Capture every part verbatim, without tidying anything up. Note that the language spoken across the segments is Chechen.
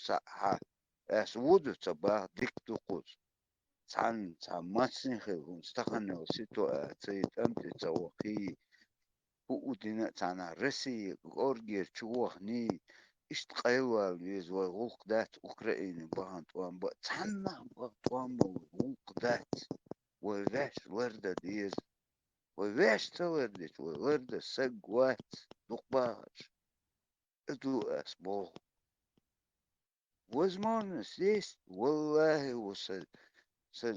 цхьаъ хьа. Ас вуду ца бах, дика ду кхуза. Цхьанна цхьа мацне хила хӀунца таханел ситуаций тӀам тӀе ца вахий. ХӀуъу дина а цхьанахь Россия кӀоргера чу вахний, иштта къайлавала веза, вай гӀуллакх дац Украине бахана тӀом ба. Цхьаннахь баха тӀом ба вай гӀуллакх дац. Вай ваьш лардан деза. Вай ваьш ца лардича, вай лардан саг вац, дукха бахарш. Ду ас боху. Возможность есть, валлахӀи, ву сан, сан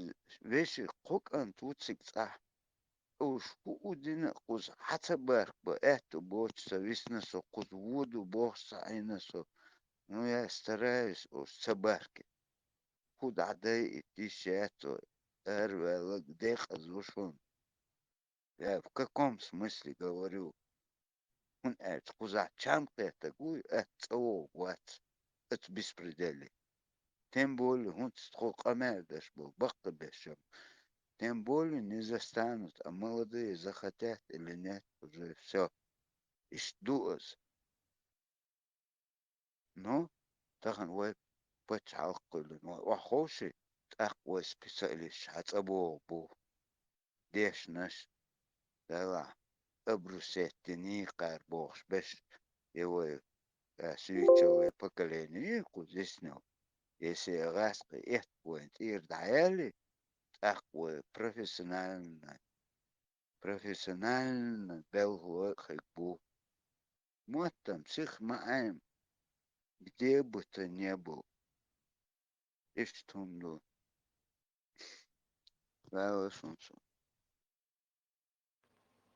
вешин кхо кӀант ву цига цӀахь. Уьш хӀуъу дина а кхуза хьа ца баркабан аьтту боцуш ца висна со, кхуза воду бохуш ца Ӏийна со. Ну, я стараюсь уьш ца баркабан. ХӀу дӀадайа и диш яц вай, араваьлларг декъаза ву шуна. Я в каком смысле говорю? ХӀунда аьлча кхузахь чам кхеттарг вуй, атта цӀа вогӀу вац оцу беспределе. Тем более хӀунца тхо къамел деш болу баккхийберш а. Тем более не застанут, а молодые захотят или нет, уже всё. Иштта ду аса. Ну, тахана вай пачхьалкх кхоьллина, вай охьаховший, тӀаккха вай специалисташ хьа цӀа богӀу бу. Дешнаш, делахь, обрусеттиний кхара бохуш берш, и вай, э, суьйчалле поколение ю кхуза иснел. Если гӀаскхи этта вайн тӀера дӀаяьлли, тӀаккха вай профессионально, профессионально белхало а хиг бу. Мотт-м сиха ма Ӏема, где бы ты ни был. Иштта хӀума ду. Ваьлла шун со.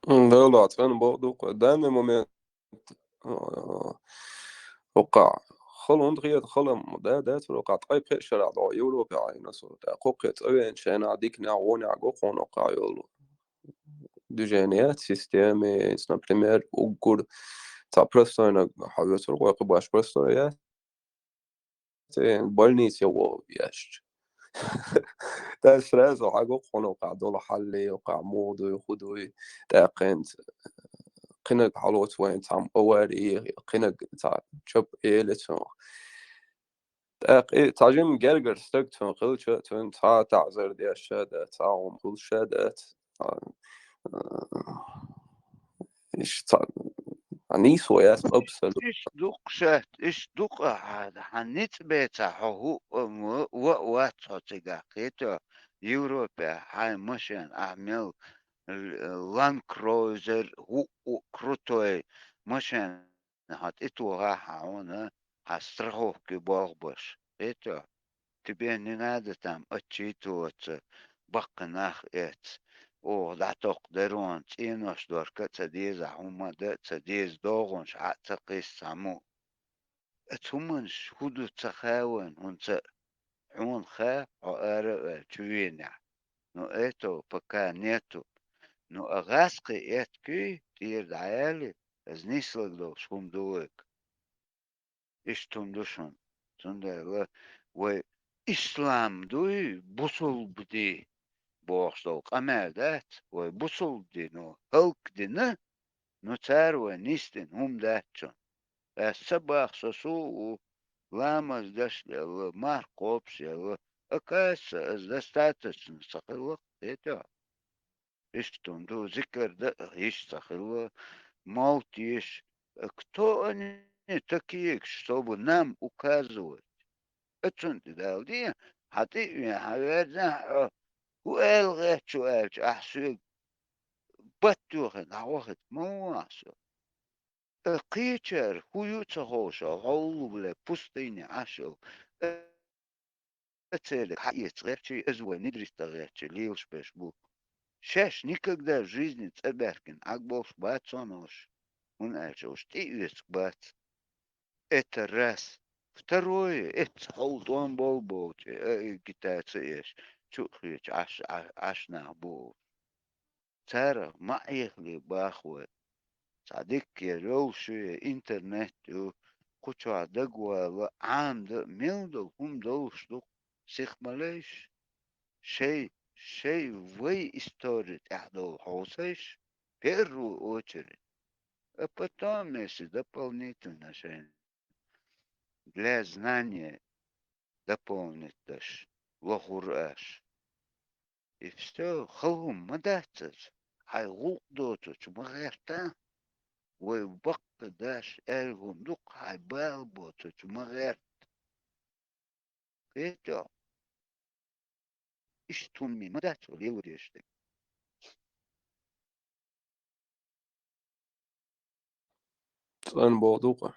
М, да, ла, цӀена бакъ ду-кх, данный момент, а, хӀокхахь хала хӀунда хета, хала-м да, дацара хӀокхахь ткъе пхеа шарахь дӀо Европехь Ӏийна со. ТӀаккха хӀокхе цӀа веана шайна диканехь, вонехь го кхуна хӀокхахь йолу движение, система, например, уггар цхьа простойна хьан весур вай кху баш простой яц, э, больнице вогӀу еш. Тас сразу хьаго кхуна хӀокхахь долу хьалле, хӀокхахь муха дуй, хӀу дуй, тӀаккха хӀинца кхинаг хьалоцу вайн цхьамма авари, кхинаг цхьа чап эли цунах. ТӀаккха и цхьа жимма гергара стаг цунна хилча, цунна цхьа а таӀзар деш ша дац, цхьа а хӀума хуьлуш ша дац. Цхьа, а, иштта цхьа, а, нийсо яц абсолютно. Иштта дукха шаьтта, иштта дукха хьан, хьан ницкъ беца хьо хӀу, а, ва, ва, вац хьо цигахь, кхетий, Европехь хьайн машен ахь мел, л-, Land Cruiser, хӀуъу крутой машен хьан тӀетохахь, хьан хьуна хьан страховки болх беш. Кхетий, тебе не надо там отчитываться, баккхий нах эца, оха дӀатокху дерон цӀенош дорка а ца деза, хӀумма дан а ца деза, догӀунаш хьа а ца кхисса цхьаммо. Оцу хӀуманаш хӀу ду ца хаьа вайна, хӀунца хьуна хаьа, хьо ара а ваьлла чу венехь. Ну, этого пока нету. Ну, а гӀаскхи эткий, тӀера дӀаяьлли, иза нислаг долуш хӀума ду вайга. Иштта хӀума ду шуна. Цундела вай ислам дуй, бусулба ди бохуш долу къамел дац, вай бусулба ди, ну, хӀаллакдина, ну, цара вай нисдина хӀума дац шуна. Ас ца баха со сув а ву, ламаз деш а елла, марха кхобуш а елла, оказывается, аса достаточно ца хилла, кхетий. Иштта хӀума ду, зикар дан а йиш ца хилла, мовт йиш. Кто они такие, чтобы нам указывать? Оцунна тӀе далде, хьан тӀе а вен, хьан верзахь а хьо, хӀу аьлла гӀерташ ву аьлча, ахь соьга батт йохийна дӀавахийта ма ву ахь со. Э, кхечара хӀу ю ца ховша, хьо уллу, бля, пустыне Ӏаш йолу. Э, церан хьаэца гӀертачий, иза вай нидриста гӀертачий лелаш берш бу. Шаьш никогда в жизни цӀа баьхкина Ӏаг болуш бац хьуна уьш, хӀунда аьлча уьш тӀеоьцуш бац. Это раз. Второе, эцца хьол тӀом болу бохучу, э, агитаци еш, чу а хеташ Ӏаш, Ӏа-, Ӏаш нах бу уьш. Царах ма Ӏехале баха вай. Цхьа дикка я йолуш ю я интернет ю, кху чохь дагавала, Ӏамадан а мел долу хӀума долуш ду, сиха ма лайша. Шай, шай вай истори тӀехь долу хьовсайша, первую очередь. А потом, если дополнительно шайна для знания дополнить деш, лохур аш. И всё, хала хӀума ма дац из. Хьай гӀулакх доцучу ма гӀерта. Вай баккха даш аьлла хӀума ду-кх, хьай бала боцучу ма гӀерта. Кхетий хьо? Иштта хӀумма ма дац вай лело дезаш дерг. ЦӀена боху ду-кх.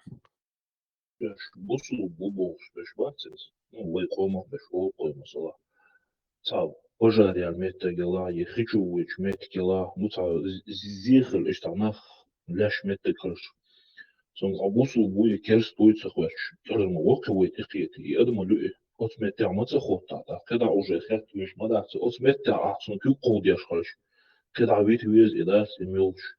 Уьш бусулба бу бохуш берш бац иза. Ну, вай къомах берш олу-кх вай, масала. Цхьа пожар яьлла меттиг елахь, я хи чу воьдуш меттиг елахь, ну, цхьа з-, з-, зе хилла иштта нах леш меттиг хилча. Цунна цхьа бусулба вуй, керста вуй ца хоьттуш, кӀелхьара ма воккху вай тӀекхета, и адам а луьй, оцу меттехь ма ца хоттахь, тӀаккха кхидӀа уже хетта веш ма дац, оцу меттехь ахь цунна куьг кховдеш хилча, кхидӀа вита веза и дац, и муьлххачу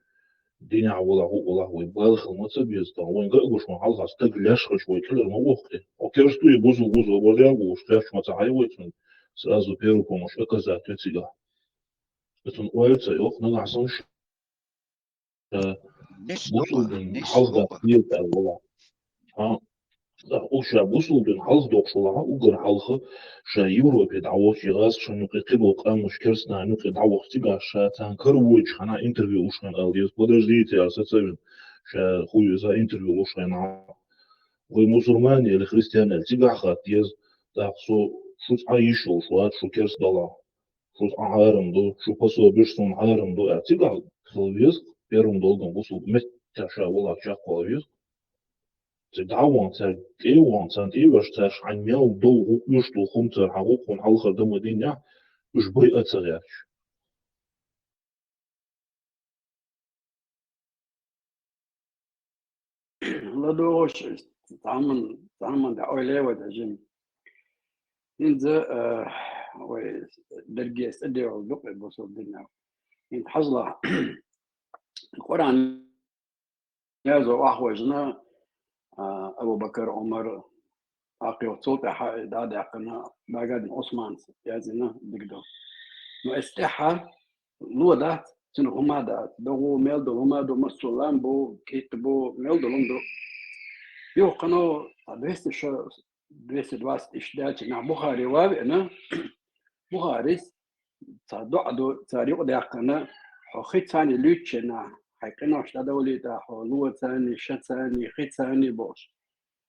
динехь валахь, хӀуъа валахь, вай бала хила ма ца беза, тхан вайна ган а гуш, вайна хьалха стаг леш хилча, вай кӀелхьара ма воккху и. Хьо керста вуй, бусулба вуй, варяг ву, уьш кхерча ма ца хьай вай цунна, сразу первую помощь оказать ю цигахь. Оцунна ойла ца йоккху, нагахь санна ша, э, бусулбин хьалха даккха деза аьлла валахь. Хьан, уьш ша бусулбин хьалха доккхуш валахь, уггар хьалха ша Европе дӀавахча, я гӀазкхашна юкъе, кхиболу къаьмнаш керстанашна юкъе дӀавахча, цигахь ша царна каравойтуш хьан интервью луш хьан ала деза. Подождите, аьлла, саца а вина, ша хӀун ю иза интервью луш хьан. Вай мусульмане или христиане аьлла, цигахь хатта деза, тӀаккха со, шу цхьа йиш йолуш вац, шу керста далахь. Шу цхьа хьарам ду, шу пособиш суна хьарам ду, аьлла, цигахь хила веза первым долгом бусулба меттехь ша валахь чекхвала веза. Цига дӀа а вахана, цаьрга тӀе а вахана, царна тӀе а ваьлча, цаьрша хьайн мел долу гӀуллакх, уьш долу хӀума цара хьан гӀуллакхана хьалхара дан ма динехь, уьш байа а ца гӀерташ. ЛадогӀуш, цхьамма, цхьамма дӀа ойла е вай дажим. ХӀинца, э, вай дерриге цӀа девал ду-кх бусулба динехь. ХӀинца хьажал, Къуръан язо охьахевшина, а, Абу-Бакар, Ӏумар, тӀаккха цул тӀаьхьа дӀа а даьккхина, багадин Ӏусманца язйина дика ду. Ну, эс тӀаьхьа ло дац, цуьнан хӀума дац, догӀу мел долу хӀума ду, массо а лам бу, кхетта бу, мел долу хӀума ду. Юха кхано а двести шо, двести двадцать иштта даьлча нах Бухари ван а веана, Бухарис цхьа доӀа ду, цара юкъадаьккхина, хьо хи царний луьйчу хенахь, хьайн къинош дӀадовлийта, хьо ло царний, ша царний, хи царний бохуш.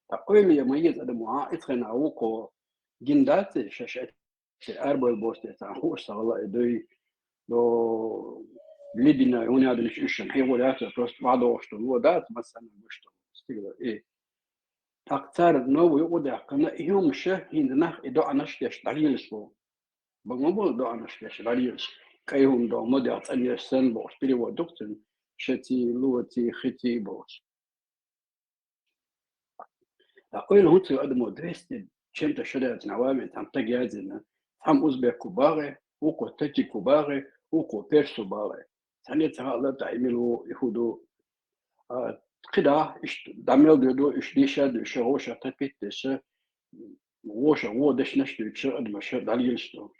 Ткъа ойла е ма еза адамо, а, и цхьа хенахь вукхо гина дац и, ша шаьш арабевлла бохуш, те царна хууш ца хилла и дуй, до лидина, хӀунда аьлла уьш шайн хьехор яц, просто охьадогӀуш ду, ло дац, массарна гуш ду, стигала и. ТӀаккха цара нову юкъадаьккхина, и хӀума ша хӀинца нах и доӀанаш деш дӀалелаш бу. Бан ма бу доӀанаш деш дӀалелаш. КӀай хӀума до, модех цӀанъеш санна бохуш, перевод ду-кх цуьнан, шаций, лоций, хиций бохуш. Ткъа ойла хӀунда ца йо адамо, двести чем-то шо даьлча нах ван а веана, цхьамма стага язйина, цхьамма узбеко бахий, вукхо таджико бахий, вукхо персо бахий. Цхьанне а ца хаалура тӀаккха и мила ву, и хӀун ду. А, кхидӀа, иштта дӀа мел дуьйду, уьш дийша а дуьйша, вовшах тапиттадеш, вовшах вон дешнаш а дуьйцуш, адамаш дӀалелаш ду.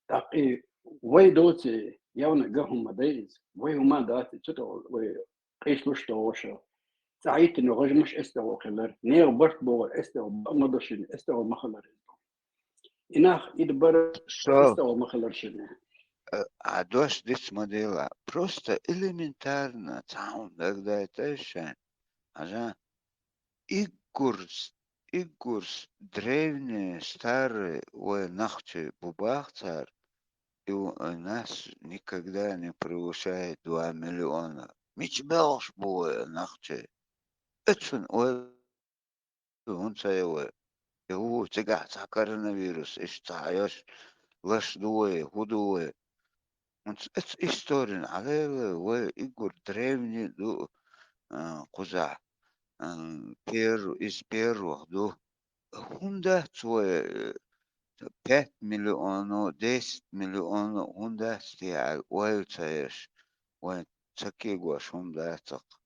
ТӀаккха и вай доций, явна ган хӀума ма дай иза. Вай хӀума дац, цу тӀехула вай къийсалуш а догӀуш. ЦӀа хӀиттина гӀажмаш эс тӀехула хилар, нехан барт богӀур эс тӀехула ма ду шуна, эс тӀехула ма хилар иза. И нах и ду бара, со эс тӀехула ма хилар шуна. Э, а дош диц ма дела. Просто элементарно цхьа хӀума дагадайта аш шайн. Хьажа, иггурс, иггурс древние, старые вай нохчий бу бах цара, и у, э, нас никогда не превышает два миллиона. Мича белхаш бу вай нохчий? Оцунна ойла хӀунда ца йо вай? И хӀу, цигахь цхьа коронавирус, иштта цхьа йош лаш ду вай, хӀун ду вай? ХӀунда ц-, оцу историна хьалаелла вай, иггур древний ду, а, кхузахь, а, перв-, из первых ду. ХӀунда дац вай, э, пять миллионов, десять миллионов, хӀунда дац те аьлла ойла ца еш, вайн ца кегош хӀума дац-кх.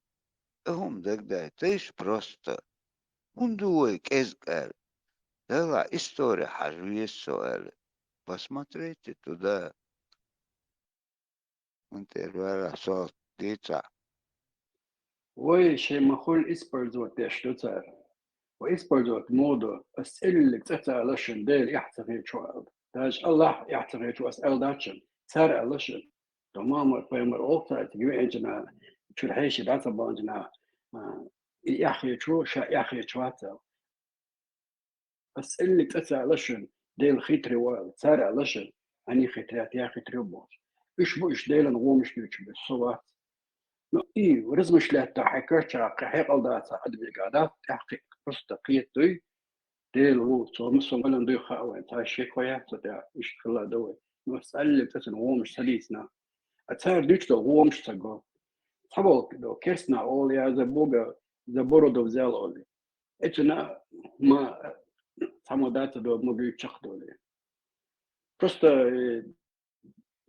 И хӀума дагадайта аш просто. ХӀунда ду вай кӀезиг аьлла? Делахь истори хьажа веза со аьлла. Посмотрите туда. ХӀунда тӀера ваьлла со дийцахь. Вай шайн ма хуьллу использовать деш ду цара. Ва использовать моду, ас цӀиллиг цӀа ца алашин, Дела эхь ца хечу аьлла. Даже Аллах эхь ца хечу ас аьлла дац шуна. Цара алашин. Тамамар пайхамар олхцайта гиви энчина, чур хьеши даца банчина, а, и эхь хечу, ша эхь хечу вац аьлла. Ас цӀиллиг цӀа ца алашин, Дела хитри ва аьлла. Цара алашин, ани хитрят, я хитри бохуш. Уьш бу уьш Делан гӀомаш дуьйцу бес, со вац. Ну, и размышлять хьекарча, кхе хьекъал даца, адвига дац, тӀехь кхе просто кхетадуй, Дела ву, цо мусулманан дуй хаьа вайн, цхьа шек хьо яц цу тӀехь, иштта хилла ду вай. Ну, ас цӀалли цӀа цун гӀомаш ца дийцина. А цара дуьйцу долу гӀомаш ца го. Цхьаболу до, керстна олу я за Бога, за бороду взял олу. Эцуна ма цхьаммо даца до, ма буьйцу чекхдолу. Просто, э,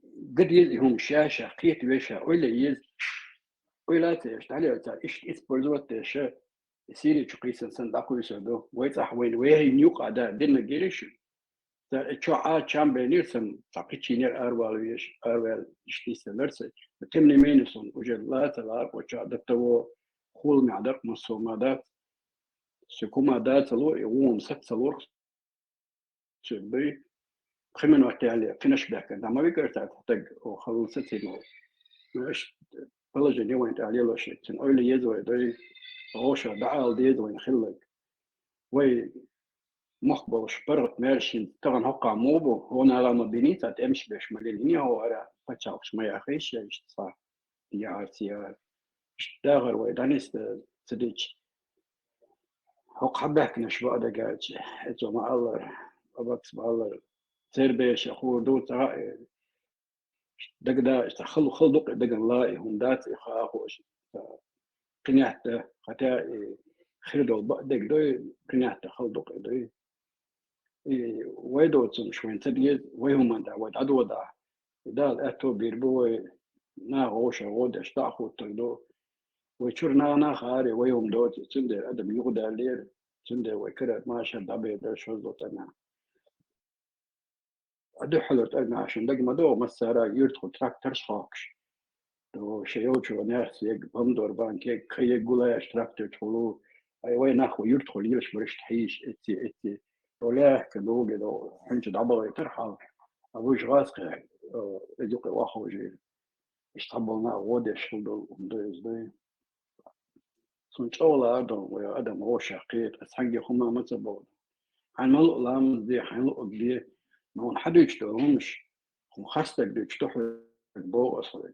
ган деза и хӀума ша, ша кхета веша, ойла еза. Ойла ца еш, дӀалелца, иштта использовать деша, Сири чу кхийсан сан дӀакхуьйсур ду. Вай цӀахь вайна вехийна юкъа да, динна гири шу. Ца чохь а чам бенира сан, цхьа кхичийнера аравала веш, аравала иштта йиссалара сан. Тем не менее, сон уже лаца ларкъо чохь до того, хул мя дакъ, массо ма дац. Секума да ца лур, и вон сац ца лур. Цуьнан дуй. Кхин минот яьлла, кхинаш баьхкина, дӀа ма вигара цхьа стаг, о, халла сацийна волу. Ну, иштта положение вайн тӀехь лелош, цуьнан ойла еза вай дуй, гӀовшах дӀаала деза вайн хилларг. Вай мохк болуш паргӀат маьршина тахана хӀокху муха бу, хӀун ала ма бинийца, тӀемаш беш ма линийна хӀо ара, пачхьалкхаш ма яхийша иштта цхьа. Яхьарца яра. Иштта дахар вай дӀанисда ца дича. ХӀокху хьабаьхкинарш баа дагаьлча, эцо ма-аллара, Абакс ма-аллара, цербеша хуур ду ца хаьа, дагада, иштта хала, хала дукъе дагана ла и хӀума дац, и хаахо, иштта кхинетта, хатя и хир долу баа дег дуй, кхинетта хала дукъе дуй. И вай доцурш вайн ца деза, вай хӀуманна тӀехь вай дӀадодахь. И Дала аьтто бийр бу вай, наха вовшах гӀо деш дӀа а хӀуттур ду. Вай чуьра нана а харе, вай хӀума доцу, цундела адам юхадаьллера, цундела вай карара машар дӀабер дара шозлагӀа тӀамехь. А дуьххьалара тӀамехь шун дага ма догӀу, массара юьртахула тракторш хоккуш. До шайн йолчу нехс ег, помидор банк ег, кхин ег гулаяш трактор чухула. Ай, вай нах вай юьртахула лелаш бараш хьийш, эцци, эцци. До лаьхка дугӀу, до хьуьнчу дӀабалайтар хьал. А вуьш гӀаскхи, э, эзу кхин ваховжийла. Иштта болу нах гӀо деш хила долу хӀума ду иза дай. Суна чӀогӀа лаадо, вай адам вовшах кхета, ас хьаьнгге хӀума ма ца боху. Хьайн ма луъу ламаз де, хьайн луъург де, но хьан дуьйцу долу хӀумаш, хӀун хастаг дуьйцу ду хьоьга боху ас хьоьга.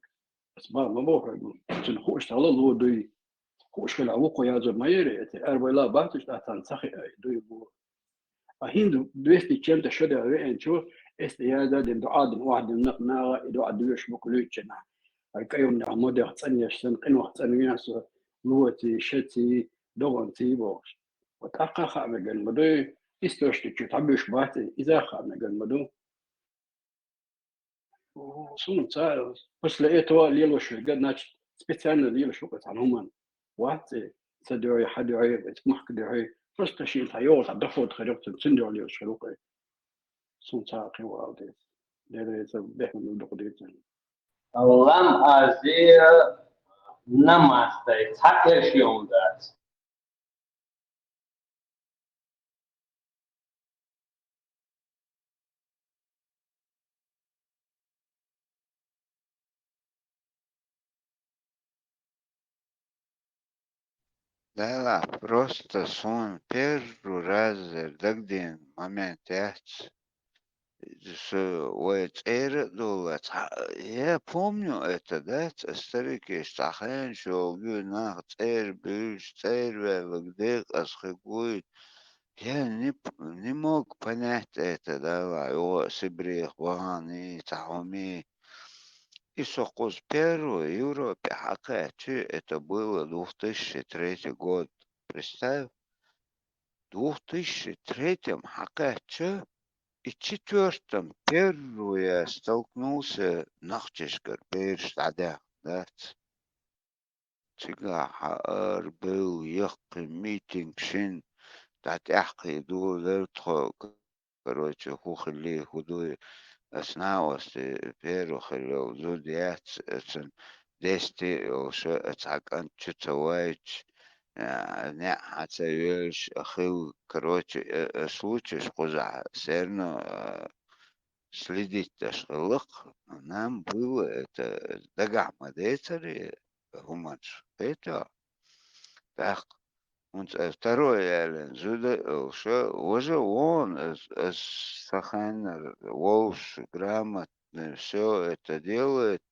Ас бан ма боху хьоьга, цуьнан хууш цхьа ло дуй. Хууш хила вукхо язо ма яри, эци арбайла бац уьш тӀе цхьаьна ца хиъай, дуй бу. А хӀинца двести чем-то шо дел веанчо, эс тӀе яза дина, дуӀа дина, охьадина накъ нагӀа, и дуӀа доьшуш бу кху луьйччанахь. Ай кайванехь модех цӀанъеш санна, къинох цӀанвехь со, лоций, шаций, догӀанций бохуш. Вот тӀаккха а хаа мегар ма ду, источник чу тхьабуьйш бац, иза а хаа мегар ма ду. Суна ца, после этого лелош верг, значит, специально лелош ву-кх цхьана хӀуманна. Вац и, ца дуьхьий, хьан дуьхьий, вай махка дуьхьий. Просто шен цхьа йогӀу, цхьа доход хир ю-кх цуьнан, цуьнан дуьхьа лелош хир ву-кх. Суна ца кхин вала деза. Дера ца бехна ду дукха дийцина. Лам азе намаз дай цхьа кхерш йолу дац. Дела, просто суна первый раз дагадеана момент яц. Со вай цӀера а долу, цхьа, я помню это, да, ц-, старикаш цхьа хенаш йолу нах цӀера буьйлуш, цӀера ваьлларг декъаза хир вуй. Я не п-, не мог понять это, да, ва, йо, Сибрех вахана, цхьа хӀума. И со кхуза первый Европе хьакхаьчча, это было две тысячи третий год. Представь, две тысячи третьем хьакхаьчча, и четвёртом первый я столкнулся нохчашкара, бераш дӀадаьхна дац. Цигахь хьаара, белла, яккхий митинг шина дӀатӀаьххий ду, лер тхо, короче, хӀун хилли, хӀун дуй, ас наости первый хилла йолу зуда яц, ацун дести йолуша, цхьа кӀант чу ца вайча, а, неӀ хьа ца йоьллаш а хилла, короче, э, э, случайш кхузахь, всё равно, э, следить деш хилла-кх. Нам было это, дагахь ма децаре хӀуманаш, кхетий хьо? ТӀаккха хӀинца второй ялен зуда а йолуш, важа вон, ас, ас сан хеннара вовшах, грамотный, всё это делает.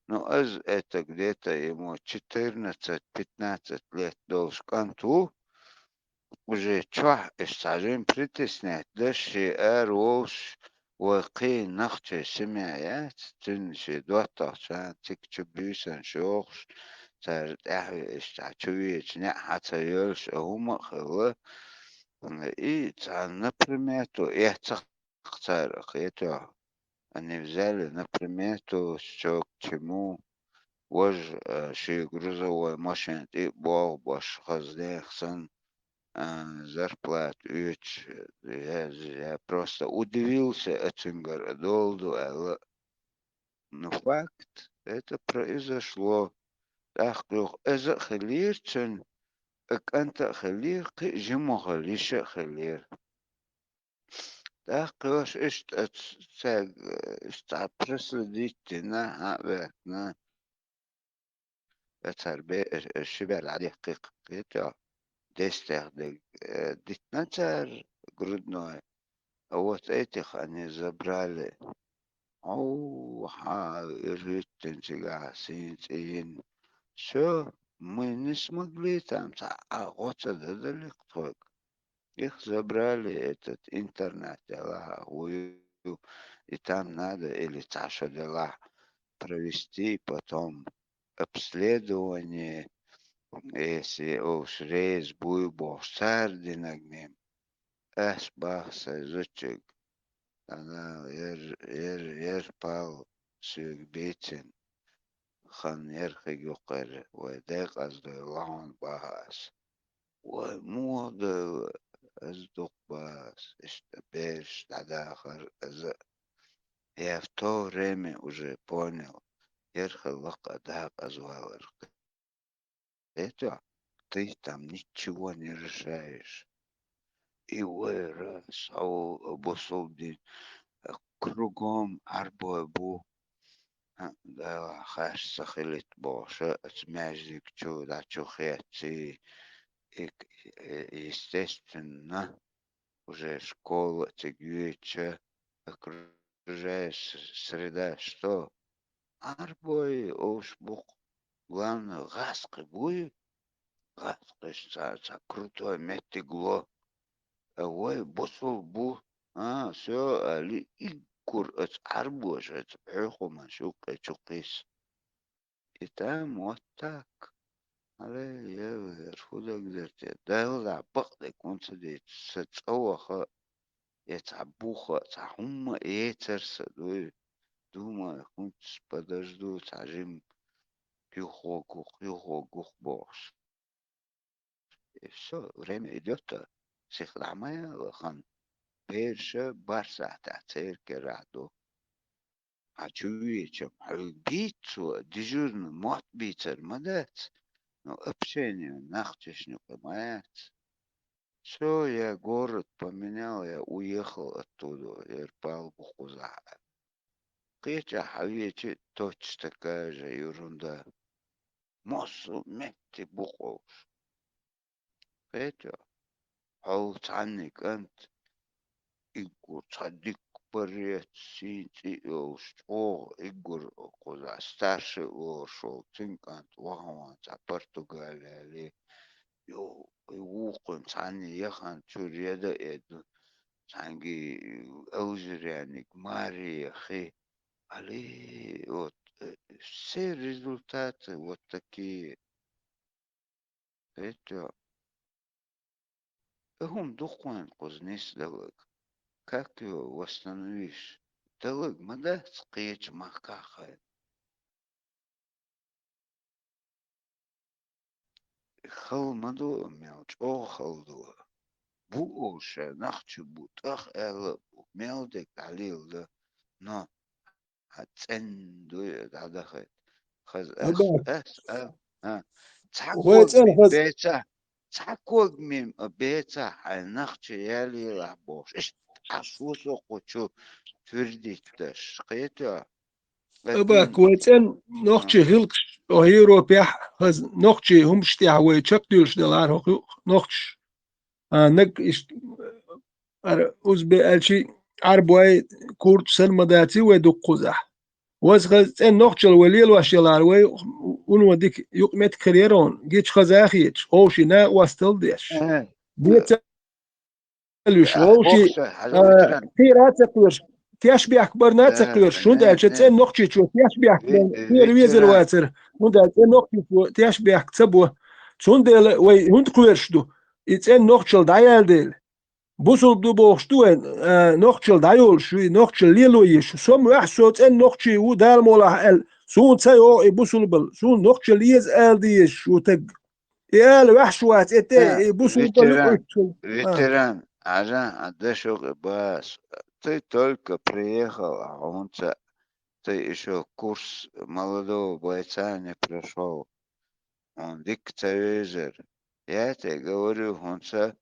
Ну, ас это где-то ему четырнадцать-пятнадцать лет долуш кӀант ву. Уже чохь иштта цхьа жима притеснять деш, шен ара вовшах, вай кхин нохчийн семья яц, цуьнан шен доттагӀчарна цига чу буьйсанаш йохуш, цара тӀаьхьавеъча, цхьа чу веъча, неӀ хьа ца йоьллаш а хӀума а хилла. И цхьа на примету эцна-кх цара, кхетий хьо. Они взяли на примету, что к чему. Важа, э, шен грузовой машина тӀе а бохуш, хаза нехан санна, а, зарплата оьцуш, я, я просто удивился, а цуьнгара а дола ду аьлла. Ну, факт, это произошло. ТӀаккха юха иза а хиллера цуьнан, а кӀанта а хиллера, кхин а жима хилла йиша а хиллера. ТӀаккха йош иштта ц-, цаьрга, э, иштта цхьа проследить дина, хьа а ваьхна, э, цара бе-, э, э, ши бер дӀадехкина, кхетий хьо, дестех дерг, э, дитина цара грудной. А вот этих они забрали. Хьо, хьа, эр хӀуьттина цигахь, сийна цӀийна. Всё, мы не смогли там, цхьа а гӀо ца дан делира-кх тхоьга. Их забрали этот интернат делахь а, вуй, и там надо или цхьа шо делахь провести потом обследование, если уж реза буй бохуш цара динарг мем. Ас боху сайн зудчуьнга: «Ана, ер, ер, ер Пал соьга бийцина, хан ер хиг юккъера, вай декъаза дойла хьуна», — боху ас. «Вай муха дойла, ас дукха боху ас, иштта бераш дӀадахар аса». Я в то время уже понял, ер хилла-кх декъаза валар. Кхетий хьо, ты там ничего не решаешь. И вай раз, а, бусалба дин, а, кругом Ӏарбой бу. А, Дала хаш ца хилийта бохуш, а, оцу маьждиг чу дӀа чу хецций, и, э, естественно, уже школа а цига йоьдуча, окружающая с-, среда что? Ӏарбой, овш бу-кх. Главное, гӀазкхи буй, гӀазкхиш цхьа, цхьа крутой меттиг ло. А вай бусалба бу. А, всё, али, иггур оцу Ӏарбоша оцу хьоьхаман шуьккъе чу кхисса. И там вот так. Аллилуйя, хӀун даг дара те? Далла бакъдерг хӀунда ца дийцича, сан цӀа ваха, я цхьа буха, цхьа хӀумма эцар сан, дуй. Думаю, хӀунда подожду, цхьа жима юхавогӀу-кх, юхавогӀу-кх бохуш. И всё, время идёт-а, сиха дӀа ма яла хан. Бераша бархӀ сахьтехь церан керахь ду. Хьан чу веъча-м, хьоьга бийца цо, дежурный мотт бийцар ма дац, но общение нохчашна юкъа ма яц. Всё, я город поменял, я уехал оттуда, ер Пал бу кхузахь. Кхечахь хьан веъча, точно такая же ерунда. Массо а метте бу-кх уьш. Кхетий хьо, хьол цхьанний кӀант, иггур цхьа дикка борец, сийна цӀий а йолуш, чӀогӀа иггур кхузахь старший лоруш волу цуьнан кӀант вахана цхьа Португалияле. Йо, и вукхуьнан цхьанний яхана чуьра яда а эду, цхьаьнгий алжиряниг маре яхи. Али, вот, э, все результаты вот такие. Кхетий хьо, и хӀума ду-кх вайн кхуза нисдаларг. Как его восстановишь? Даларг ма дац кхечу махкахь хьайн. Хала ма ду, мел чӀогӀа хала ду. Бу олуш ша нохчо бу, тӀах аьлла а бу, мел дерг дӀалелла дан. Но хьан цӀенна дуй дӀадахийта. Хаза ас, ас, а, а. Цхьа вай цӀена хаза. Беца, цхьа ког мим а бецахь, хьайн нохчий ялийлахь бохуш, иштта Ӏаш ву со кху чу твердить деш, кхетий хьо? Абак, вай цӀен нохчий гӀиллакхаш, оха Европехь, хаза нохчий хӀумаш тӀехь вай чекхдуьлуш делахьара хӀокху юкъа нохчаш. А, наг иштта, ара, узбе аьлчи, Ӏарбой, курдаш санна ма даций вай дуккхузахь. Ваза хаза цӀен нохчалла вай лелош ялахьара вай, уно дика юкъаметтиг хир яра хьуна, гича хаза а хеташ, ховший накъосталла деш. Беца луьш, вовший, а, кхера а ца кхоьруш, тешбехк барна а ца кхоьруш, хӀунда аьлча цӀен нохчичо тешбехк барна кхера везар вацара, хӀунда аьлча цӀен нохчичо тешбехк ца бо. Цундела вай хӀунда кхоьруш ду? И цӀен нохчалла дӀаяьлла дела. Бусулба ду бохуш ду вай, а, нохчалла дӀайолуш ю, и нохчалла лело езаш ю. Со ма ваьхьа, со цӀен нохчий ву, Дала молахь аьлла, суна ца йогӀу и бусулбалла, суна нохчалла еза ала дезаш ву таг. И ала ваьхьаш вац, э, тӀе, и бусулба ветеран, ветеран, Ӏажа, а дашо гӀи бас. Ты только приехал, а хӀунца ты ещё курс молодого бойца не прошёл. Он дика ца везар. Я тебе говорю, хӀунца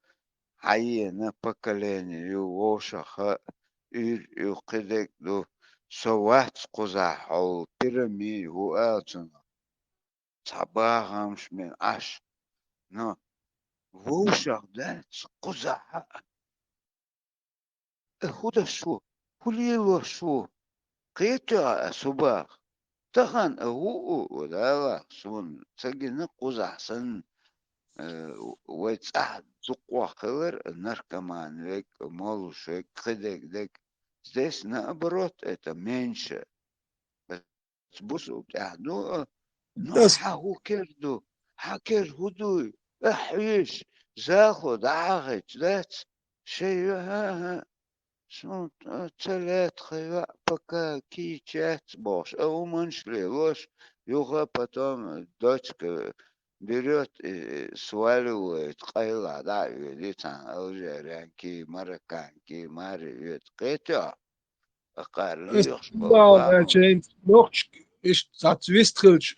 хьаена поколение ю вовшаха, уьйр ю кхидерг ду, со вац кхузахь хьол пирамид ву ала цунах. Цхьа бахамаш мен Ӏаш. Но вовшах дац кхузахьа. Э, хӀу даш ву? ХӀу лелош ву? Кхетий хьо ас хӀу бах? Тахана а ву у, далахь, суна ца гина кхузахь санна, э, вай цӀахь дуккхох хилар, наркоман вег, молуш вег, кхидерг дег. Здесь наоборот, это меньше. Бусулба тӀехь ду, а, ну, хьан хӀу кер ду? Хьан кер хӀу дуй? Ахь веш, захо дӀахьахийча дац? Шайн ю, хӀа-хӀа. Суна, а, ца лаьтта хьан йоӀ, пока кийча яц бохуш, а, хӀуманаш лелош, юха потом дочка берёт и сваливает, къайлахь дӀа а оьдий цхьана алжирянки, марокканки, маре оьду. Кхетий хьо? Акхар лоьхуш болу бахам. Нохча иштта цхьацца вист хилча,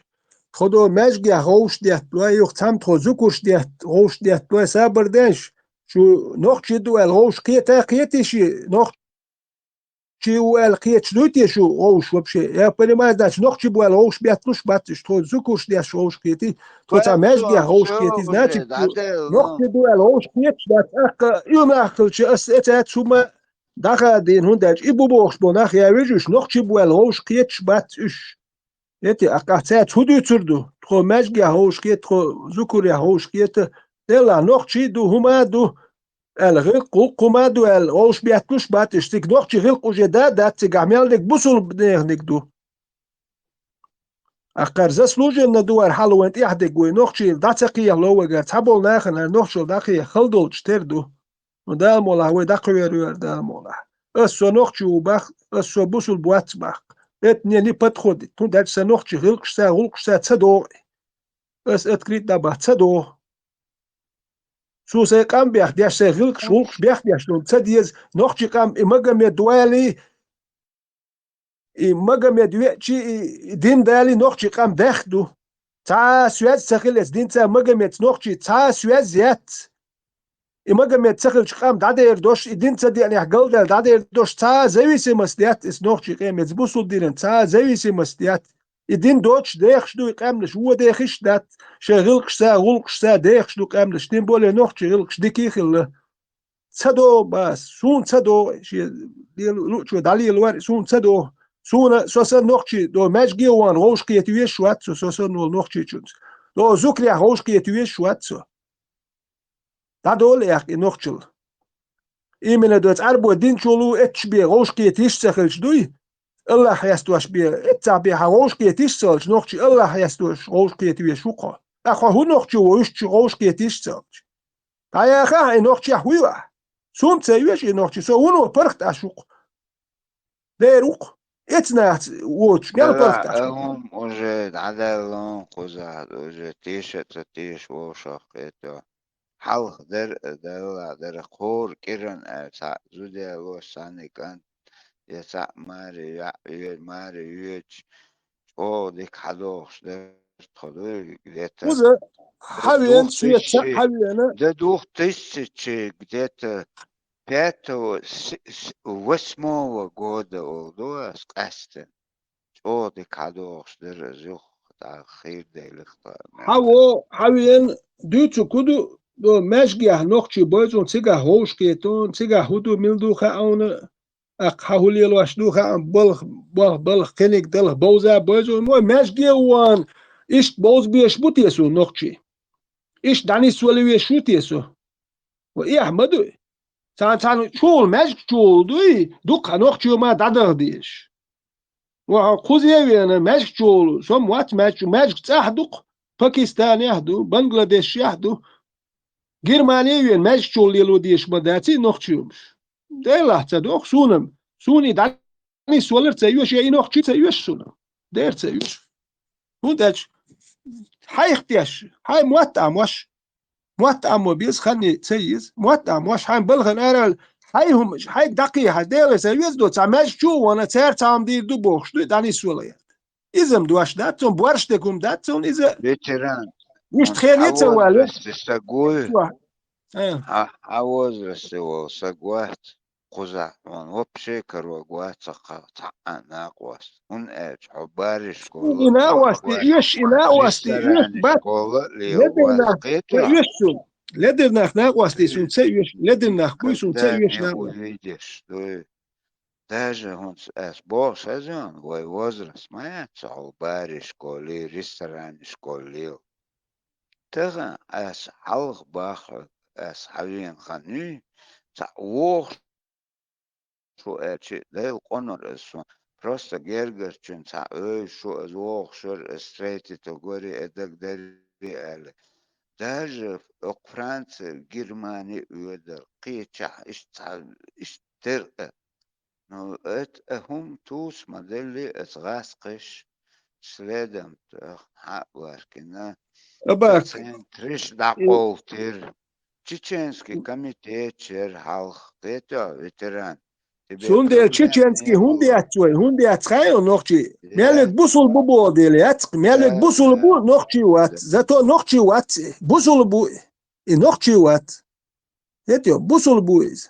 тхо до маьжгехь гӀовш детталой, юха цхьамма тхо зукурш детта, гӀовш детталой, сабар деш, шу нохчи ду аьлла гӀовш кхета а кхетий ши, нохчи ву аьлла кхеташ дуй те шу гӀовш вообще? Я понимаю, значит, нохчи бу аьлла гӀовш бетталуш бац уьш, тхо зукурш деш гӀовш кхетий, тхо цхьа маьжгехь гӀовш кхетий, значит, шу нохчи ду аьлла гӀовш кхеташ бац, тӀаккха юнах хилча, ас эцаьц хӀума дӀахадийна, хӀунда аьлча и бу бохуш болу нах я вижа уьш, нохчи бу аьлла гӀовш кхеташ бац уьш. Эти, аккха цаьрца хӀу дуьйцур ду? Тхо маьжгехь гӀовш кхета, тхо зукурехь гӀовш кхета, делахь нохчи ду, хӀума а ду, аьлла, гӀиллакх, гӀуллакх хӀума а ду аьлла, гӀовш бетталуш бац уьш, цига нохчи гӀиллакх уже да а дац, цигахь мел дерг бусулба неханиг ду. Аккхар заслуженно ду вара хьал вайн тӀехь дерг вай, нохчийла дӀа ца кхехало вайгара, цхьаболу нахана нохчалла дӀакхеха хала долчу тера ду. Ну, Дала молахь, вай дӀакхоьруьйр, Дала молахь. Ас со нохчи ву бах, ас со бусулба вац бах. Это мне не подходит. ХӀунда аьлча сан нохчи гӀиллакхашца, гӀуллакхашца ца догӀу. Ас открыто дӀабаха, ца догӀу. Цо сайн къам бехдеш, сайн гӀиллакхаш, гӀуллакхаш бехдеш долу ца деза, нохчи къам и Магомед валий, и Магомед веачий, и, и дин далий нохчи къам бехк ду. Цхьа а соьз ца хилла эцу динца Магомедца нохчи цхьа а соьз яц. И Магомед ца хилча къам дӀадер дош, и дин ца деанехь галдаьлла дӀадер дош цхьа а зависимость яц эцу нохчи къемеца бусул динан цхьа а зависимость яц. И дин доцуш дехаш ду и къаьмнаш, вон дехиш а дац, шайн гӀиллакхашца, гӀуллакхашца дехаш ду къаьмнаш, тем более нохчи гӀиллакхаш дикий а хилла. Ца догӀу бах, суна ца догӀу, шен луъучо дӀалелавар, суна ца догӀу. Суна, со сан нохчи до маьжге а вахана гӀовш кхета везаш вац со, со сан волу нохчичунца. До зукрехь гӀовш кхета везаш вац со. ДӀадолу яхка и нохчалла. Именно доцу Ӏарбой динчул ву эццахь бен гӀовш кхета йиш ца хилча дуй? Аллах хьестош бен, эццахь бен хьан гӀовш кхета йиш ца хилча, нохчи Аллах хьестош гӀовш кхета везаш ву-кх хьо. Ткъа хьо хӀун нохчо ву, уьш чу гӀовш кхета йиш ца хилча? ДӀаяхахьа и нохчех вуй ахь? Сум ца йоьшу и нохчи, со вуно паргӀат Ӏаш ву-кх. Дера ву-кх. Эцнахца воцуш, мел паргӀат Ӏаш ву-кх. ХӀума уже дӀадаьлла кхузахь, уже теша а ца теша вовшах кхетахь. Хьалха дара, Далла дара, кхора кӀиран аьлла цхьаъ зуда ялош санна кӀант, я цхьаъ маре йоӀ йоьду, маре йоьдуш, чӀогӀа дика хьадохуш дара тхо ду, где-то Уза, до хьавена, двух соьца тысячи, хьавена. До двух тысячи где-то пятого, с-, с-, восьмого года олду ас къаьстина. ЧӀогӀа дика хьадогӀуш дара аз юха, дӀа хийра делахь тхо. Хьаво, хьавена, дуьйцу куду, до маьжгехь нохчий бойзун цигахь вовшахкхетон, цигахь хӀу ду, мила ду хаьа уна, аккха хьан хӀу лелош ду хаьа, балх, балх, балх, кхиниг далх бовза бойзун, вай маьжге ван, иштта бовза беш бу те со нохчий? Иштта дӀанисвала веш ву те со? Ва эхь ма дуй. Цхьана, цхьана чул, маьжг чул дуй, дукха нохчий ма дӀадагӀа дезаш. Ва хьо кхузе вена, маьжг чул, сом вац маьжг чул, маьжг цӀахь дукха, Пакистанехь ду, Бангладешехь ду. Германе вена, маьжг чул лело дезаш ма дац и нохчий хӀумаш. Делахь ца доху суна-м, суна и дӀанисвалар ца йош, я и нохчий ца йош суна. Дер ца йош. ХӀунда аьлча хьайх теш, хьай мотт а мош. Мотт а мо беза, ханне ца еза. Мотт а мош, хьайн балхан ара, хьай хӀума, хьайга дӀакхехьа, Делера ца веза до, цхьа маьжг чу а вана, цара цхьа хӀума дийр ду бохуш ду, дӀанисвала яц. Иза-м дош дац, цунна борш дерг хӀума дац, цунна иза Ветеран. Иштта хӀун хенна а ца вала. Хьан возрасте са гой? Чохь. А. Хьан, хьан возрасте волу са гоц? Кхузахь хьуна вообще каро гоц цхьа, цхьа а накъост. ХӀунда аьлча хьо бариш Суна и накъосте, эш и накъосте, эш бац. Школа а лела вац. Ледернах ца эш суна. Ледернах накъосте суна ца эш, ледернах буй суна ца эш накъост. Увидишь, дуй. Даже хӀунца ас боху шазон, вай возраст ма яц хьо бариш школе, ресторане школе. Тахана ас хьалха баххьуьйту, ас хьавена хан юй, цхьа вохуш шу аьлча, Делан къонара ас суна. Просто гергарчуьнца хьан оьзуш шу ас вохуш вара, ас встретить вагори, э, даг дари аьлла. Даже окху Франция, Германия оьдар, кхечахь, иштта цхьа, иштта тера а. Ну, эт-, а хӀума туса ма делли, ас гӀаскхиш, следом тӀехь хьа а ваьркина. Абак. Центриш дӀакъовлтира. Чеченский комитет чер хьалха, кхетий, ветеран. Цундела чеченский хӀунда яц вай, хӀунда яц хаьий нохчий? Мел верг бусулба бу боху дела яц, мел верг бусулба бу нохчий вац, зато нохчий вац, бусулба бу и нохчий вац. Хетий, бусулба бу иза.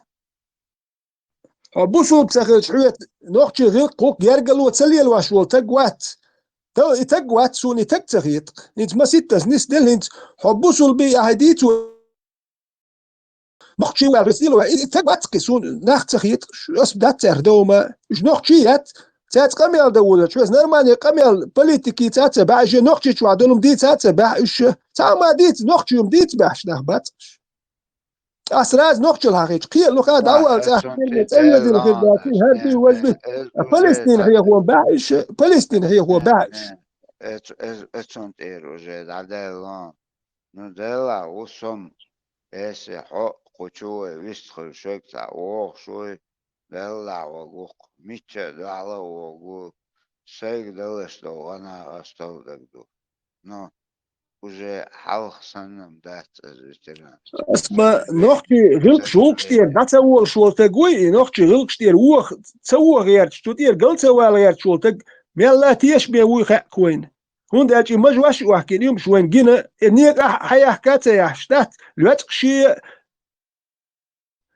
Хьо бусулба ца хилча, хьоьца нохчий гӀиллакх кхуьнга гергарло ца лелош волу таг вац. Тал и таг вац, суна и таг ца хетакх. ХӀинца маситтаза нисделла хӀинца хьо бусулба бий ахьа дийцо. Нохчий ваьлла вес дилла ваьлла, и таг вац кхин суна, нах ца хетакх, ас дац цаьрга довма. Уьш нохчий яц, цаьрца къамел дан волалуш, вес нормальный къамел, политики ца ца баьхьа, нохчий чохь долу ма дийца ца баьхьа уьш. Цхьа а ма дийца, нохчий ма дийца баьхьаш нах бац уьш. Ас раза нохчалла хьахийча, кхел луха дӀавала цӀахь, кхел ме цӀа везина хир дац, хӀара дуй, важа дуй. Палестин хьехо баьхьа уьш, Палестин хьехо баьхьа уьш. Эцун тӀера уже дӀадаьлла. Ну, делахь ву сом, эсе хьо кху чу вай вистхуьлу шайга цхьа вогӀуш вуй, делахь вагу-кх, мичча а дуьхьал а вогу, сайга далаш долу гӀанах ас талдаг ду. Ну, уже хьалха санна-м дац ас ветеран. Ас ма нохчий гӀиллакхаш гӀуллакхаш тӀера дӀа ца волуш волу стаг вуй, и нохчий гӀиллакхаш тӀера воха, ца воха гӀерташ, цу тӀера гал ца вала гӀерташ волу стаг мелла тешаме вуй хаьа-кх вайна. ХӀунда аьлча и мажош а вахкина, юмаш вайна гина, и некъахь хьаяхка а ца яхьаш дац, лоьцкъа шен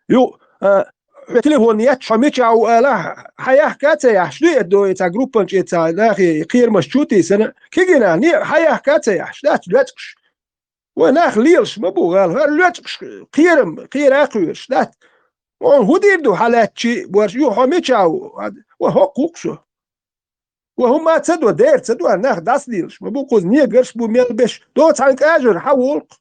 ю, а, хьо телефон етташ, хьо мичахь ву ала, хьаяхка а ца яхьаш, дуй, э, до, и цхьа группан чӀе цхьа нахе, и кхерамаш чу тийсана, кегина, не, хьаяхка а ца яхьаш дац, лоьцкъаш. Вай нах лелаш ма бу гӀала, хӀара лоьцкъаш кхерам, кхера а кхоьруш дац. Вон хӀун дийр ду хьан лаьттачий, борш, ю, хьо мичахь ву? Ва хӀокху ву-кх со. Ва хӀумма ца до, дера ца до, нах дӀасадийлаш ма бу кхуза, негарш бу мел беш, до цхьана кӀажар хьан волу-кх?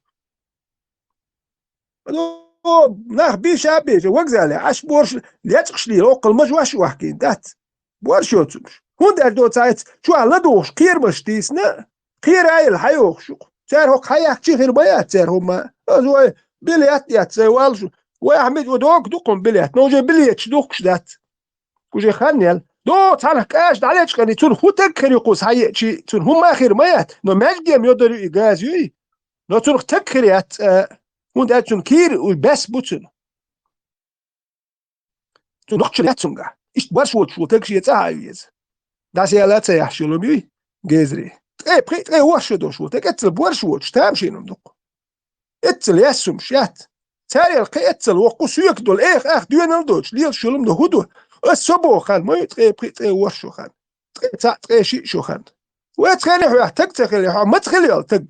До нах биша а беш, вокзале Ӏаш борш лецкъаш лийла, оккхал мажош а вахкийна дац. Борш йоцурш. ХӀунда аьлча до цхьаьца чохь ладугӀуш кхерамаш тийсина, кхера а елла хьайохуш ю-кх. Цара хӀокху хьан яхчи хир ма яц цара хӀумма. Аса вай билет а эцна, вай валлаш, вай ахьа мича дог ду-кх хӀума билет, но уже билеташ духкуш дац. Уже хан яьлла. До цхьанхьа кӀажа дӀалечкъани, цунна хӀун таг хир ю кхуза хьаеачи, цунна хӀумма а хир ма яц, но маьжгем йодар ю и газа юй, но цунах таг хир яц цкъа а, хӀунда аьлча цунна кийра уьш бес бу цунна. Цунна нохчалла яц цуьнгахь. Иштта барш воцуш ву таг шен цӀа хьа а веза. ДӀасаяла а ца яхьаш йолу ма юй, гезаре. ткъе пхиъ, ткъе ворхӀ шо долуш ву, тӀаккха эццал боьрша воцуш, тамашийна ду-кх. Эццал яьссумаш яц. Царел кхин эццал воккха соьга долу, эх, ах, доьналла доцуш, лелаш йолу ма ду, хӀун ду? Ас со боху хан ма ю ткъе пхиъ, ткъе ворхӀ шо хан. Ткъе цхьаъ, ткъе шиъ шо хан. Вай цхьаьна хьоьх таг ца хилла, хьо маца хила йолу таг?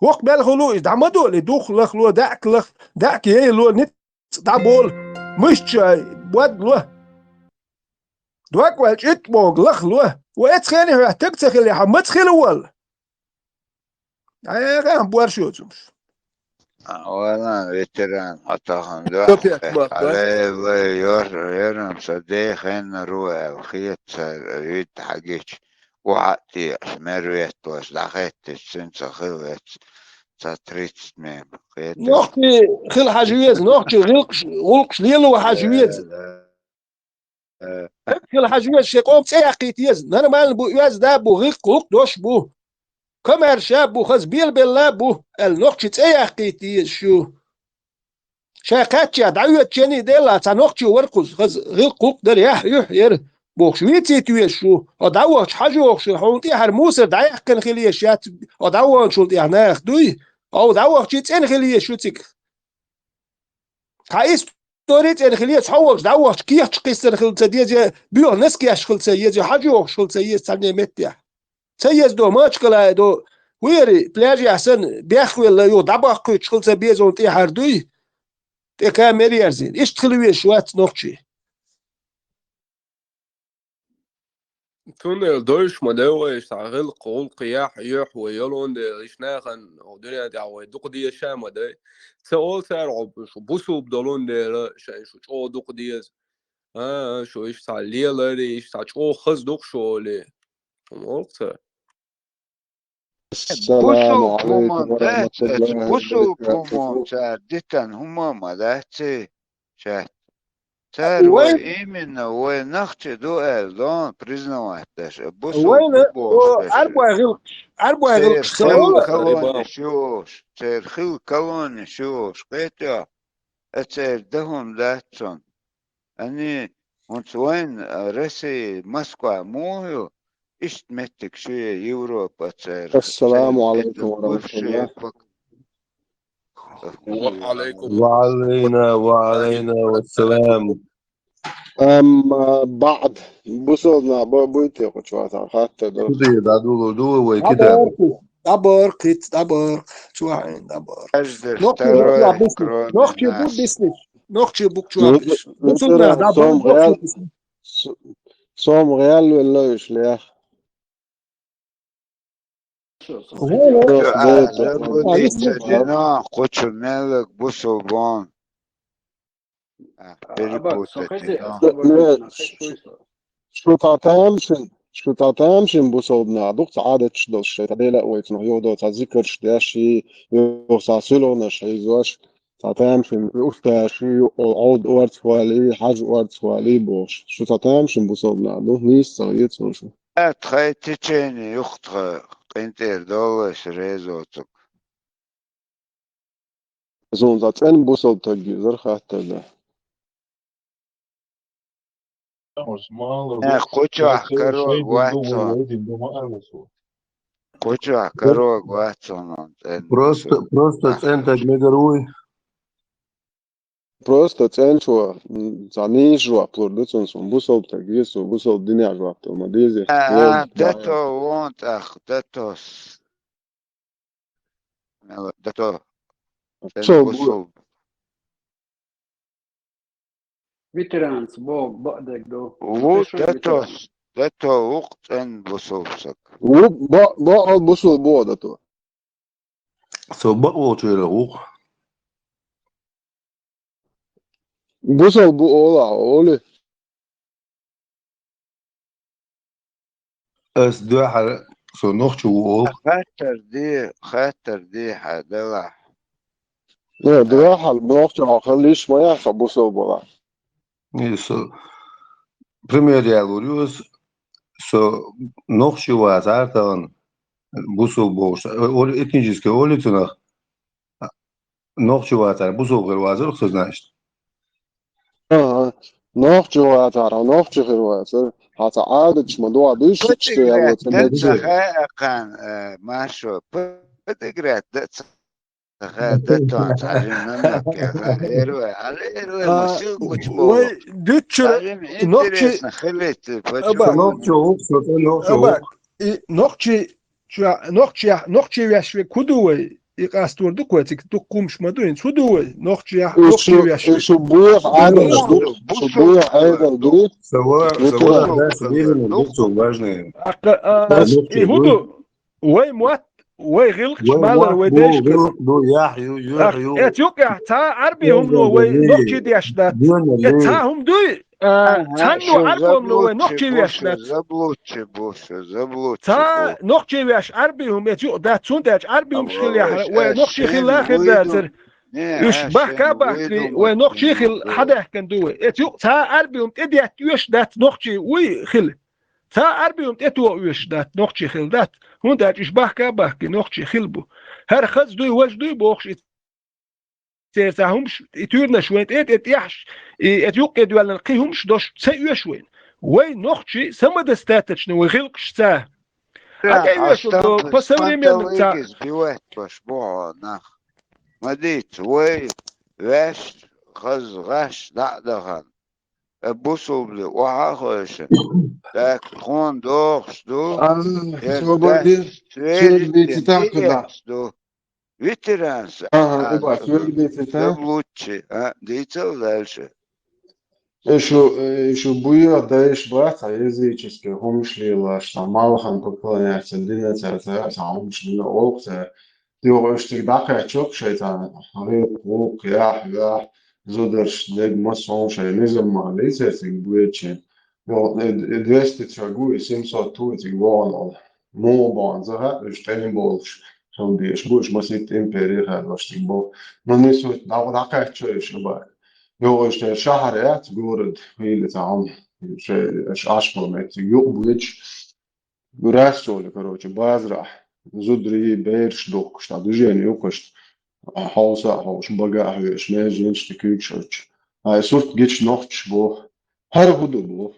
ХӀокху мел хуьлу иза, дӀа ма долу и, дух лахло, даьӀка лах-, даьӀка яйло, ницкъ дӀаболу, мышча бодло. Дог ваьлла чӀитта богу лахло. Вай цхьаьна хьоьх таг ца хилла, хьо маца хила волу? Ай, гӀан борш йоцумаш. Валан ветеран, хьо тахана Капец, дуьхьа махкаш. Хьале, вай, йор-, йорам са дехенна ру аьлла, хета цара вид хьагича, охьа а тиъаш, мер ветталаш, дӀахеттича, цуьнца хила вец, ца тридцать мем. Хета. Нохчий хила хьажа веза, нохчий гӀулкъаш, гӀулкъаш лело хьажа веза. Э, э. Хила хьажа веза, шен къоман цӀе яккхийта еза. Нормально бу, оьзда бу, гӀиллакх-гӀуллакх дош бу. Комаьрша бу, хаза белабелла бу, аьлла, нохчий цӀе яккхийта еза шу. Шайн кхаьччехь дӀаоьцучу а делла, цхьа нохчий вара кхуза, хаза гӀиллакх-гӀуллакх дара, яхь, юьхь яра, бохуш, вийцийта веза шу. Хьо дӀавахча хьажа вохуш, хьуна тӀехьара мусор дӀаяьккхина хила езаш яц, хьо дӀаваханчул тӀехь наха дуй? Хьо дӀавахчий цӀена хила еза шу цигахь. Хьан истори цӀена хила еза, хьо волчу дӀавахча кехаташ кхиссар хила ца деза, боьха носкеш хила ца еза, хьажа йохуш хила ца еза цхьанне меттехь. Ца еза до, Мачкалай до, хӀуьйри, пляжехь санна, бехвелла юха дӀабаккхуьйтуш хила ца беза, тӀехьара дуй, тӀе камера ерзийна. Иштта хила везаш вац нохчий. Цундела дойуш ма дай вай, иштта гӀиллакх-гӀуллакх, яхь-юьхь вай йолун дела, иштта нахана дуьнен тӀехь вай дукха дезаш а ма дай. Ца олу цара хьо шу бусулба долун дела, шайн шу чӀогӀа дукха деза. А, а, шу иштта цхьа леларе, иштта цхьа чӀогӀа хаза ду-кх шу олий. ХӀума олу-кх цара. Ассаламу Бусулба хӀуманна алейкум ва дац, рахматуллахи ва бусулба хӀуманна баракатуху. Цара дитина хӀума ма дац и, шаьтта. Цара вай, вай именно, вай нохчий ду аьлла, дон признавать деш, бусулба вайна, ду бохуш о, деш. Арбой гӀиллакхаш, арбой гӀиллакхаш ца олу. Церан хила колониш ю уьш, церан хила колониш ю уьш, кхетий хьо? Э, церан дан хӀума дац цунна. Ани, хӀунца вайн, а, Россия, Москва муха ю? Иштта меттиг шу я Европа церан, Ассаламу церан алейкум ва рахматуллах. Ва алейкум. Ва алейна, ва алейна ва салам. Амма баъд, бусалба нах ба-, буй те кху чохь цхьа хаттар долуш? Куди дӀадулур ду вай китаб? ДӀабаркхит, дӀабаркхит, дӀабаркхит, чохь Ӏин дӀабаркхит. Каждый второй кроме нас. Нохчий бу бисниш. Нохчий бу чохь бисниш. Бусалба нах дӀабаркхит. Сом гӀел-, с-, сом гӀел велла уьш лех. Забудиться дина, кху чу меллаг бусалба вон. А, перепутать дина. Шу цхьа тамашийна, шу цхьа тамашийна бусалба нах ду-кх цхьа Ӏадаташ долуш, шайн цхьа Дела а вайцунах йоху долу цхьа зикарш деш, и йоху цхьа суьлханаш хьийзош, цхьа тамашийна устазаш ю, Ӏовда орцахвалий, хьажа орцахвалий бохуш. Шу цхьа тамашийна бусалба нах ду, нийса ца хета суна шу. Э, тхайн течение ю-кх тхан къинтӀера доллуш резо цуьнга. Суна цхьа цӀена бусалба таг везара хаттар дан. Э, кху чохь карор вац хьуна. Кху чохь карор вац хьуна цӀена бусалба. Просто, просто цӀена таг мегар вуй? Просто цӀена чо, м, цхьа нийса жоп лур ду цунна, суна бусалба таг веза, суна бусалба динехь жоп дала ма деза. А, а, дато вон тӀаккха, дато. Мела, дато. ЦӀена бусалба. Ветеранс, бо, бо, дерг ду. Ву дато, дато ву-кх цӀена бусалба саг. Ву, бо, бо, бусалба бу дато. Со бакъволчуьра ву-кх. Бусалба бу олахь, олий? Ас дуьхьал со нохчо ву олу. Хаттар де, хаттар де хьан делахь. Не, дуьхьал нохчо хьо хила йиш ма яц хьо бусалба валахь. Не, со пример ялур ю ас, со нохчо вацара тахана бусалба бохуш, олу этнический олу цунах. Нохчо вацара, бусалба хир вацара со, значит. Ага. Нохчо вацара, нохчо хир вацара. Хьаца Ӏадаташ ма дуа дышичте я вот. Подыграть да ца хаа кхаьн, э, Машо, подыграть да ца хаа, да тон, цхьа жим намек, эр вай, ала эр вай, ма сил гуч бо. Вай, дуччура, нохчи интересно, хилит, почему? Нохчо вук, со тӀе нохчо вук. И нохчи, чуа, нохчи, нохчи вяш век куду вай? И къастор ду кой, цик дуккхумш ма ду, инц хӀу ду вай? Нохчи, нохчи вяш век. Шу бух, Ӏадаташ ду, шу бух, Ӏедал ду. Сава, сава, да, сидирина, ду, цо важное. Акка, а, и хӀу ду? Вай мотт, вай гӀиллакхаш, вай малар, мотт, вай дайшкара. ГӀиллакх ду, яхь ю, юхь ю. Эц юкъехь цхьа Ӏарби хӀумано вай нохчи деш дац. Эц цхьа хӀума дуй, а, цхьанну Ӏарби хӀумано вай нохчи веш дац. Заблудчи бу шу, заблудчи бу. Цхьа нохчи веш Ӏарби хӀума эц юкъа дац, цундела Ӏарби хӀумаш хила яхьара, вай нохчи хила хир дацара. Уьш бахка а бахкий, вай нохчи хила хьадаьхкина ду вай. Эц юкъа цхьа Ӏарби хӀума тӀедетта оьшуш дац нохчи вуй хила. Цхьа Ӏарби хӀума тӀетоха оьшуш дац, нохчи хила дац, хӀунда аьлча уьш бахка а бахкий, нохчи хила бу. ХӀара хаза дуй, важа дуй бохуш, и церан цхьа хӀумаш, и туьйранаш вайн тӀе, тӀе тӀехьаш, и эца юккъе доьллина кхин хӀумаш дош ца оьшу вайна. Вай нохчий самодостаточно вай гӀиллакхашца. Хьан тӀе оьшу до, по современному ца. Бивать баш бу хьо нах. Ма дийца, вай ваьш, хаза гӀаш, дӀа а дахана. Э, бусулба охьа а хойша. Так, тхуна дохуш ду. А, э, собар де, собар де, цитата да. Ду. Ветеранс. Ага, а, эба, собар де, цитата. Заблудчи, а, дийцал дальше. Э, шу, э, шу буя дайш бац, а языческий хӀумаш лелаш, там, малхан поклоняться, дина ца, ца, ца, хӀумаш лела олх, ца, Йо, уьш цига дӀакхаьчча шайтӀа, гӀиллакх, гӀуллакх, яхь, ваьхь, зударш, дерг, массо а шайн низам ма лийцар цига буьйцу. Йо, э, э, двести шаг ву, и семьсот ву, и цига вогӀун олу. Муха богӀун ца хаьа, уьш тӀеман болуш, хила дезаш бу, уьш масийтта импери хадош цига бу. Но не суть, дӀа-, дӀакхаьчча уьш, хӀаъ. Йо, уьш шайн шахьар яц, город, хӀийла цхьа хӀума, шайн, аш, аш километр цига юкъа буьйцу. Раьстоле, короче, базарахь зударий, бераш духкуш, тӀаккха движение юккъуш, хьовса а хьовш, бага а хьоьжуш, меженаш тӀе куьйгаш оьцуш. Ай, сурт гича нохчаш боху. ХӀара хӀу ду боху?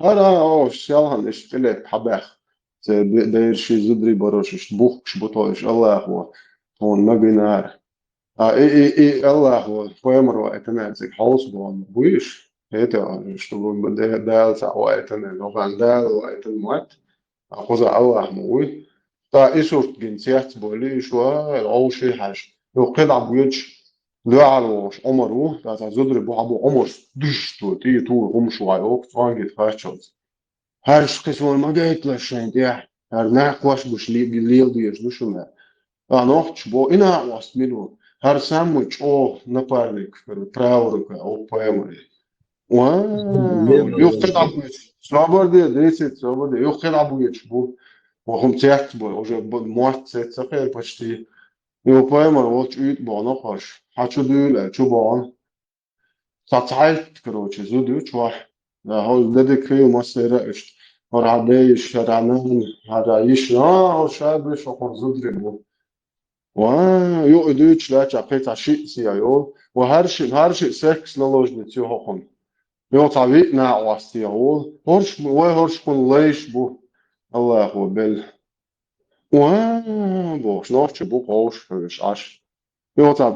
ХӀара, а, ош, селхана иштта тӀелетта хьабаьхна. Церан бе-, бераш, зударий барош иштта бухкуш бу тхо, иштта Аллахо тхуна магийнара. А, и, и, и Аллахо, пайхамар ваийтина цига хьовса боху буьйш? ХӀета, чтобы Дала цхьаъ ваийтина, нохана Дала ваийтина мотт, а кхуза Аллах ма вуй. ТӀаккха и сурт гина цецбойла, уьш вай, Ӏовший хьаьжа. Юха кхидӀа буьйцуш, дуьхьал вогӀуш Ӏумар ву, тӀаккха цхьа зударий бу, хьан бу Ӏумарс дуьш цо, тӀе тур хӀумаш вай, оха цӀонгита хаччалц. ХӀара кхин суна ма гайталаш шайн тӀехь, хӀара накхош гуш ле-, лела дезаш ду шуна. А нохчаш бо, и накъост мила ву? ХӀара самый чӀогӀа напарник, правая рука, оха пайхамаре. Ва, юххе дӀабуьйцуш. Собар де, десять, собар де. Юххе дӀабуьйцуш бу. Ва хӀума цец бу, уже бу-, мотт цец ца хир почти. Юха пайхамар волчу уьйтӀа богӀу нохош. Хьан чу дуьйла, чу богӀу. Цхьа цхьайтта, короче, зуда ю чохь. Да, хьо де дика хила массеран а иштта. ХӀара хьан бен йиш, хӀара хьан нана, хӀара хьан йиш. А, хӀара ша бен, шо хӀара зударий бу. Ва, юкъа дуьйцуш лаьттачохь кхин цхьа шиъ сехьа йолу. Ва хӀара шиъ, хӀара шиъ секс наложница ю хӀокхуна. Йо, цхьа виъ накъост сехьа волу. ХӀорш, вай хӀорш кхунна лайш бу. Аллахо белла. Ва, бохуш, нохча бу кховш, хьоьжуш Ӏаш. Йо, цхьа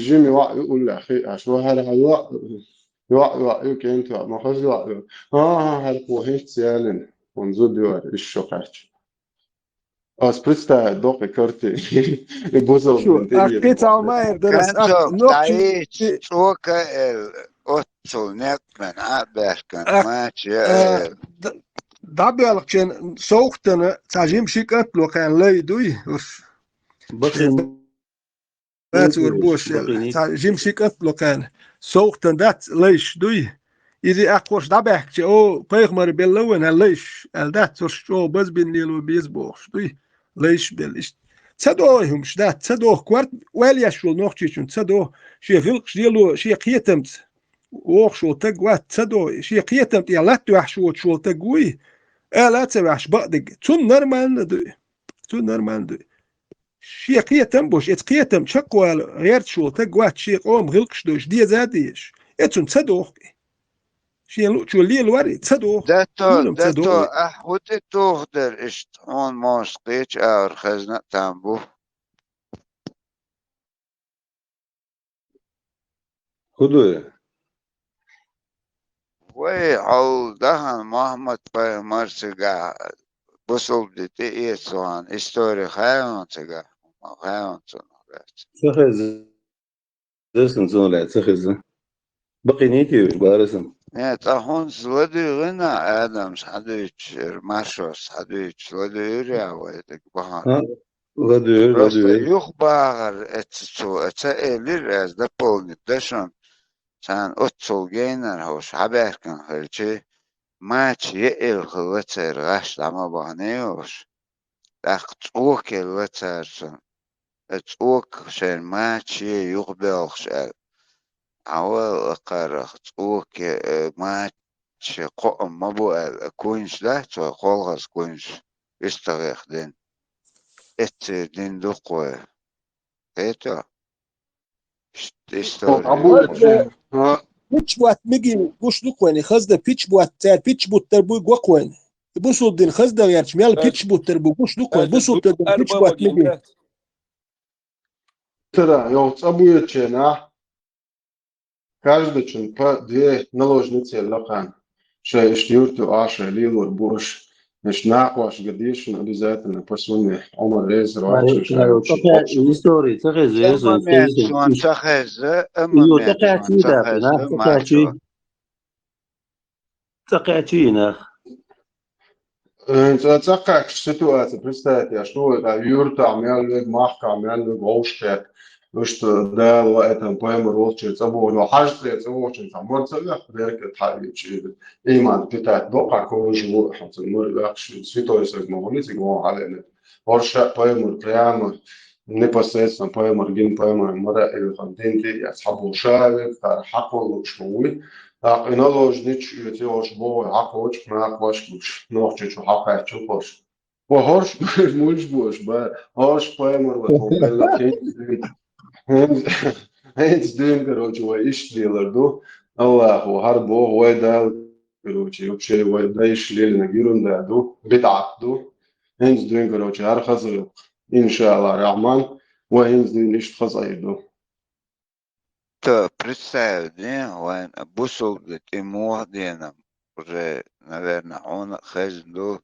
жима йоӀ ю уллехь хиъаш, ва хӀара хьан йоӀ, йоӀ, йоӀ ю, кӀентан йоӀ, ма хаза йоӀ ю. ХӀан-хӀа, хӀара кхо хӀинцца ялина, хӀун зуда ю хӀара, иштта шо кхаьчча. Ас представить доккху и карти, и бузал. Шу, а кхин цхьа хӀума эр дара ас, а, нохчи, дӀаийцу, цӀока эр, оццул некъ мен, а, баьхкан, а, мача, а, эр. Д-, дӀабоьлхучун совгӀатана цхьа жима ши кӀант ло кхаьна лай дуй, уьш. Бакъ Бацур бошел, цхьа жима ши кӀант ло кхаьна. СовгӀатан дац лайш дуй? Иза а кхош дӀабаьхкича, о, пайхамар белла вайн хӀара лайш, аьлла дац, цо чӀогӀа базбина лело беза бохуш дуй? Лайш белла иштта. Ца догӀу хӀумаш дац, ца догӀу корта, ойла еш волу нохчичун ца догӀу, шен гӀиллакхаш лело, шен кхетамца вогӀуш волу таг вац, ца догӀу, шен кхетам тӀехь латта ваьхьаш воцуш волу таг вуй? Ала а ца ваьхьаш бакъдерг, цунна нормально дуй. Цунна нормально дуй. Шен кхетам а беш, эца кхетам чекхвала гӀерташ волу таг вац, шен къоман гӀиллакхаш дойуш, деза а дезаш. Эцунна ца дохку и. Шен луъчо лелавар и ца доху. Дато, хӀунда ца дато, доху? Ахь хӀу тӀе туху дара иштта? Хьуна могӀаш кхеча агӀор хезна а там бу. ХӀу ду и? Вай, хьол дахана Мухьаммад пайхамар цигахь бусулба ди тӀеэцна вахана, истори хаьий хьуна цигахь? Хаьий хьуна цунах лаьцна? Ца хеза. Сан цунах лаьцна ца хеза. Бакъйиний те уьш, бара сан? Э, цкъа хӀунца ладуьйгӀина Адамас хьадуьйцуш, Маршос хьадуьйцуш, ладуьйгӀира вай дага бахьана? А? ЛадуьйгӀира, просто ладуьйгӀира. Юхабахар эцца цо, э, ца элира, аса дополнить дан шуна. Царна оццул генара хьовш хьабаьхкина хилча, мача яа хилла церан гӀаш дӀа ма баханехь уьш. ТӀаккха цӀока елла цара цунна. Э, цӀока шайн мача е юхабоьлхуш аьлла. Хьавал акхарах цӀока, э, мача кхоам ма бу аьлла, э, куйнаш дац вай, колхоз куйнаш, истагӀех дина. Эццера дина ду-кх вай. Хетий? Ишт-, истори. Абу, а? Пича ботта мегий гуш ду-кх вайна, хаза дан пича ботта, цара пича буттар буй го-кх вайна. Бусулба дин хаза дан гӀерташ, мел пича буттар буй гуш ду-кх вайна, бусулба дин пича ботта мегий. Тара, йо, цӀа буьйцученахь, каждачун по две наложницы лакхана. Шайн иштта юрту а шайн лелор бу аша. Иштта накхош ган деза шуна обязательно по сунне. Ӏумар реза вац шуна шайн. Истори ца хеза, ЦӀа момент цунна ца хеза, а, йо, ца момент кхаьчий цунна ца хеза, ца кхаьчий. Маршо. Ца кхаьчий нах. Э, цӀа, цӀа кхаьчча ситуация, представить еш ду вай, юртахь мел верг, махкахь мел верг вовшахкхетта. Иштта Дала ваийтина пайхамар волчуьра цӀа бохуш, хьажа цӀера цӀа вохучун цхьа мара ца вехка, беркат хьаийча, иман питать боккхахь кожа ву, хьо цунна мара вехаш, святой саг ма вуни цига вон хьалаьннарг. ХӀорш а пайхамар прямо непосредственно пайхамар гина, пайхамар мара а оьхуш, дин тӀе а эцна хьаболуш а верг, цара хьакхоллуш ма вуй. ТӀаккха и наложничаш оьций хӀорш боху, хьакхочух накхош гуш, нохчочу хьакхаьчча хӀорш. Ва хӀорш муьлш бу аша, ба, хӀорш пайхамар вац, хӀинца дуьйна, хӀинца дуьйна, короче, вай иштта лелар ду. Аллахо хӀара боху, вай Дала, короче, вообще вай дайша лелийнарг ерунда ду, бидӀат ду. ХӀинца дуьйна, короче, хӀара хаза хилла, иншааллахӀ рахьман, вай хӀинца дуьйна иштта хаза Ӏийр ду. То представь, дин, вайн бусулба тӀе муха денам, уже, наверное, хьуна а хезна ду.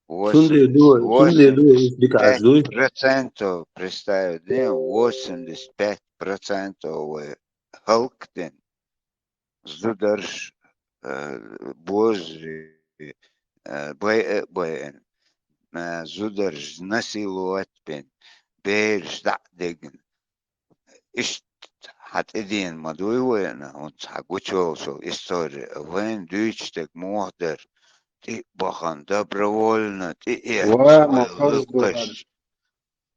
Цундела ду, цундела ду, иш дика Ӏаш дуй? Восемьдесят пять процентов, представь, дин, восемьдесят пять процентов вай хӀаллакдина. Зударш, э, божари, э, байа а байина, э, зударш насиловать бина, бераш дӀа а дигна. Иштта хьан тӀедена ма дуй вайна, хӀунца хьан гучуволчул истори, вайна дуьйцуш дерг муха дара, тӀе а бахана, добровольно, тӀе а эцна, ма хаза ду аьлла.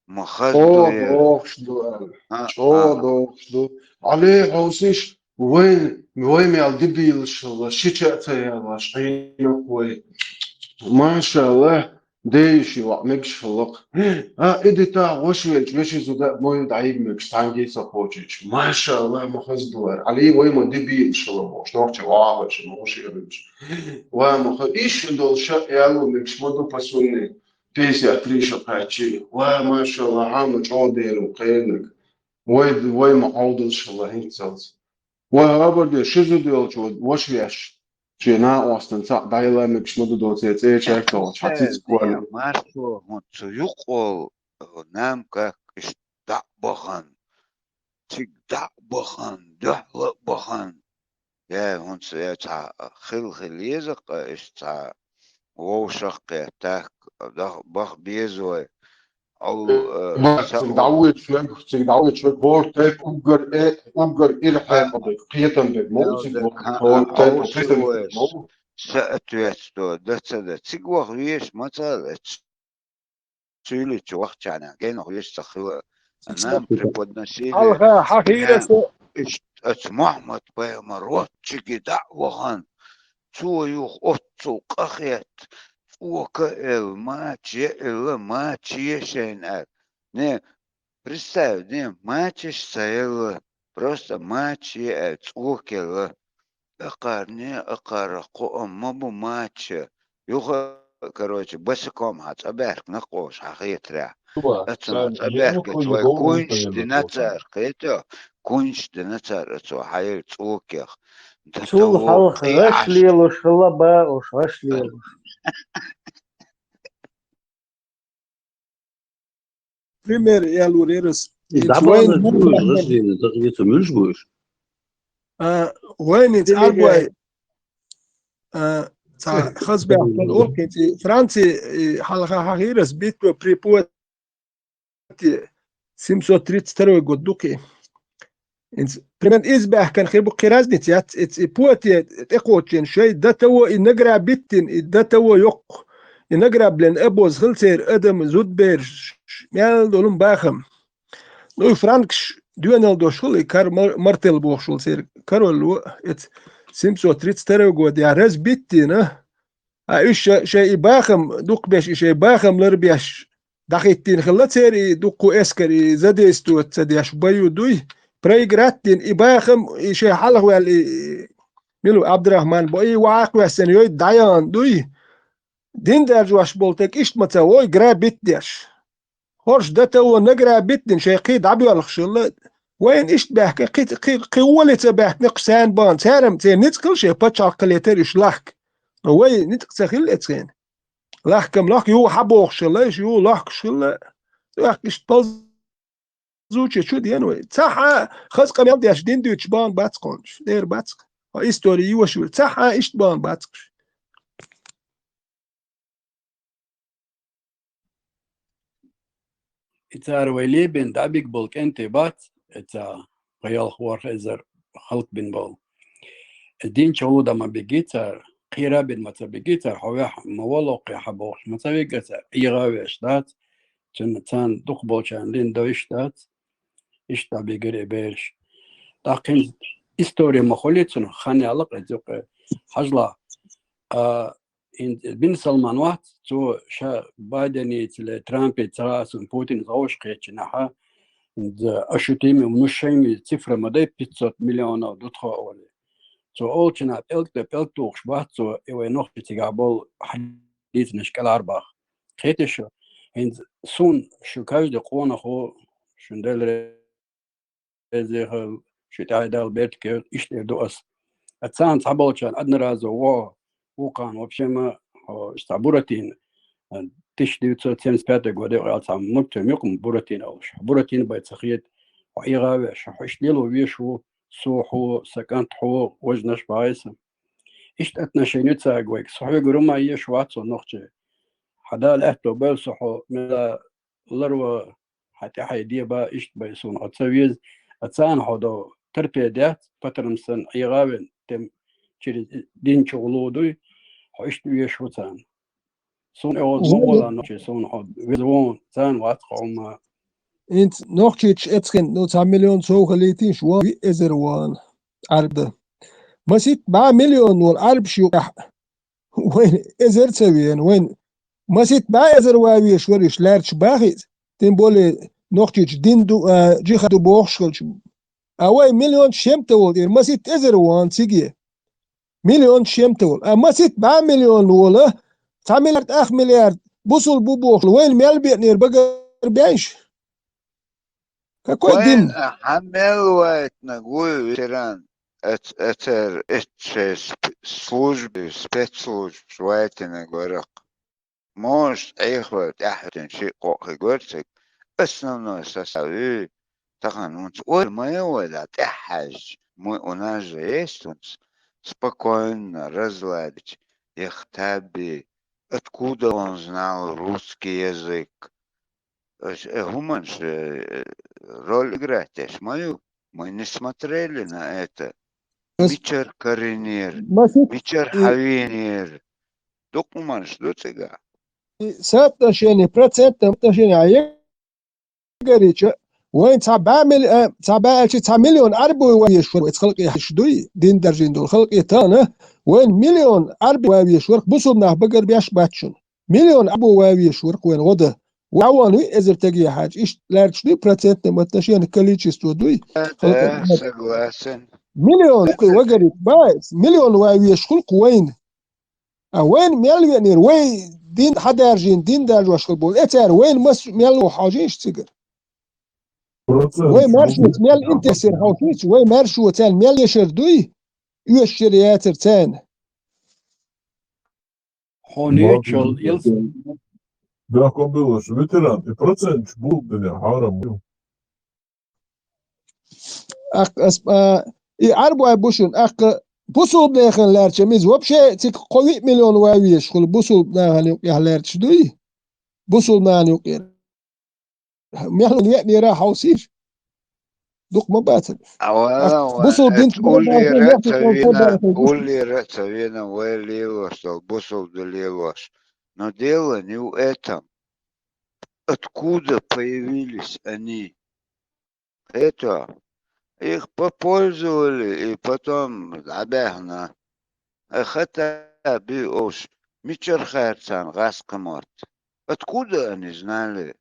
Ма хаза ду аьлла. ЧӀогӀа дохуш ду аьлла. А, чӀогӀа а дохуш ду. Ӏали, хьовсийша, вай, вай мел дебилаш хилла, шича а ца ялош, Ӏийна-кх вай. Машаллахь, ден йиша йоӀ мегаш хилла-кх. А, и дитахь ваша велча, вешин зуда а ма ю дӀайига мегаш, цхьаьнгге а ца кхочуьйтуш. Машаллахь, ма хаза ду аьлла. Ӏали, вай ма дебилаш хилла бохуш, нохчий вахалаш, ма ваша велча. Ва ма ха-, иштта долуш а яло мегаш ма ду по сунне. Пятьдесят три шо кхаьччий. Ва, машаллахӀ, хьан ма чӀогӀа деру кхерниг. Вай, вай ма Ӏовдалш хилла хӀинццалц. Вай хабар де, ши зуда йолчу ваша веш, шен накъостан цхьаъ дӀайла мегаш ма ду доцу, цӀе чаьрталгӀачу хьан цица кхоьллина. Маршо, хӀунца юкъол, э, намках иштта дӀа а бахана, цига дӀа а бахана, дуьхьал а бахана. Я, хӀунца я цхьа хила-хила еза-кх, иштта цхьа вовшах а кхетта, так, дах-, бах безой. Ӏул, э, цига дӀавоьдуш верг, цига дӀавоьдуш верг, хӀора тайпа уггар э, уггар ира хьекъал дерг, кхетам дерг ма ву цига, хӀора тайпа кхетам дерг ма ву. Соответственно, да ца да. Цига ваха веш ма ца хилла, эцу суьйлича вахчарна, генах веш ца хилла. Нам преподносили. Алха, хьахийра со. Иштта оцу Мухьаммад пайхамар оцциге дӀа а вахана, цо юха оццул къахетта, цӀока а елла, мача яа елла, мача е шайна аьлла. Не, представь, не, мачаш ца елла, просто мача е аьлла, цӀока елла. Акхарне, акхар кхоам ма бу мача. Юха, короче, босиком хьа цӀа баьхкина кхош хьа хетарехь. Ацун цӀа баьхкача вай кунч дина цар, кхетахь, кунч дина цар ацо хьайр цӀокех. Цул хьалха гӀаш лелуш, хала бааш, гӀаш лелуш. Пример я лурерас. Ин дабална вайн буйш, гӀаш лелуш, так и цу муьлш буйш. А, вайн ин Пример. Аргвай. А, ца хазбя, Франция, и, хьалха хьахирас битва при Пуате. Семьсот тридцать второй год ду кхи. Инц, примерно из баьхкан хир бу кхи разница яц, эц и Пуате тӀекхочен шай, датаво и награ биттин, и датаво йоккху. И награ блен обоз хил цер адам зудбер ш-, ш-, мел долун бахам. Ну, и франкш дуьнал дош хул, и кар мар-, мартел бохшул цер, король во, эц семьсот тридцать второй год, я раз биттина, а уьш ша-, шай и бахам, дукха беш и шай бахам лар беш, дахиттин хилла цер и дукху эскар и задействовать ца деш баю дуй, проиграть дин и бахам, и шай хьалхавел и, и, милу Абдрахман бо, и вахвессан йой даян дуй. Дин даржош болтак ишт ма ца вой, грабить деш. Хорш дата вон награ биттина шай кхий дӀабоьлхуш хилла. Вайн иштта баьхка, кхи, кхи, кхи воли ца баьхкина кху сайн бан. Царам церан ницкъ хила шай пачхьалкх кхилетар уьш лахка. Но вай ницкъ ца хилла эцхен. Лахкам лохк ю хьабохуш хилла, уьш ю лохкуш хилла. ТӀаккха иштта палзуча чу ден вай. Цхьа хаза къамел деш дин дуьтуш бан бац кхонаш. Дер бац. Хьо истори йош вир. Цхьа иштта бан бац кхуш. И цара вай лебен дӀабиг болу кӀентий бац, и ца пхи-ялх ворхӀ эзар халкъ бин болу. И динчу гӀуда ма биги цара, кхера бин ма ца биги цара, хьо вехь ма волоккхе хьан бохуш ма ца вига цара, Ӏийгъа веш дац, цуьнан царна дукха болчарна дин довиш дац, иштта дӀабигира и бераш. ТӀаккха хӀинца истори ма хуьли цунах, хан яла кхин цу кхе. Хьажла, а, ХӀинца Бин Салман вац, цо ша Байденицале, Трампе ца гӀасун Путин зовш кхечинахьа, хӀинца ощутимый, внушаемый цифра ма дай, пятьсот миллионов дутхо оле. Цо олчина пӀелг тӀе пӀелг тухуш бац цо, и вай нохчий цигахь болу хьадийцинаш кӀелхьарбах. Кхеташ шу, хӀинца суна шу каждый къонахо, шун Деле Эзехал, шу тӀаьхьа Далла беркат, иштта эр ду ас. А царна цхьаболчарна одноразово, вукхарна вообще ма, хьо, цхьа Буратино, а, тысяча девятьсот семьдесят пятый год, аьлла цхьа мультфильм ю-кх Буратино олуш. Буратино бен ца хета, хьо ӀийгӀа веш, хьо иштта лело веш ву, со хьо, сан кӀант хьо, важнаш бахьийса. Иштта отношение ю цаьрга вайга. Со хьоьгара ма еш вац хьо нохчий. Хьан Дала аьтто бойла со хьо, мела ларва хьан тӀаьхье деба, иштта бай суна хьо ца веза, а царна хьо до терпе дац, патарм санна ӀийгӀа вен, тем через дин чу гӀуллу дуй, хьо иштта веш ву царна. Суна э вон Суна мугӀала нохчий суна хьо веза вон, царна вац хьо хьума. ХӀинца нохчийчу эцхин, ну, цхьа миллион сов хилийтийша, вон виъ эзар вон Ӏарбда. Маситта бӀе миллион волу Ӏарбаш юкъахь. Вайн эзар ца веана, вайн маситта бӀе эзар ван веш вара уьш лаьрча бахица, тем более нохчийчу дин ду, а, джихад ду бохуш хилча. А вай миллион шемта волу тӀера маситта эзар ван циге. Миллион шемта волу. А маситта бӀе миллион волу, цхьа миллиард, ах миллиард бусул бу бохуш, вайна мел беънера багар беш? Какой дин? Вайн, а, хьан мел вайтинарг вуй, ветеран? Эц-, эцер, эц шайн сп-, службе, спецслужбе вайтинарг вара-кх. Может, Ӏехавар тӀаьхьа хӀоьттина шиъ-кхоъ хир вара цига. Основной состав ю, тахана хӀунца ойла ма е вай, да, тӀаьхьа хьаьжча, мы, у нас же есть хӀунца спокойно разладить, эх, таби, откуда он знал русский язык? Аш, э, хӀуманаш, э, роль играть деш ма ю. Мы не смотрели на это. Ас- Мичара карийнера, масит-, мичара и- хьавийнера. Дукха хӀуманаш ду цигахь. И соотношение, процентное отношение а е-, гарича, вайн цхьа бӀе мил-, э, цхьа бӀе аьлча, цхьа миллион Ӏарбой ван веш вара, вай халкъе хьаш дуй, дин даржийна долу халкъе тахана, вайн миллион Ӏарбой ван веш вара, бусулба нах багар беш бац шуна. Миллион Ӏарбой ван веш вара-кх вайн гӀо дан. Ван виъ эзар тагехьача, иштта лаьрчаш дуй, процентном отношении количество дуй. Да, халкъан да, согласен. Миллион кхы вагарик бац, миллион вай вешхулкх вайна. А вайна мел веанера, вай дин хьадаржийна, дин даржош хила болу. Э, цара вайна мас мел ву хьожийша цигара. Вай маршоца мел интересера хьовсуьйту, вай маршо царна мел ешар дуй, оьшуш яцара царна. Хьо нечал ил. Бехкам белаш, ветеран, и проценташ бу дуьне хьарам ю. Аккха ас, а, и Ӏарбой бу шуна, аккха бусулба нахана лаьрча миза, вообще цига кхо-виъ миллион вай вешхула бусулба нахана юкъехь лаьрча дуй? Бусулба нахана юкъера. Мел веанера хьовсийша. Дукха ма бацара. Ас бусулба динца ма бацара, уллера ца вена, уллера ца вена вай лелош долу бусулба лелош. Но дело не в этом. Откуда появились они? Это, их попользовали и потом дӀабаьхна. Э, хата би ош, мичара хаьрцан гӀаскхамот? Откуда они знали?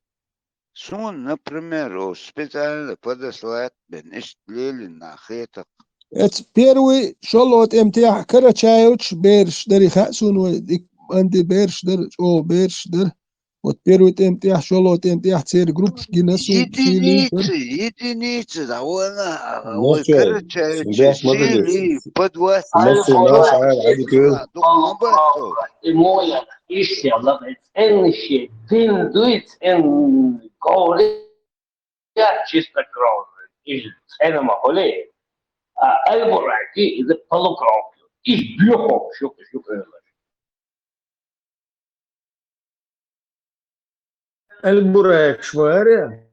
Суна, например, ош специально подослать бен, иштта лелина хетакх. Эца первый шолгӀа тӀемтехь Карачаевич бераш дарий хаьа суна вай, и Анди бераш дара, чӀогӀа бераш дара. Вот первый тӀемтехь, шолгӀа тӀемтехь церан группаш гина суна, шийли дара. Единицы, единицы, да вон, а, вай Карачаевич шийли, под вас. Дукха ма бацо. И моя, ишши, ладно, цӀен ши, дин дуй, цӀен говрия, чистокровный, и цӀена ма хуле. А Аль-Бураки, иза полукровка. И бюхок, шук, шук, Аль-Буракаш вара?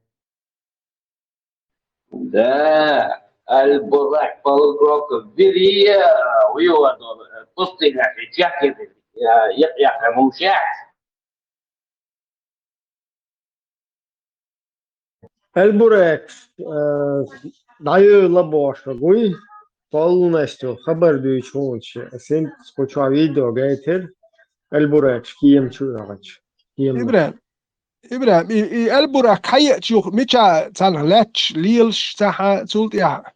Да, Аль-Бурак полукровка, вирия, виола, пустыня, чакеты, я, я, я, мушах. Аль-Буракаш, э, дӀайойла бохург вуй, полностью хабар дуьйцу хьуна ша. Ас хӀинца кху чохь видео гайтира, Аль-Буракаш кема чу оьгӀачу. Кема. ИбрахӀим, ИбрахӀим, и, и Аль-Бурак хьаеача юха мича цхьанхьа лаьтташ лелаш ца хьа, цул тӀаьхьа?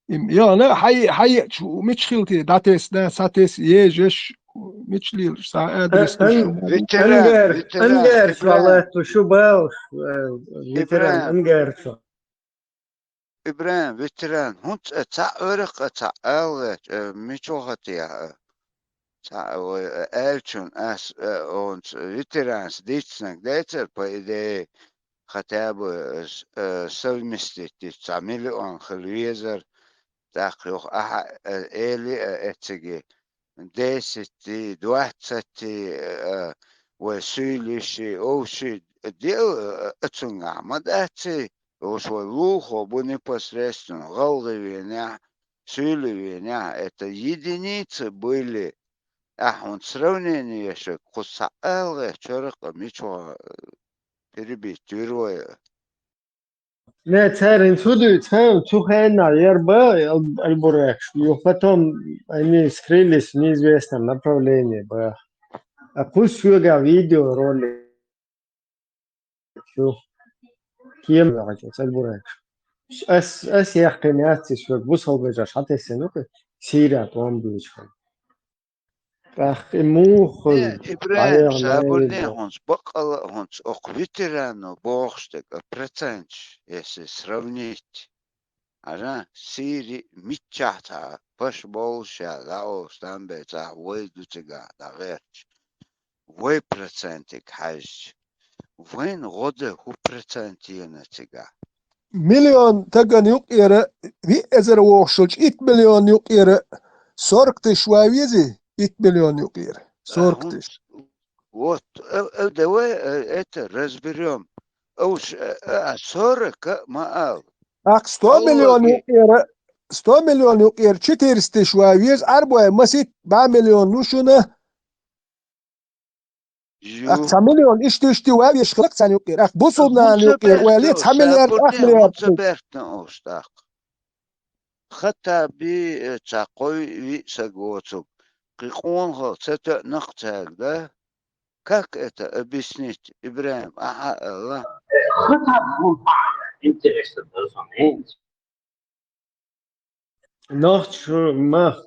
Им яна, хьай-, хьайеача мича хила те, дӀатесна, сатесна, ежаш, мича лелаш, сан адрес. Ан-, ан-, ветеран, ангарш, ветеран, ангарш ветеран. Валлахь, шу балаш, э, ветеран, ИбрахӀим. Ангарш. ИбрахӀим, ветеран, хӀунца цхьа Ӏуьрракх а цхьа ала гӀерташ, э, мича вахат яхьа? Цхьа вай, э, аьллачун ас, э, хӀунца ветеранс дийцинарг дацара, по идее, хотя бы, э, с-, э, совместить дича цхьа миллион хила везар, тӀаккха юха ахьа, э, эли, э, эциге, десятти, двадцатти, э, вай суьйлиши, овши, дел, э, ацунгахь ма дац и, уж вай лулахо бу непосредственно, гӀалгӀа венехь, суьйла венехь, это единицы были. Ахьа хӀунца сравнение еш, кхуза цхьа ала гӀерташ, чоракх а мича ваха, э, перебить вира вай. Не, церан цу дуьйцу хенахь, цу хенахь яра бан, Аль-, Аль-Буракаш, юха потом они скрылись в неизвестном направлении бан. А кхуза соьгахь видеоролик ю. Кема ваьгӀача Аль-Буракаш. Ас, ас яьккхина яц и соьга, бусалба вежарша хьатесна ву-кх, Сирия тӀом буьйцу хенахь. ТӀаккха и муха хила? Э, ИбрахӀим, сабарне хӀунца, баккъала а хӀунца, окху ветерано бохуш дерг, а проценташ, если сравнить, хьажа, Сири миччахь цхьа паш болуш а, дӀаолуш там бен цхьа вай ду цигахь дӀагӀерташ, вай процентиг хьаьжча, вайна гӀо дан хӀун процент йина цигахь? Миллион тагана юкъера, виъ эзар вохушалчу итт миллион юкъера сорок тыщ ван везий? Итт миллион юкъера сорок тыщ. Вот, э, э, давай, э, это разберём. Уж, э, э, а сорок, э, ма ал. ТӀаккха сто миллион юкъера, сто миллион юкъера четыреста тыщ ван веза, Ӏарбой масийтта бӀе миллион ву шуна. Ю. Ах, цхьа миллион иштта-иштта ван веш хилла-кх царна юкъера. Ах, бусулба нахана юкъера вале, цхьа миллиард, ах миллиард. ХӀунца баьхкина уьш тӀаккха? Хаттаби, э, цхьа кхо-виъ саг воцург. Кхин къонахалла ца тоьъна-кх цаьрга, да? Как это объяснить, ИбрахӀим, ахьа а ала? Хаттаб хӀун бахьана интересно дар сан хӀинца? Нах шу мах.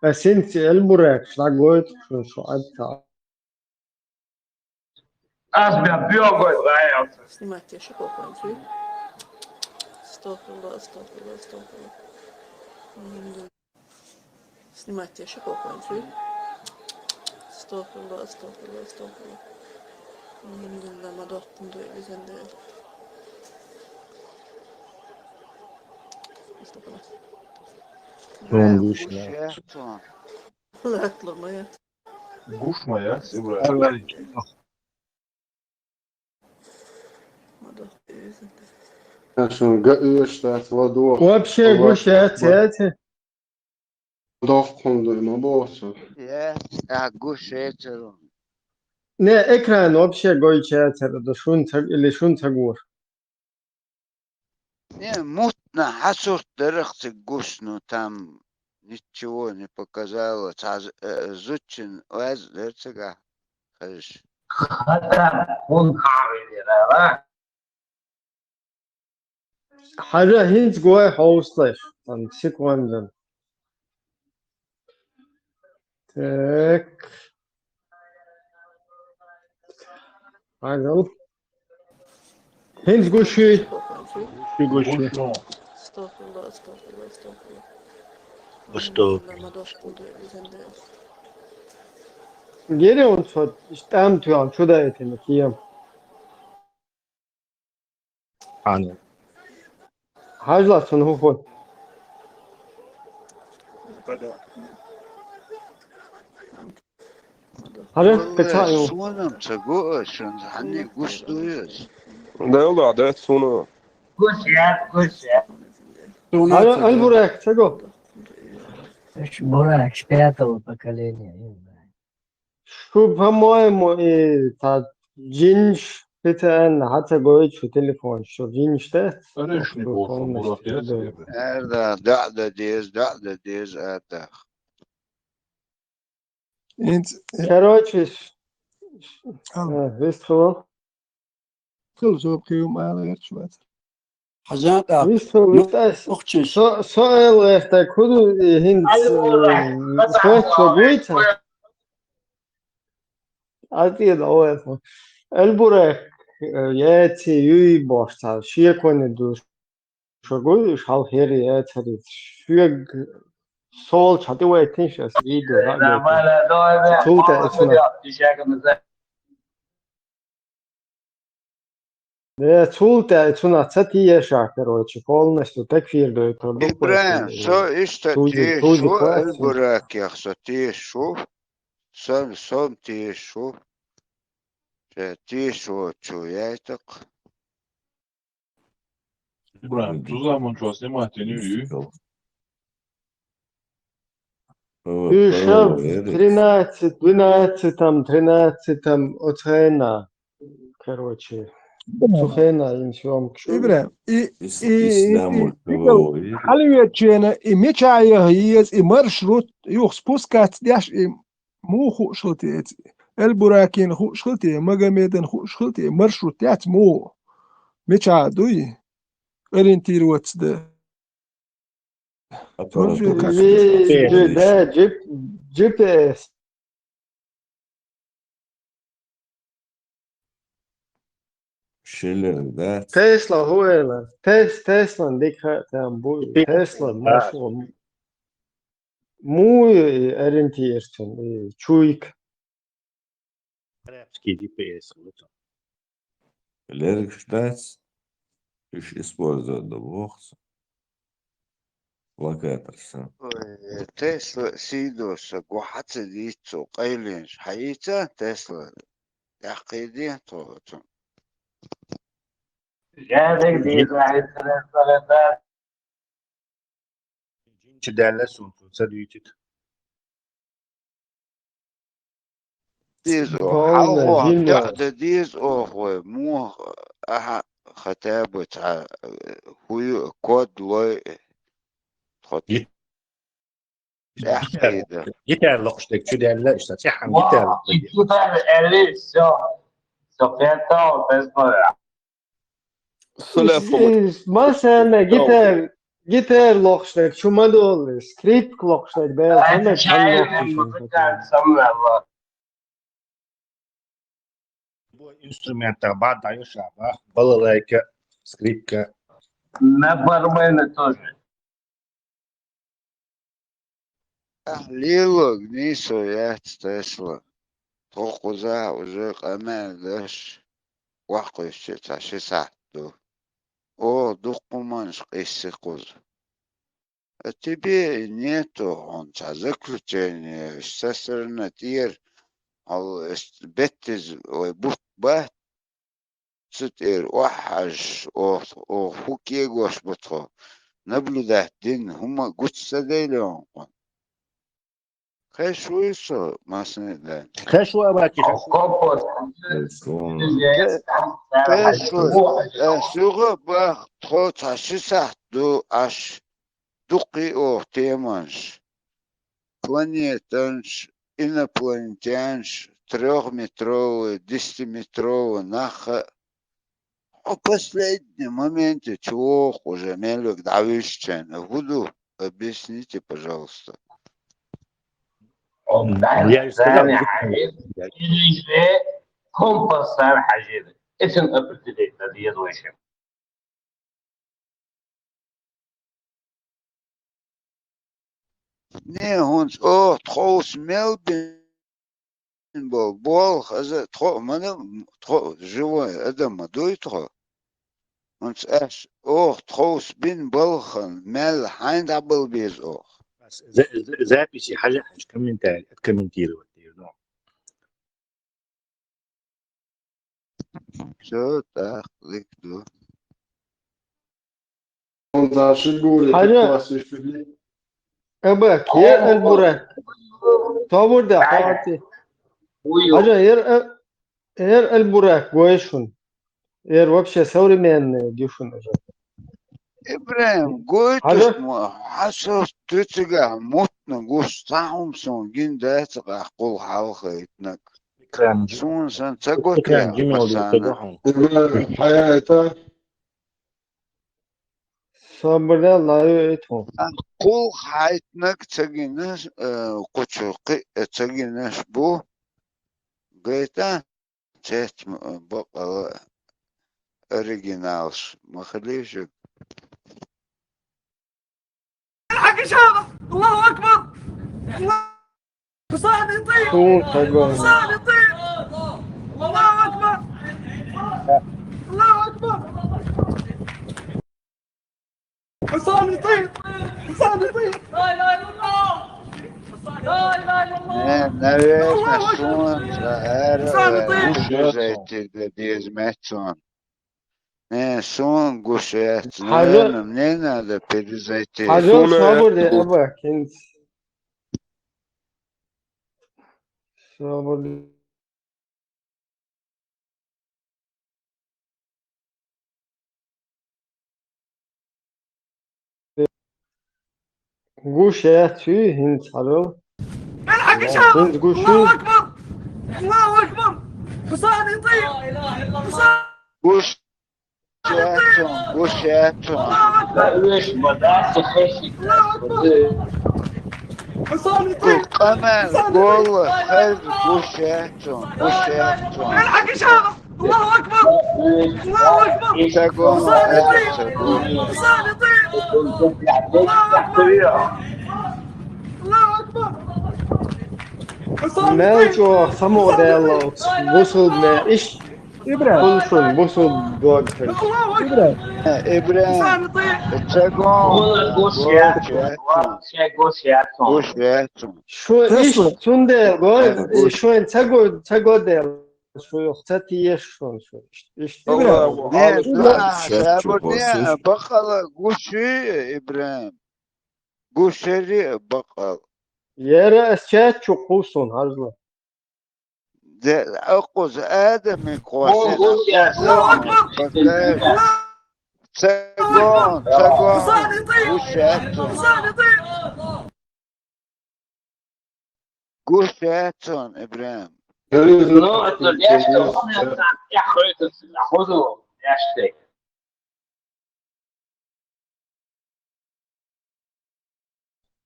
Ас хӀинца Эльбуракаш дӀагойту шу, шу Ӏадта. Ас бен боьгой ваялца. Снимать еш коконцуй. Астагфирулла, астагфирулла, астагфирулла. Снимать еш коконцуй. Астагфирулла, астагфирулла, астагфирулла. Алхамдулилла, ма доттун дуй бизен де. Астагфирулла. Тон гуш я. Латлама я. Гуш ма я, Ибрагим. Ма доттун дуй бизен де. Аш га уьш дац, ладох. Вообще гуш я, цеци. Дохкун дуй ма боцу. Я, а гуш я церун. Не, экран вообще гойча цера, да шун цаг или шун цагур. Не, мутно хьасурт дарах цига гуш, ну там ничего не показало. Ца з-, э, зудчун оаз дер цигахь хезаш. Хатам хун хьавилира, ва? Хьажа хӀинца гой хьовсалаш, там секундан. Так. Хьажал. ХӀинца гуш ю. Гуш ю, гуш ю. Астагфирулла, астагфирулла, астагфирулла. Астагфирулла. Гери он цо тӀам туьйхьна чу дайтина кем. Хьажал цунна хӀун ху. Хьажа, кхин цхьаъ ю. Сонам ца го ас, шун хьанна гуш дуй ас? Делла, де, суна. Гуш я, гуш я. Хьажа, Аль-Бурак, ца го. Бурак, с пятого поколения, я не знаю. Шу, по-моему, и та джинш питаэн хьа ца гой шу телефон, шу джинш те? Орешник шу болсун, полностью, Бурак, да. Эрда, да, да, дез, да, да, дез, это. Инц-, короче, ш-, ш-, Алло. Э, вистхула. Хила зоб кхиюм ала гӀерташ вац. Хьажа тӀаккха. Вистхула, ну, вистас. Ухчиш. Со, со эл гӀерта куду, э, хӀинца, алло, э, хата, хата, хата, гуйца? Ай, тӀе да, ой, ой. Эльбурак, э, яци, юй бохьца, шеконе ду. Шу гуй, уьш хьалхара яцарица. Шуьга сол чхьа тӀе вайтинаш ас видео, да, да, да. Цул тӀе цунах. Э, цул тӀе цунах ца тешахь, короче, полностью такфир дойтур ду. Ибрагим, со иштта тешу, Эльбуракех со тешу, со, со тешу. Ша тешо чу яйтакх. Ибрагим, цу заман чохь снимать йина ю? Уьш тринадцать, двенадцать, там, тринадцать, там, оцу хенахь, короче, цу хенахь йина съёмкаш. Ибрагим, и, и, и, и, и, хьалавечена, и мича яха еза, и маршрут, юха спускаться деш, и муха хууш хила те эца? Эльбуракина хууш хила те, Магомедана хууш хила те, маршрут яц муха? Мичахь дуй? Ориентироваться дан. Аппарат. Джи-, джи-, да, джи-, джи пи эс. Шиллер, да? Тесла хӀун элира? Тес-, Теслан дика хаьа там бу. Тесла машин. Муй ориентир цун, и чуйка. Арабский джи пи эс хӀума цу. Лергаш дац, уьш использовать дан боху цу. Локатор сан. Ой, Тесла сийдо са гу хьа ца дийца цо, къайленаш хьаийца Тесла. ТӀаьхьакхийде тхо цунна. Жаьрриг дийца хьаийца Тесла. Жин чу даьлла суна цо ца дуьйцуьйту. Деза оха, хьалха деза оха вай, муха ахьа хатаба цхьа, э, хӀуй, код лой, тхо тӀаьхкхийда. Гитар локхуш дерг чу даьлла, иштта цӀеххьана гитар локхуш дерг. Гитар аьлли, всё. Всё, пятого, пятого. Масана гитар, Гитара лохушнарг чу ма доллу, скрипка лохушнарг бела ханнарг хан лохушнарг. Бу инструментах бада юша, балалайка, скрипка. На барабаны тоже. Ахь лелог нийсо яц Тесла. Тхо кхузахь уже къамел даш, охьакхуьссича цхьа ши сахьт ду. Оха дуккха манаш къисси кхуза. А тебе и нету, хьуна цхьа заключение, со стороны тӀера, хьо беттаза вай бутт бац, цу тӀера охьахьажаш, оха, оха хӀу кегош бу тхо, наблюдать дина, хӀума гуча ца дайла хьуна. Хеш вуй со, массане а дан? Хеш ву, Абаки, хеш ву. Хеш ву. Э, суьгӀа бах, тхо цхьа ши сахьт ду Ӏаш, дуккхий оха теманаш. Планетанаш, инопланетянаш, трёхметровый, десятиметровый нах а. Хьо последний моменте чу воху уже мел верг дӀавуьйшучарна. ХӀун ду? Объясните, пожалуйста. Я и сказал, царна хьажира, компас царна хьажира. Эцан определить дан деза вайша. Не, хӀунца оха тховса мел бин болу болх, аза тхо а ма дан, тхо а живой адам ма дуй тхо. ХӀунца аш оха тховса бин балхана мел хьайн дӀабала беза оха? За-, за-, записи хьажа, хьажа, комментарий, откомментировать дийр ду. Всё, так, лик ду. Он дальше говорит, хьажа, класс ишпили. Эба, ер Аль-Бурак. Тобурда, хьажа. Хьажа, ер, э, ер Аль-Бурак, гой шун. Ер вообще современный, гишун уже. Ибрахим, гойтуш ма, хьан со туьцигахь мутна гуш, цхьа хӀума суна гина дац, къахь кхул хьалхайтинарг. Суна сан ца го техьа, пацана. Ибрахим, хьая это? Собар де, лаю это. Кхул хьайтинарг ца гинаш, э, кхучу кхи-, э, ца гинаш бу. Гайта? Честь м-, бакъала оригиналш ма хилийша. Аллаху акбар! Аллаху акбар! Аллаху акбар! Хьусам йитӀи! Хьусам йитӀи! Ла илаха иллаллах! Ла илаха иллаллах! Э, наверное, Аллаху акбар! Суна ара гуш веза тига деза меттиг суна. Э, суна гуш яц, наверное, мне надо перезайти. Хьажа, суна сабур де, аба, кин. Сабур де. Гуш яц уьй, хӀинца хьажал. ХӀинца гуш уьй. Аллаху акбар! Аллаху акбар! Хьусам йитӀи! Хьусам! Гуш яц хьуна, гуш яц хьуна. Къамел гола хеза гуш яц хьуна, гуш яц хьуна. Аллаху акбар! Аллаху акбар! Ца гон, ца гон. Аллаху акбар! Мел чӀогӀа самукъадаьлла оцу бусулбане. Иштта Ибрахим. Хьуна шуна бусулба дог хилча. Ибрахим. Э, Ибрахим. Ца гон. Гуш яц хьуна. Гуш яц хьуна. Шу иштта цундела гой, шуна ца го, ца го дела. Шу юха ца теша шуна шу. Иштта. Ибрахим. Аллаху акбар. Бакъала гуш ю, Ибрахим. Гуш яри бакъал. Яра ас чат чу кхуссун хьажла. Де, аккхуза адамийн кхоссина. Ца гон, ца гон. Гуш яц хьуна. Гуш яц хьуна, Ибрахим. Ну, это яшка, он я там, я хуй тут, я худу, яшка.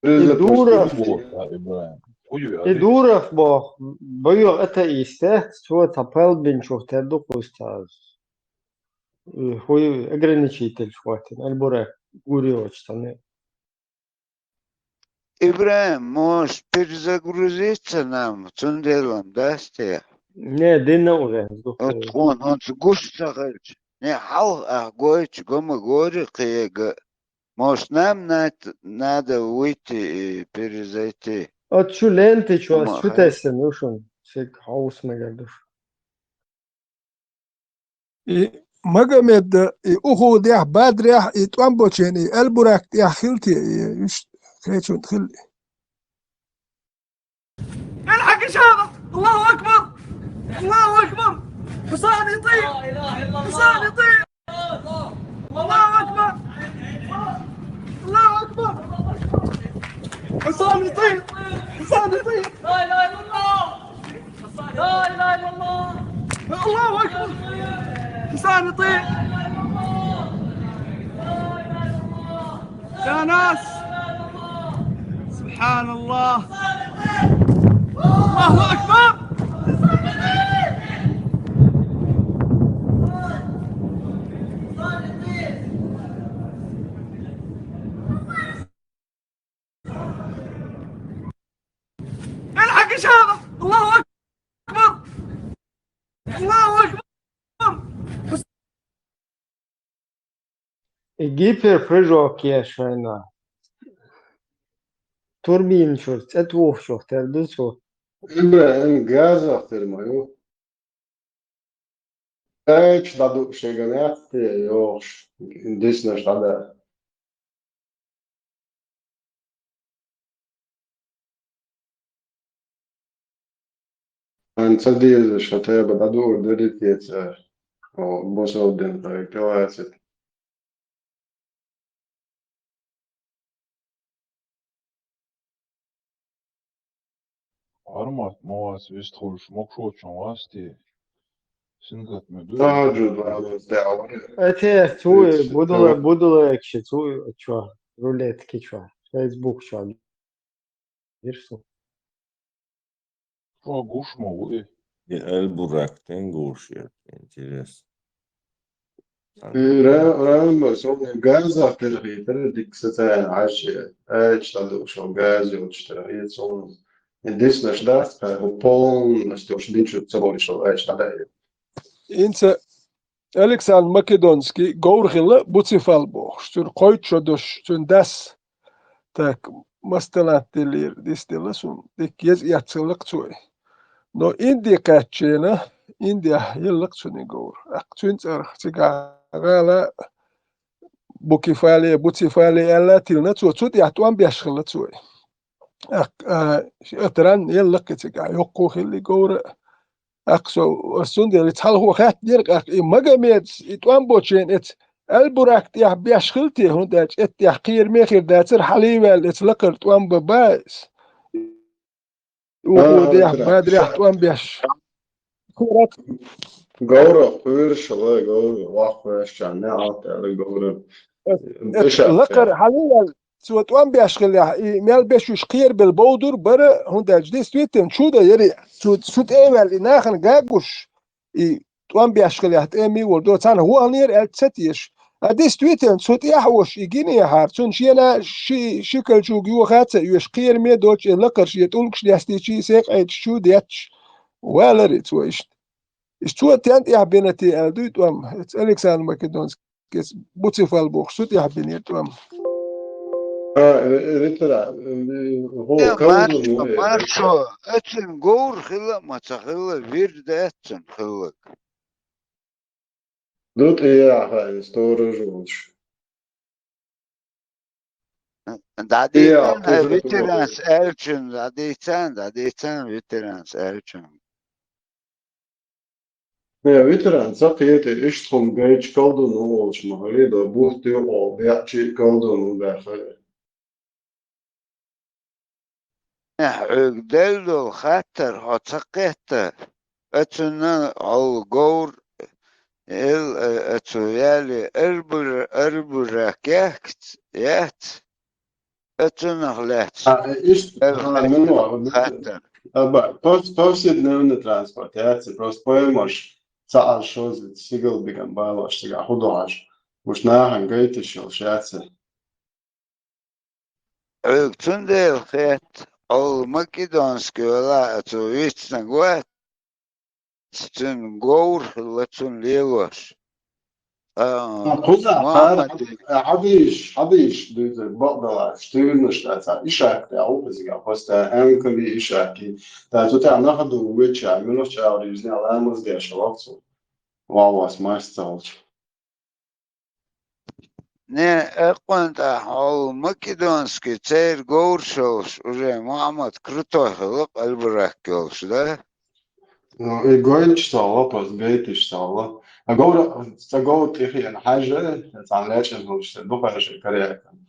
И Дуров, и Дуров боху, бо-, бо-, атеист дац, цо цхьа пал бинчух тера ду кхузта. И хӀуй ограничитель хӀоттийна, Аль-Бурак гур йоцуш санна. ИбрахӀим, может, перезагрузиться нам, цундела-м дац те? Не, дина уже. Оцу хьуна, оцу гуш ца хилча. Не, хьалха ахь гойтуш го ма гори кхига. Может, нам нат-, надо выйти и перезайти? Оцу шу лентичу ас шу тесна ю шуна, шега хьовса мегар ду шу. И Магомеда, и Ухудехь, Бадрехь, и тӀом бочен, и Аль-Бурак тӀехь хила те, и уьш кхечунна хила. الحق الشهادة. الله أكبر. الله أكبر. حسام يطير. حسام يطير. الله أكبر. الله أكبر. حسام يطير. حسام يطير. لا إله إلا الله. لا إله إلا الله. الله أكبر. حسام يطير. يا ناس، سبحان الله. الله أكبر. الحق الشهادة. الله أكبر. الله أكبر. И гиперпрыжок еш вайна. Турбина чуьра цӀе тухучух тера ду цо. Имра, эн газах тера ма ю. Эчу дӀадуъу шеган яц те йохуш, диснаш дӀадаьлла. Ан ца дезаш, ша теба дӀадуур дерриг теца, о, бусалдин хай калацит. Армат ма вац вистхуьлуш, мокшочун вац те? Сингат ме ду. Тахаджуд вац те. Эте цуй, будула, будула экши цуй чо, рулетки чо, Facebook чо. Ирсу. Шо гуш ма ву и? И Аль-Бурак тен гуш я, интересно. И ра-, рамма, со газах тера хетара, дика социальный хьаьший, эчу дӀадуъу шо газ йолчу тера хета со. И диснаш дац, кхайху полностью уьш динчу ца болуш шо эчу дӀадаьлла. Инца Александр Македонский говр хилла Буцефал бохуш, цуьнан кхойтта шо долуш, цуьнан дас. Так, маса талант деллера дисделла суна, дика еза эццалла-кх цо и. Но Инди кхаьччина, Индияхь елла-кх цуьнан говр. ТӀаккха цуьнан цӀарах цигахь гӀала Букефали, Буцефали аьлла а тиллина цо, цу тӀехь тӀом беш хилла цо и. ТӀаккха, а, ши а таран елла-кх и цигахь, йоккхо хилла и говр а. ТӀаккха со, ас цундела цхьалхо хаьттинера, тӀаккха и Магомедас, и тӀом бочен эца Аль-Бурак тӀехь беш хила те, хӀунда аьлча эттехь кхераме хир дацара, хьалийваьлла эца лакхара тӀом бан ба иза. Ухудехь, Бадрехь тӀом беш. Говра кхоьруш хилла, говра воккхавеш чарна, неӀалт аьлла говра. Эца лакхара хьалийваьлла, цо тӀом беш хиллехь, и мел беш уьш кхерабелла бовдур бара, хӀунда аьлча действительно чудо яра, цу, цу тӀе а ваьлла, и нахана гагуш, и тӀом беш хиллехь, тӀема а волу, до царна хӀоахнера аьлла ца теша. А действительно, цу тӀехь а волуш, и гинехьара, цунна шена ши, ши калчуг йоха а ца оьшу, кхераме а доцуш, и лакхара шен тӀулгаш нестийча, секъайча чу а детташ, валара и цо иштта. Иза цо тен тӀехь бина те аьлла дуй тӀом, эца Александр Македонский. Кеца Буцефал бохуш, цу тӀехь бинера тӀом. А, э, э, ветеран, э, э, хо, э, калдун, маршо, э, маршо, эцун говр хилла а ма ца хилла, вирда эцун хиллаг. Ду тӀе яхьа, э, сторож волуш. ДӀадийцан, ветеранс аьллачун, дӀадийцан, дӀадийцан, ветеранс аьллачун. Э, ветеран ца кхета, иштта хӀума гайчу колдун волчу ма хӀара, бутт юкъа беачи колдун ву баьхха. Э, хьоьга делла долу хаттар хьо ца кхетта, оцунна хьол говр, эл, э, оцу яли арбур-, арбурак яхкац, яц. Э, цунах лаьцна. А, э, иштта, Эр а, хетта, муха, хаттар. Аба, пов-, повседневный транспорт, яц, просто поймаш, цхьа Ӏаш шозза, сигал биган балош, цигахь хӀун ду хьажа? Уж нахана гайташ йолуш яц. Хьоьга цундела хетта, хьо Македонский велахь а, цо вицнарг вац, цуьнан говр хилла цунна лелош. А, кхузахь Мухаммад хьадийш, хьадийш дуьйцург бакъдалаш, туьйранаш тӀе цхьа ишак тӀе ву иза, поста Анкали ишаки. Ткъа цу тӀехь нах а ду вуьйцуш, муьлхачу агӀор иза ламаз деш вац цо. Валлахь, мастца волчу. Не, эккхунна тӀехь хьо Македонский, церан говраш йолуш, уже Мухаммад крутой хилла, къелбарак йолуш, да? Ну, и гойтуш ца хилла, просто гайташ ца хилла. А говра, цхьа говра тӀе хиъна хьаьжжа, цхьана лечкъина хӀуманаш тӀе дукха хьаьжжа караяккхина.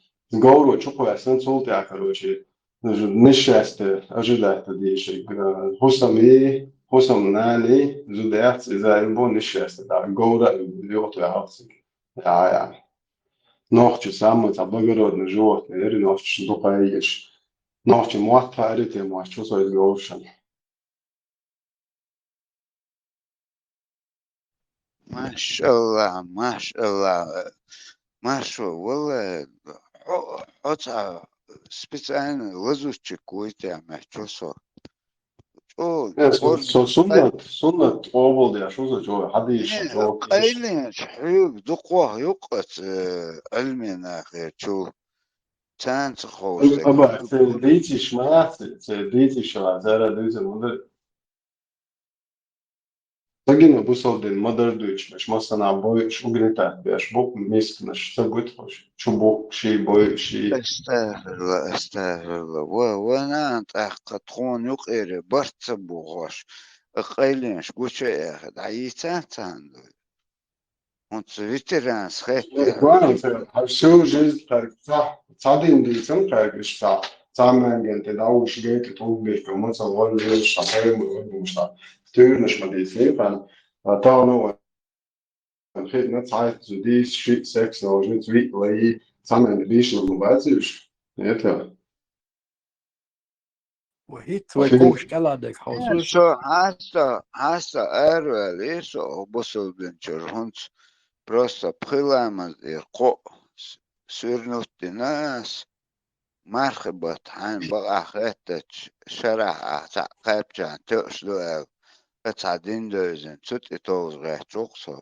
Говро чу кхоьссина, цул тӀаьхьа, короче, несчастье, ожидать дийши, э, хӀусамий, хӀусамнанний, зуда яц, иза а бу несчастье, да, говра а юха тӀе хьалха цига. Я, я. Нохчи самый цхьа благородный животное яра, нохчашна дукха а еш. Нохчи мотт хаьара те моьтту цо иза говрашна. Машалла, машалла. Маршо, валлахь, хьо, хьо цхьа специально лазутчик вуй те моьтту со. ЧӀогӀа Э, со, кӀорга со суннат, суннат къобалдеш ву со, чӀогӀа хьадийша, не, чӀогӀа къайленаш хьоьга дукхох юкъаца, э, Ӏилманехь чу. Царна ца ховш дерг. Аба, церан дийциш ма яц, церан дийциш ма, цара дуьйцур ма ду. Ца гина бусалба дин ма-дарра дуьйцуш берш, массанхьа бойуш, угнетать беш бу мисканаш, ца гуьту хӀуш, чу бу ший бойуш, ший. Астагфирулла, астагфирулла. Ва, ва нана, тӀаккха тхуна юкъера барт ца бохуш, къайленаш гуча а яьхна, дӀайийцахьа царна дуй. ХӀунца ветеранс хетта. Ван, хьан всю жизнь кхаьрга цхьа, цхьа дин дийцина кхаьрга иштта цхьа, цхьа маьнген тӀе дӀавуьйш гайта тӀулг бихкан, мацалла ван везаш, хьан пайхамар ван вуш хьан. Туьйранаш ма дийцина, хан, а, тахана ван хиъна цхьайтта зудийс, шиъ секс ножниц, виъ лай, цхьа маьнга дийшина ма бац уьш. Это. Ва хӀинца вай кхуш кӀелхьардерг хьовсуш. Со хьаста, хьаста араваьллий со бусалба динчуьра, хӀунца просто пхи ламаз дира кхоъ с-, суьрнут дина ас, мархи бат хьайн бакъахь хеттачу шарахь ахь цхьаъ кхаьбчахьана тоьуш ду аьлла, аса цхьа дин девзина, цу тӀе товжа гӀерташ ву-кх со.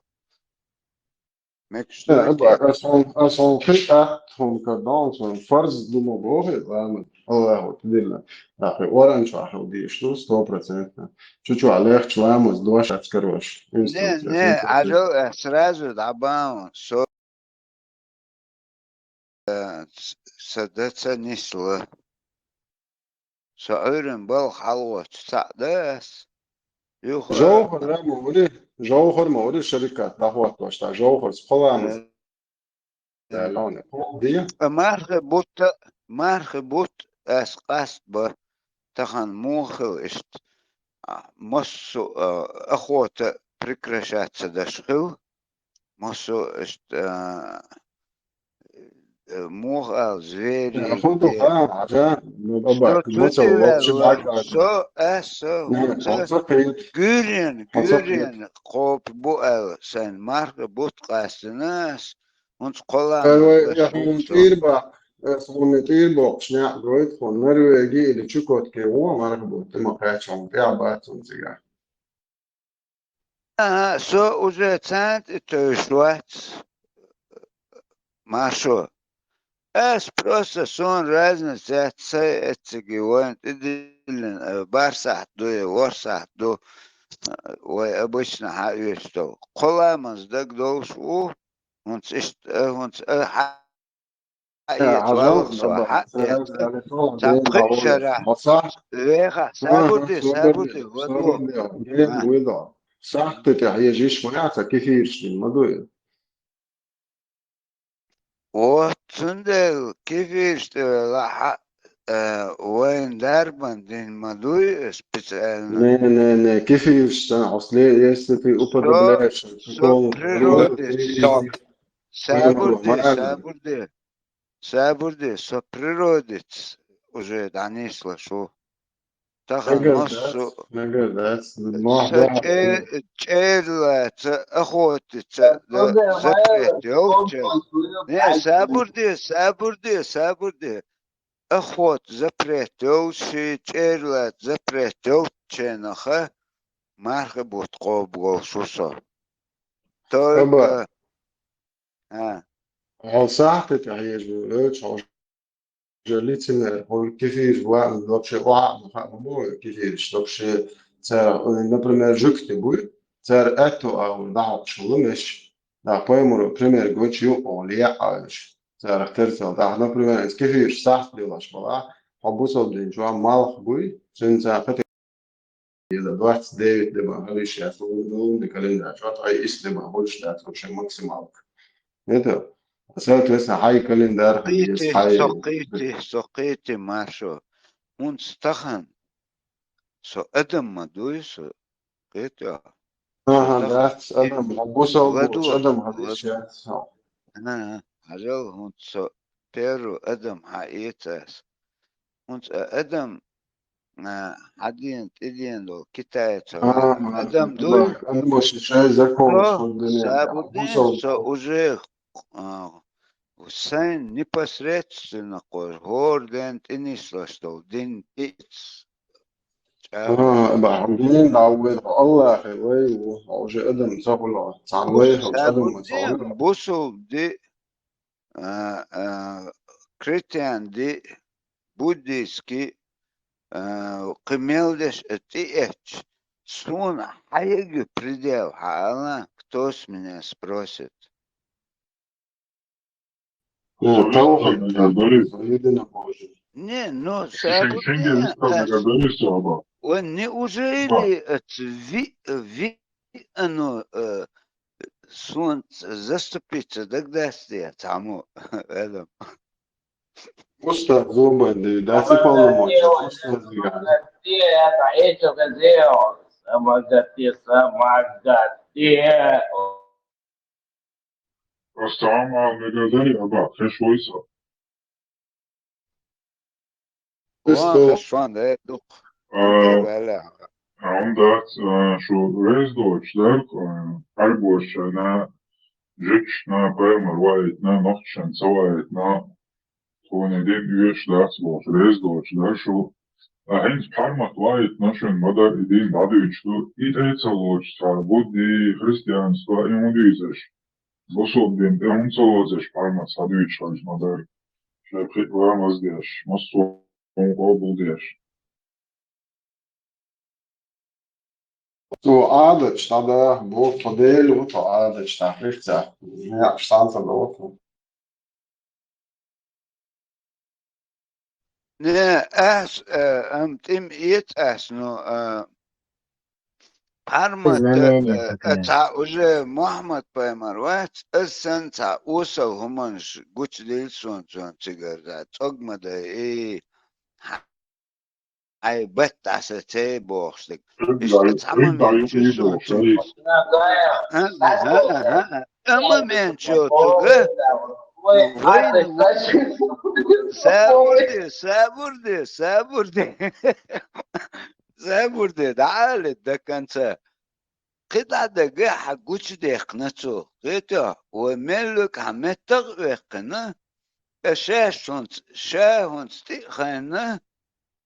Мегаш ду Э, и аба, те? Ас хьуна, ас хьуна кхин а атта хӀума карадо, сан фарз ду ма боху и ламаз, Аллаху тидилла. Ахьа оран чохь хила дийш ду, сто процентов. Чу чохь лехча ламаз дош ац карош. Не, не, Ӏажал, э, сразу дӀабан, со, э, с-, сан дан ца нисла. Со Ӏуьйранна балха хьалагӀоттуш цхьаъ дан ас. Юха, Жовхар ма вури, Жовхар ма вури шарикат дӀахӀоттош, та Жовхарца кхо ламаз. Э, Далоне, кхо де. Ткъа мархи бутт, мархи бутт ас къаст бан, тахана муха хила иштта, а, массо а, а, охота прекращаться даш хила, массо а иштта, а, э, муха ала, звери, Э, хӀун ду э, хан, хьажа? Ну, баба, со цу мацалла тӀе локхуш ваьлла, баккхий. Со, э, со, Ну, хӀунца хьо ца кхийта. Гуьйренна, Хьо ца кхийта. Гуьйренна кхобуш бу аьлла, сайн марха бутт къастина ас, хӀунца кхо Э, ламаз вай, даш я хӀуна ву со. ТӀийр баккха, ас хӀуна тӀийр боккхуш некъ гойту хьуна, Норвеги или Чукотке вон марха бутт, ма кхаьчча хьуна тӀехь бац хьуна цигахь. Ага, со уже царна тӀе тевжаш вац, Маршо. Ас просто, суна разница яц, сай эцциге вайна тӀедиллина, э, бархӀ сахьт ду я ворхӀ сахьт ду, э, вай обычно хьаоьцу тов. Кхо ламаз дагадовлуш ву, хӀунца иштта, э, хӀунца, э, хьа Э, хьаэца хьажал, валлахь, со баба, хьаэца. Цхьа пхи шарахь. Вехахь, сабур де, сабур де, вадо. Ген вуйла. Сахьте тӀехь еза йиш ма яц, кефираш дина ма ду и. Вот, цундела кефираш тӀе велахь, э, вайн дарбан дина ма дуй, специально. Не, не, не, кефираш сан, хьо сле-, если ты употребляешь алкоголь, природе, сабур де, сабур де. сабур де, со природица уже дӀанислуш ву. Тахан массо а мегар дац, мегар дац. Са чӀе-, чӀерла ца охотиться да запрет йолча. Не, сабур де, сабур де, сабур де. Охота запрет йолча, чӀерла запрет йолча наха мархий бутт къобалволуш ву со. Только, а. Хьо сахьте тӀехь еза ву, элча хьо Уже лицемер, хӀора кефираш ваьнна, вообще охьа а ма хаьа, ма боху кефираш, вообще цара, э, например, жуьгти буй, цара аьтту агӀор дӀахьокхуш хилла меш, нах пайхамаро пример гочу юкъа леа а оьлуш, царах терцал. ТӀаккха, например, иза кефираш сахьт лелаш балахь, хьо бусалба дин чохь малх буй, цуьнан цара кхета Иза двадцать девять де бан хьалиш яц, лунный календарь чохь, ткъа исс де бан хуьлуш дац вообще максималка. Это, соответственно, хьайн календарь хьан еза, хьайн со кхийти, со кхийти, Маршо. ХӀунца тахана со адам ма дуй, со кхетий. Аха, дац, адам, хьо бусалба адам хьалиш яц. Ага, хьажал, хӀунца со первый адам хьаэца ас. ХӀунца а адам, а, хьан ден, тӀеден долу китайца адам дуй. Адамаш шайн законаш хӀун дина, сабур ден, со уже, а, сайна непосредственно кхо хӀора ден тӀенислаш долу дин тӀеэца. А, бахьан дин дӀа вай Аллахе вай ву, уже адам ца хуьлу, цхьана вай адам ца хуьлу. Бусул ди а, а, христиан ди, буддийский, а, кхин мел деш а тӀеэцча, суна хьан егу предел хьан ала, кто с меня спросит? Ну, того, как единобожие. Не, ну, сабур ден, а, неужели это ви-, ви-, оно, э, Суна заступиться дагадастий цхьаммо, Адам? Устаз зубан дий, дац и полномочия, устаз дий. Просто Амар мегар дарий, аба, хеш вай со. Ван хашван де дукха. А, хӀунда дац, а, шу реза доцуш дара, а, Ӏарбошна, жуьгташна пайхамар ваийтина, нохчашна ца ваийтина, тхуна дин оьшуш дац бохуш, реза доцуш дара шу. А хӀинца Пхьармат ваийтина шуна ма дара и дин дӀадуьйцуш ду, и тӀе ца лоцуш цхьа будди, христианство, и хӀун дуьйцу аша? Бусалба дин тӀе хӀунда ца лоцу аша Пхьармат схьадуьйцуш хьажа ма дара? Шайн пхиъ ламаз деш, массо а хӀума къобалдеш. Цо Ӏадаташ дӀадаха боху, тхо Дела ву, тхо Ӏадаташ дӀахьих цаьрца. Некъаш цхьаьна ца догӀу тхо. Не, ас, э, ам тӀим эца ас, ну, э, Пхьармат, э, э, цхьа уже Мухьаммад пайхамар вац, ас санна цхьа осал хӀуманаш гучудилла суна цунна цигара, цӀог ма дай, и, хьайн бат дӀасацай бохуш дерг. Иштта цхьа момент чу суна цунна. Ага, ага, ага. Цхьа момент чу цуьнга. Вайна ву. Сабур де, сабур де, сабур де. Сабур де, дӀаала до конца. КхидӀа дага хьан гучудехкина цо. Кхетий, вай меллиг хьан меттах а ваьккхина, ша шунца, ша хӀунца тӀе а хайна,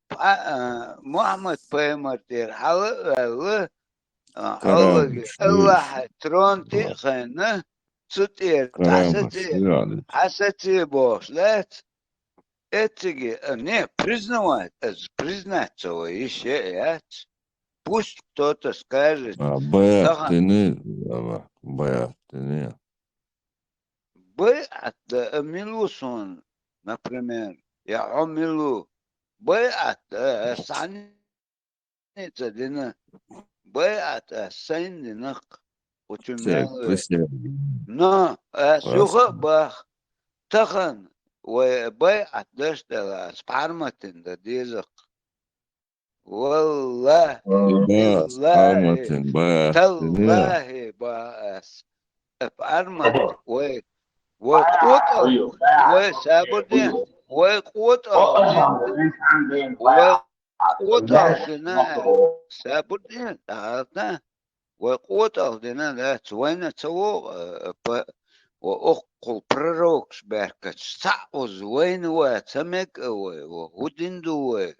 Пхьа-, а, Мухьаммад пайхамар тӀера хьала а ваьлла, а, Аллахьа трон тӀе а хайна, цу тӀера дӀасаце, хьасаце бохуш дац. Эциге, а, не, признавать, аз признать ца вай йиш яц. Пусть кто-то скажет. А, байат дини, ама, байат дини. Байат да, а, мила ву суна, например, я хьо мила ву? Байат да, а, санна ца дина. Байат а, сайна динакх. Учу мел ве. Но, а, суха а бах. Тахан вай байат даш дала, ас Пхьарматин да дезакх. Валлахи, биллахи, таллахи, ба ас. Пхьармат вай, Вай къотӀал, вай сабур де, вай къотӀал де, вай къотӀал дина, сабур де, тӀаккха вай къотӀал дина дац, вайна ца вогӀу, э, п-, ва оккхул пророкаш баьхкача, цхьаъ уза вайна ва ца мег а вай, ва хӀу дин ду вай?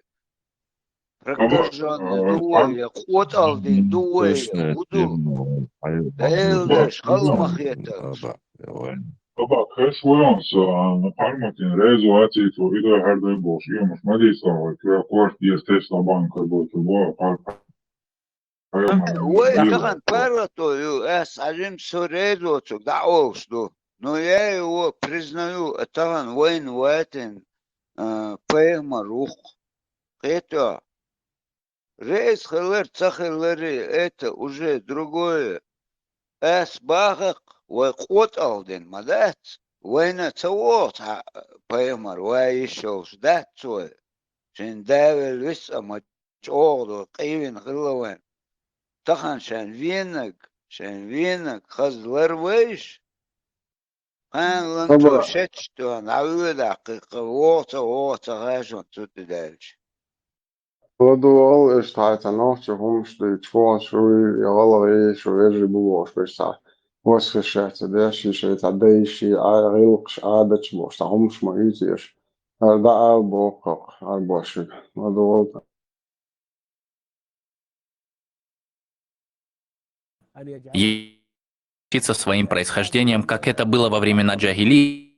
Прокажённый ду вай, я къотӀал дин ду вай, я хӀу ду? Дела деш хала ма хеталаш. Баба, кхеш вайонс, а, парматин резо ацийто, идой хьардой болш, иомаш ма дийцла вай, кхе корт ес тесла банка бо, чу бо, пар-, Вай, тахан паргӀато ю, ас хьажим со резо цуг дӀаолуш ду. Но я его признаю, а тахан вайн ватин, а, пайхамар ву-кх. Кхето. Рейс хилар, ца хилари, это уже другое. Ас бахакх, вай къотӀал дин ма дац. Вайна ца вогӀу цхьа пайхамар, вай йиш йолуш дац вай. Шайн давел виса ма чӀогӀа ду, къийвина хилла вайн. Тахан шайн венаг, шайн венаг хаза лар вайш? Кхана ланчо шеташ тоьхна, дӀавоьдахь кхин, кхин вогӀу ца, вогӀу ца гӀажон цу тӀе даьлча. ЛадугӀал, иштта хьайца нохча хӀумаш дуьйцуш, вон шу я гӀалгӀай, шу вежарий бу бохуш берш цхьа восхищаться деш, и шайн цхьа дайши, а, гӀиллакхаш, Ӏадаташ бохуш, цхьа хӀумаш ма уьйцуьйтуш. ХӀара дӀаала боху хӀара бошига. ЛадугӀал. Е-, со своим происхождением, как это было во времена джахилии,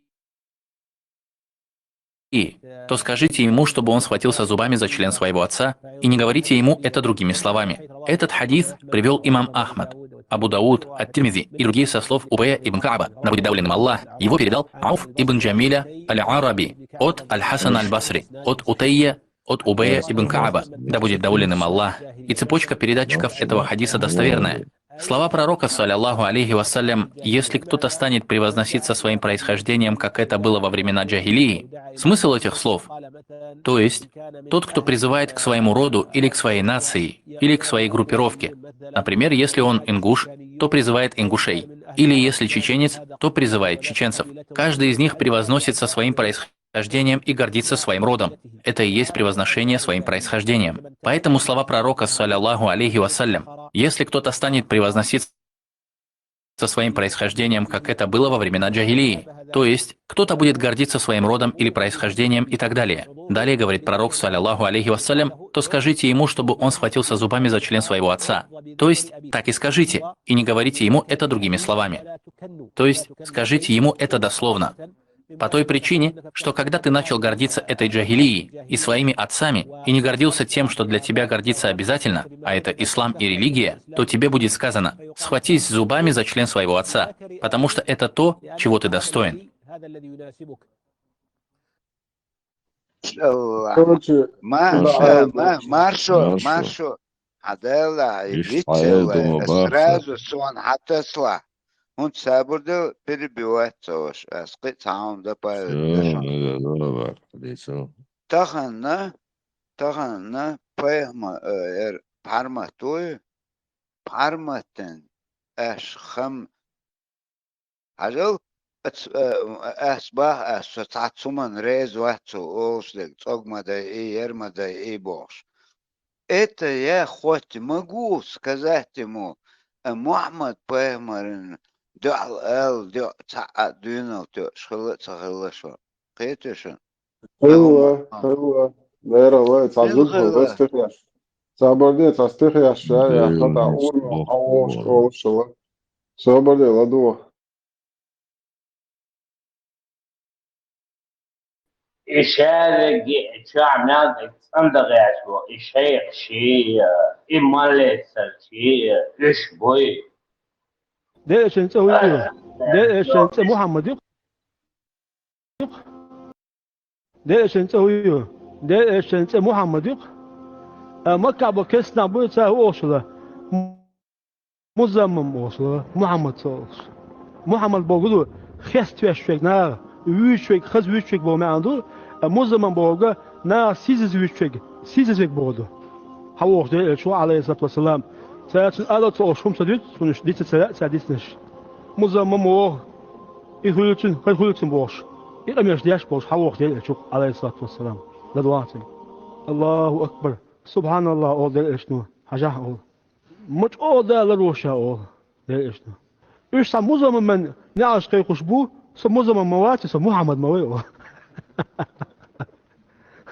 то скажите ему, чтобы он схватился зубами за член своего отца, и не говорите ему это другими словами. Этот хадис привёл имам Ахмад, Абу Дауд, Ат-Тирмизи и другие со слов Убая ибн Кааба, да будет доволен им Аллах. Его передал Ауф ибн Джамиля Аль-Араби от Аль-Хасана Аль-Басри, от Утайя, от Убая ибн Кааба, да будет доволен им Аллах. И цепочка передатчиков этого хадиса достоверная. Слова пророка, саллаллаху алейхи вассалям: «Если кто-то станет превозноситься своим происхождением, как это было во времена джахилии», смысл этих слов, то есть тот, кто призывает к своему роду или к своей нации, или к своей группировке. Например, если он ингуш, то призывает ингушей, или если чеченец, то призывает чеченцев. Каждый из них превозносится своим происхождением и гордится своим родом. Это и есть превозношение своим происхождением. Поэтому слова пророка, саллаллаху алейхи вассалям: «Если кто-то станет превозноситься своим происхождением, как это было во времена джахилии», то есть кто-то будет гордиться своим родом или происхождением и так далее. Далее говорит пророк, саллаллаху алейхи вассалям, то скажите ему, чтобы он схватился зубами за член своего отца. То есть так и скажите, и не говорите ему это другими словами. То есть скажите ему это дословно. По той причине, что когда ты начал гордиться этой джахилией и своими отцами, и не гордился тем, что для тебя гордиться обязательно, а это ислам и религия, то тебе будет сказано: «Схватись зубами за член своего отца, потому что это то, чего ты достоин». Иншаллах. Короче, Ма-, да, ма-, ма-, маршо, маршо. Маршо. Хьан Дала, и Иш вицелла, хьаэла ма бахса. Сразу сон хьатасла. ХӀунда сабур ду, перебивать ца ваш, ас кхин а цхьа хӀума дан пайда Всё, деш. Ма, да, да, да, да. Таханна, таханна пайхма-, э, эр, пхьармат вуй, пхьарматан аш хам Хьажал, ац-, э, ас бах, ас со цхьацца хӀуманна реза вац цо олуш дерг, цӀог ма дайъий, ер ма дайъий бохуш. Это я хоть могу сказать ему, э, Мухьаммад-пайхамаран дуьхьал ала дуьхьа цхьа а дуьйналла тоьуш хилла а ца хилла шуна. Кхетий шуна? Хилла, хилла. Бералла, цхьа зуда хилла, стихеш. Цхьа барде, цхьа стихеш, я, я, хата урма, хьан вогӀуш олуш хилла. Собар де, ладугӀа. И шаьртан чохь мел дерг цӀандан гӀерташ ву, и шайх ший, и моллецар ший, уьш буй. Дешан цӀе хӀун ю? Дешан цӀе Мухьаммад ю. Дешан цӀе хӀун ю? Дешан цӀе Мухьаммад ю. А Маккахь бо кестнахь буй цара хӀун олуш хилла? Музаммам олуш ду, Мухьаммад ца олуш. Мухьаммад бохург ду, хеставеш верг наха, вуьйцуш верг, хаза вуьйцуш верг боху маьӀна ду, а музаммам бохург наха сийсаза вуьйцуш верг, сийсаза верг бохург ду. Хьан вогӀуш дера элча ву, Ӏалайхиссалату вассалам. Цара цунна ала ца олуш хӀума ца дуьйцу, цунна дийца ца лаьа цара дийцинарш. Музаммам вогӀу. И хуьлуьйтун, хӀара хуьлуьйтун бохуш, и къамелаш деш болуш хьалавоху Делан Элча ву, алейхиссалату вассалам, ладогӀа цунна. Аллаху акбар! Субханаллах, олу Делан Элчано, хьажахьа олу. Ма чӀогӀа даларо ша, олу Делан Элчано. Уьш цхьа музамман неӀалт кхайкхуш бу, со музамман ма вац, со Мухьаммад ма вай, олу.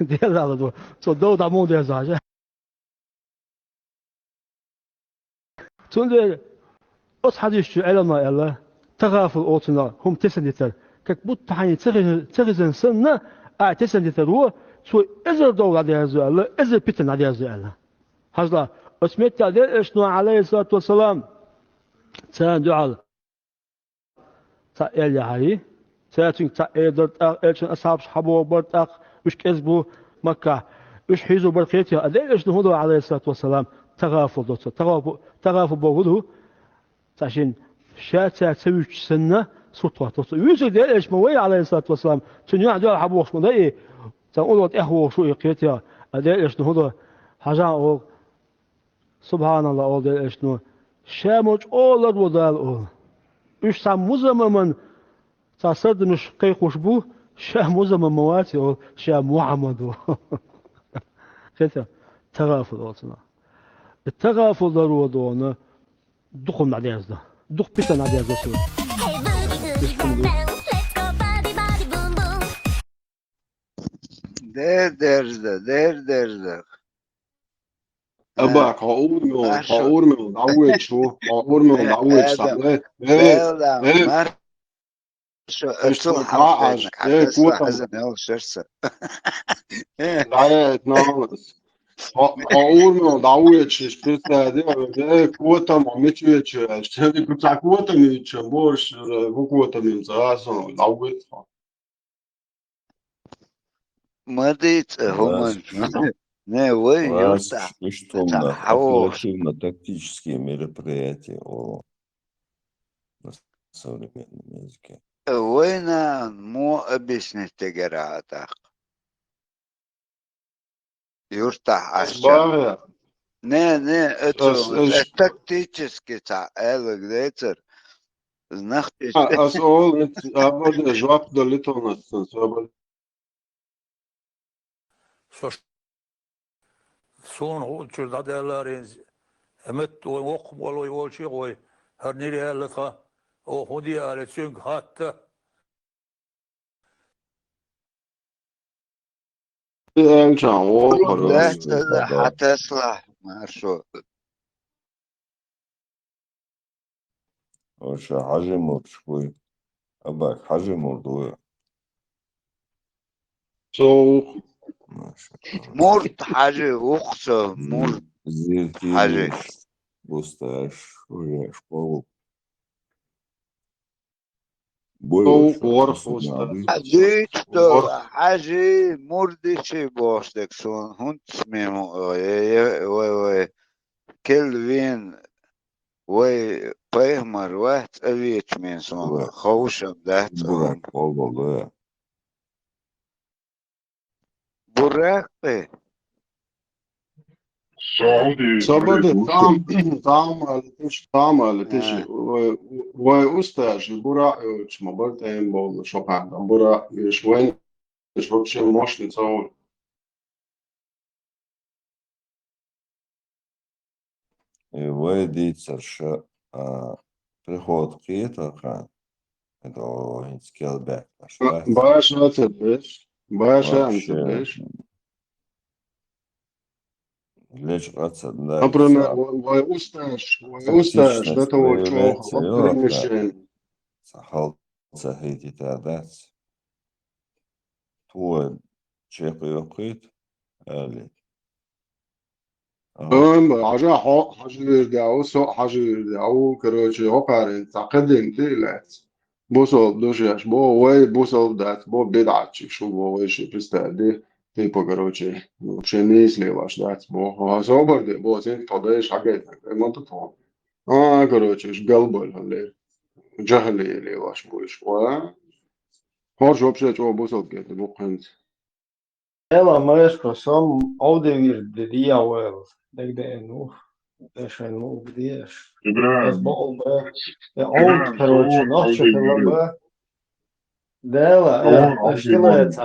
Делан Элча, цо дов дӀа муха деза хьажа. Цундела оцу хьадисчу Ӏеламнаха аьлла, тагӀафул олу цунах хӀума тесна дитар, как будто хьайна ца хезна, ца хезна санна, ахь тесна дитар ву, цо эзар дов дӀадерзо аьлла, эзар питана дӀадерзо аьлла. Хьажал, оцу меттехь Делан Элчано, алейхиссалату вассалам, царна дуьхьал цхьаъ аьлла яхьарий, цара цуьнга цхьаъ эр дара, тӀаккха Элчан асхьабаш хьабогӀу бара, тӀаккха уьш кӀезиг бу Маккахь, уьш хьийзо бара кхетий, а Делан Элчано хӀун до, алейхиссалату вассалам, тагӀафул до цо. ТагӀафу-, тагӀафул бохург хӀун ду? Цхьа шен ша цара ца вуьтуш санна, сурт хӀоттор цо. Вуьйцург Делан Элча ма вай, алейхиссалату вассалам, цуьнан юьхь дуьхьал хьабохуш ма дай и, цхьана улло тӀехвогӀуш ву и кхетий, а Делан Элчано хӀун до, хьажахьа олу. Субханалла, олу Делан Элчано, ша ма чӀогӀа ларво Дала, олу. Уьш цхьа музамман цхьа сардамаш кхайкхуш бу, ша музамман ма вац, олу, ша Мухьаммад ву. Хета, тагӀафул олу цунах. И тагӀафул ларво дона, дукха хӀума дӀадерзадо. Дукха питана дӀадерзадо цо. Дер дерза, дер дерза. Абак, хьо урамел, хьо урамел дӀавоьдуш ву, хьо урамел дӀавоьдуш, Адам, схьа, э, э, Белла, э, маршо, э, ацу хьалха, э, хьан тесна котам. Аза мел шерца. Э. Да, э, но, хьо, хьо урамел дӀавоьдуш, иш представь, э, котам, а мича воьдуш, э, иш цхьа котам йоьдуш, борш, э, ву котам йоьдуш, а со дӀавоьдуш. Ма дийца хӀуманаш. Не, вай юртахь иштта хӀуманах, оперативно-тактические мероприятия, о, на современном языке. Вайна мо объяснить дегара а тӀаккха? Юртахь Ас Ӏаш бара. Не, не, это, ас, ас, это тактически цхьа аьлларг дацара. Нах, а, ас олу, абаде жоп дали тонас, абаде. Со ш-, суна хӀуъучуьра дӀадаьлларийна, амет вай воккха молой волчий вай, хӀара нира яьлла тхан, оха хӀун де аьлла, цуьнга хатта. Элчан вокхар. Дац, хьан тесла, маршо. Оша хьажи мурдаш буй. Абак хьажи мурд вуй. Со вух. Маша. Мурд хьажи, вух со, мурд. Зирти хьажи. Бусташ, уже школу. Бой со вух, ворхӀ вуста. Хьажи, что, хьажи, мурдичи бохуш дерг суна, хӀунца мимо, ой, ой, ой, ой. Келвин, вай пайхамар вац, цӀа веча мен суна ховшам дац. Бурак, хьо бала. Буракъи. Сабаде, там, там али тиш, там али тиш. А. Вай, вай усташ, Буракъ йоцуш ма бара тӀема болу, шо хьанна Буракъ йиш, вайн вообще мощный цаур. И вай дийцар ша, а, приход кхетар хан, это хӀинца кел баьхкаш. Баша ца деш, баша ца деш. Лечкъа ца деш. Например, вай усташ, вай усташ, да того чохь, примещение. Ца хьал ца хӀитита дац. Тхо чекхйоккхуьйту, аьлла. Ага. Ам, хьажа хьо хьажийр дегӀу, со хьажийр дегӀу, короче, хӀокхарин цхьа кхидин тӀе а лаьцна. Бусалба ду шаьш, бо, вай бусалба дац, бо, бидӀатчик шу, бо, вай ши пистади, типа, короче, ну, шен нийса лелаш дац, бо. Ха, собар де, бо, син тхо дайш хьагайтина, ма ду тхо. А, короче, иш галбаль хьаллера. Жахали лелаш бу иш, ва? ХӀорш вообще чӀогӀа бусалба гетта бу хӀинца. Эла, маэшко, сом Ӏовдевирд де дияхь вайл, дегде эн ву, эшен ву, где эш? Эс бакъул бе, э, Ӏовд, короче, нохча хилла бе, Дела, э, аш тӀелаьца.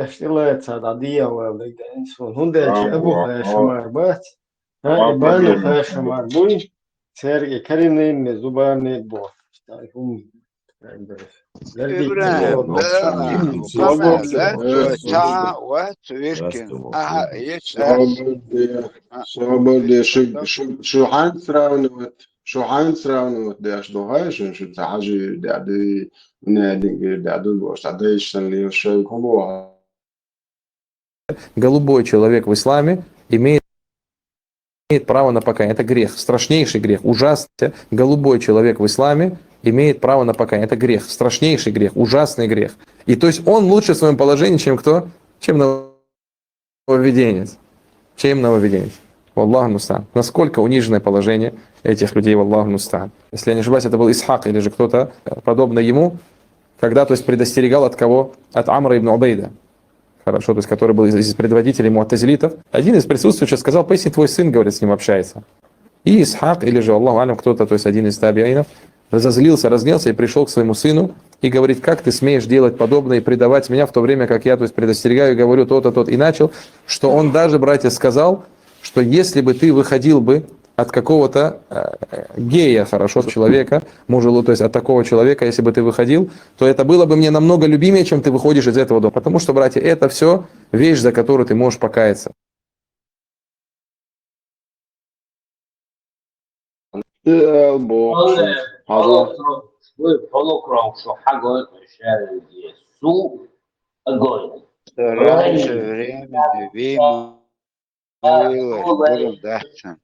Аш тӀелаьца, дӀадийя ваьлла дегденца. ХӀунда аьлча Абу Хашим мара бац. ХӀа, и Бану Хашим мара буй. Церги кариний ме зуба мег бо. ИбрахӀим, Лердик да, цо, цо, ца, ва, цо виркин. Аха, еш, Собар де, собар де, шу, шу, шу хӀанз сравнивать, шу хӀанз сравнивать деш ду хай, шу, шу ца хьажи, да, да, не, да, да, да, бо, ца, да, иш сан ли, шу, кого? Голубой человек в исламе имеет, имеет право на покаяние. Это грех, страшнейший грех, ужасный. Голубой человек в исламе имеет право на покаяние. Это грех, страшнейший грех, ужасный грех. И то есть он лучше в своем положении, чем кто? Чем нововведенец. Чем нововведенец. Валлаху мустаан. Насколько униженное положение этих людей, валлаху мустаан. Если я не ошибаюсь, это был Исхак или же кто-то, э, подобный ему, когда, то есть, предостерегал от кого? От Амра ибн Убейда. Хорошо, то есть, который был из, из предводителей муатазилитов. Один из присутствующих сказал: «Поистине твой сын, говорит, с ним общается». И Исхак, или же, Аллаху алям, кто-то, то есть один из табиинов, разозлился, разгневался и пришел к своему сыну и говорит: «Как ты смеешь делать подобное и предавать меня, в то время как я, то есть, предостерегаю и говорю то-то, тот». И начал, что он даже, братья, сказал, что если бы ты выходил бы от какого-то э, гея, хорошо, человека, мужа, то есть от такого человека, если бы ты выходил, то это было бы мне намного любимее, чем ты выходишь из этого дома. Потому что, братья, это все вещь, за которую ты можешь покаяться. Э, бо, Алло, хало. Алло, алло, алло, шо хагой, шо огонь. Раньше времени, время было, будем дальше.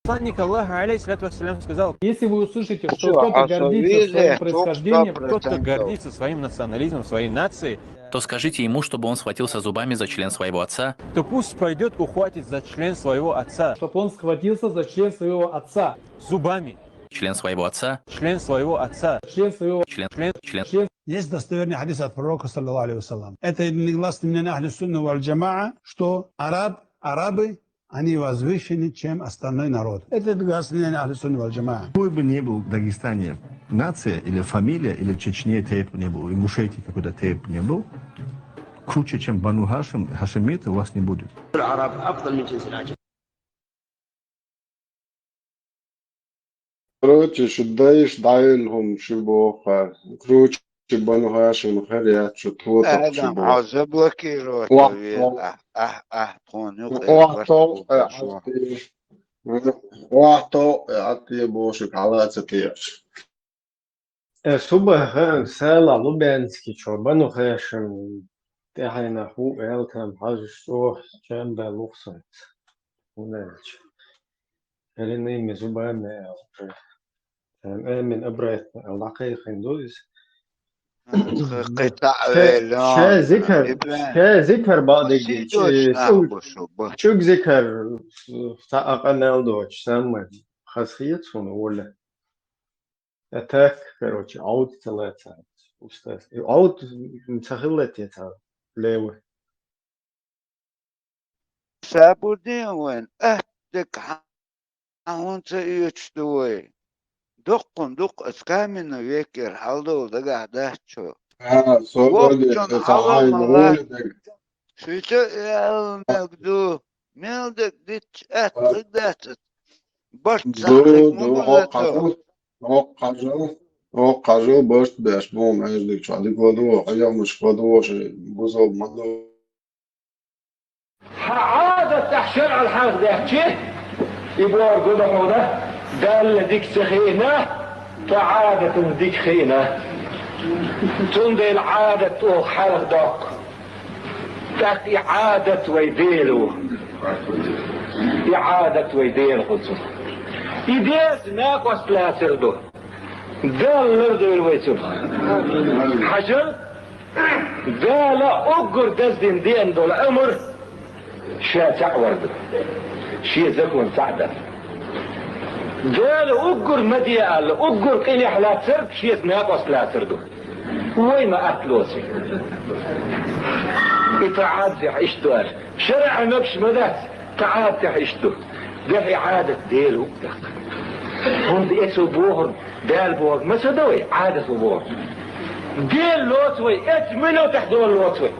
Посланник Аллаха, алейхиссалату вассалям, сказал: «Если вы услышите, что кто-то гордится своим происхождением, кто-то гордится своим национализмом, своей нацией, то скажите ему, чтобы он схватился зубами за член своего отца». То пусть пойдет, ухватит за член своего отца. Чтоб он схватился за член своего отца. Зубами. Член своего отца. Член своего отца. Член своего, член, член, член. Есть достоверный хадис от пророка, саллаллаху алейхи ва саллям. Это единогласное мнение Ахлю Сунна валь Джамаа, что араб, арабы, они возвышены, чем остальной народ. Это единогласное мнение Ахлю Сунна валь Джамаа. Какой бы ни был в Дагестане нация или фамилия, или в Чечне тейп не был, в Ингушетии какой-то тейп не был, круче, чем Бану Хашим, хашимиты, у вас не будет. العرب أفضل من جنس العجم. Короче, шу дайш дӀайолу хӀума шу боху хӀара. Короче, Бану Хашим хӀара яц шу тотал шу боху. Хьо заблокировать ве. Ахь, ахь, ахь, тхуна юкъа охьатовкъ Ӏатте. Охьатовкъ Ӏатте боху шуьга хьала а ца тешаш. Э, субахана сала Лубянский чо Бану Хашим тӀаьхьенах ву аьлла, там хьажаш чӀогӀа чам баьлла ву-кх сан. ХӀунда аьлча Хьеренийн ме зуба ме аьлла. Сан Амин обратно аьлла, дӀакхайкхина ду иза. Кхин цхьаъ велла. Ша зикар, ша зикар баъдерг чӀуг, чӀуг зикар цхьа а къамел доцуш, саммар хазахета суна, Оля. А так, короче, Ӏовда ца лаьцара, устаз. И Ӏовда ца хилла те цара левый? Сабурдин вайн, ахь, дерг хьан хӀунда ца оьцуш ду вай? Доккхун дукха аса каменный векера хьаладовла дагахь дац цо. А, со воккхачун хьалха ма лац. Шуьца аьлла мега ду, мел дерг дитча атта хиг дац аса. Барт ду, ду, хӀокху хьажал, хӀокху хьажал барт беш бу, маьждиг чохь дика ладугӀу, хьо ямаш ладугӀу, шайн бузалба ма ду. Хьан Ӏадат тӀехь шарӀал хьанах даьхчи, и бохург ду хьуна, Далла дика ца хиъна, тхо Ӏадатан дика хиъна. Цундела Ӏадат оха хьалха доккху. ТӀаккха и Ӏадат вай Дела ву. И Ӏадат вай Дела хуьлу цунах. И Делаца накъост лацар ду. Дала лардойла вай цунах. Хьажал, Дала уггар даздина деана долу амр Ша цхьаъ вар ду. Шен закон цхьаъ дар. Дала уггар ма де аьлла, уггар къинехь лацарг Шеца накъост лацар ду. Вай ма атта лоций. И тӀаӀадзехь иштта ду аьлла. ШарӀан мегаш ма дац. Цхьа Ӏадатехь иштта ду. Дехьа Ӏадат Дела ву тӀаккха. ХӀунда эцу бохург, Дала бохург ма ца до вай, Ӏадат ву бохург. Дела лоцу вай, эцу муьлххачу тӀехь дола лоцу вай.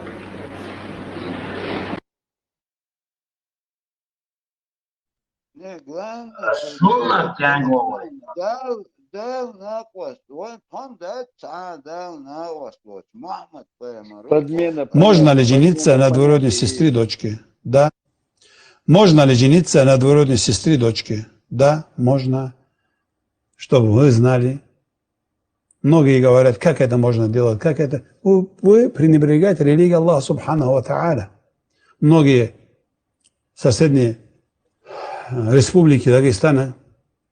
Не, главное, Суннат тянгу вай. Дала, Дала накъост, вай тхьамда цхьа Дала накъост воцу, Мухьаммад пайхамар. Подмена Можно ли жениться на двоюродной сестре дочки? Да. Можно ли жениться на двоюродной сестре дочки? Да, можно. Чтобы вы знали. Многие говорят, как это можно делать, как это. Вы, вы пренебрегаете религией Аллаха Субханаху ва Тааля. Многие соседние э, республики Дагестана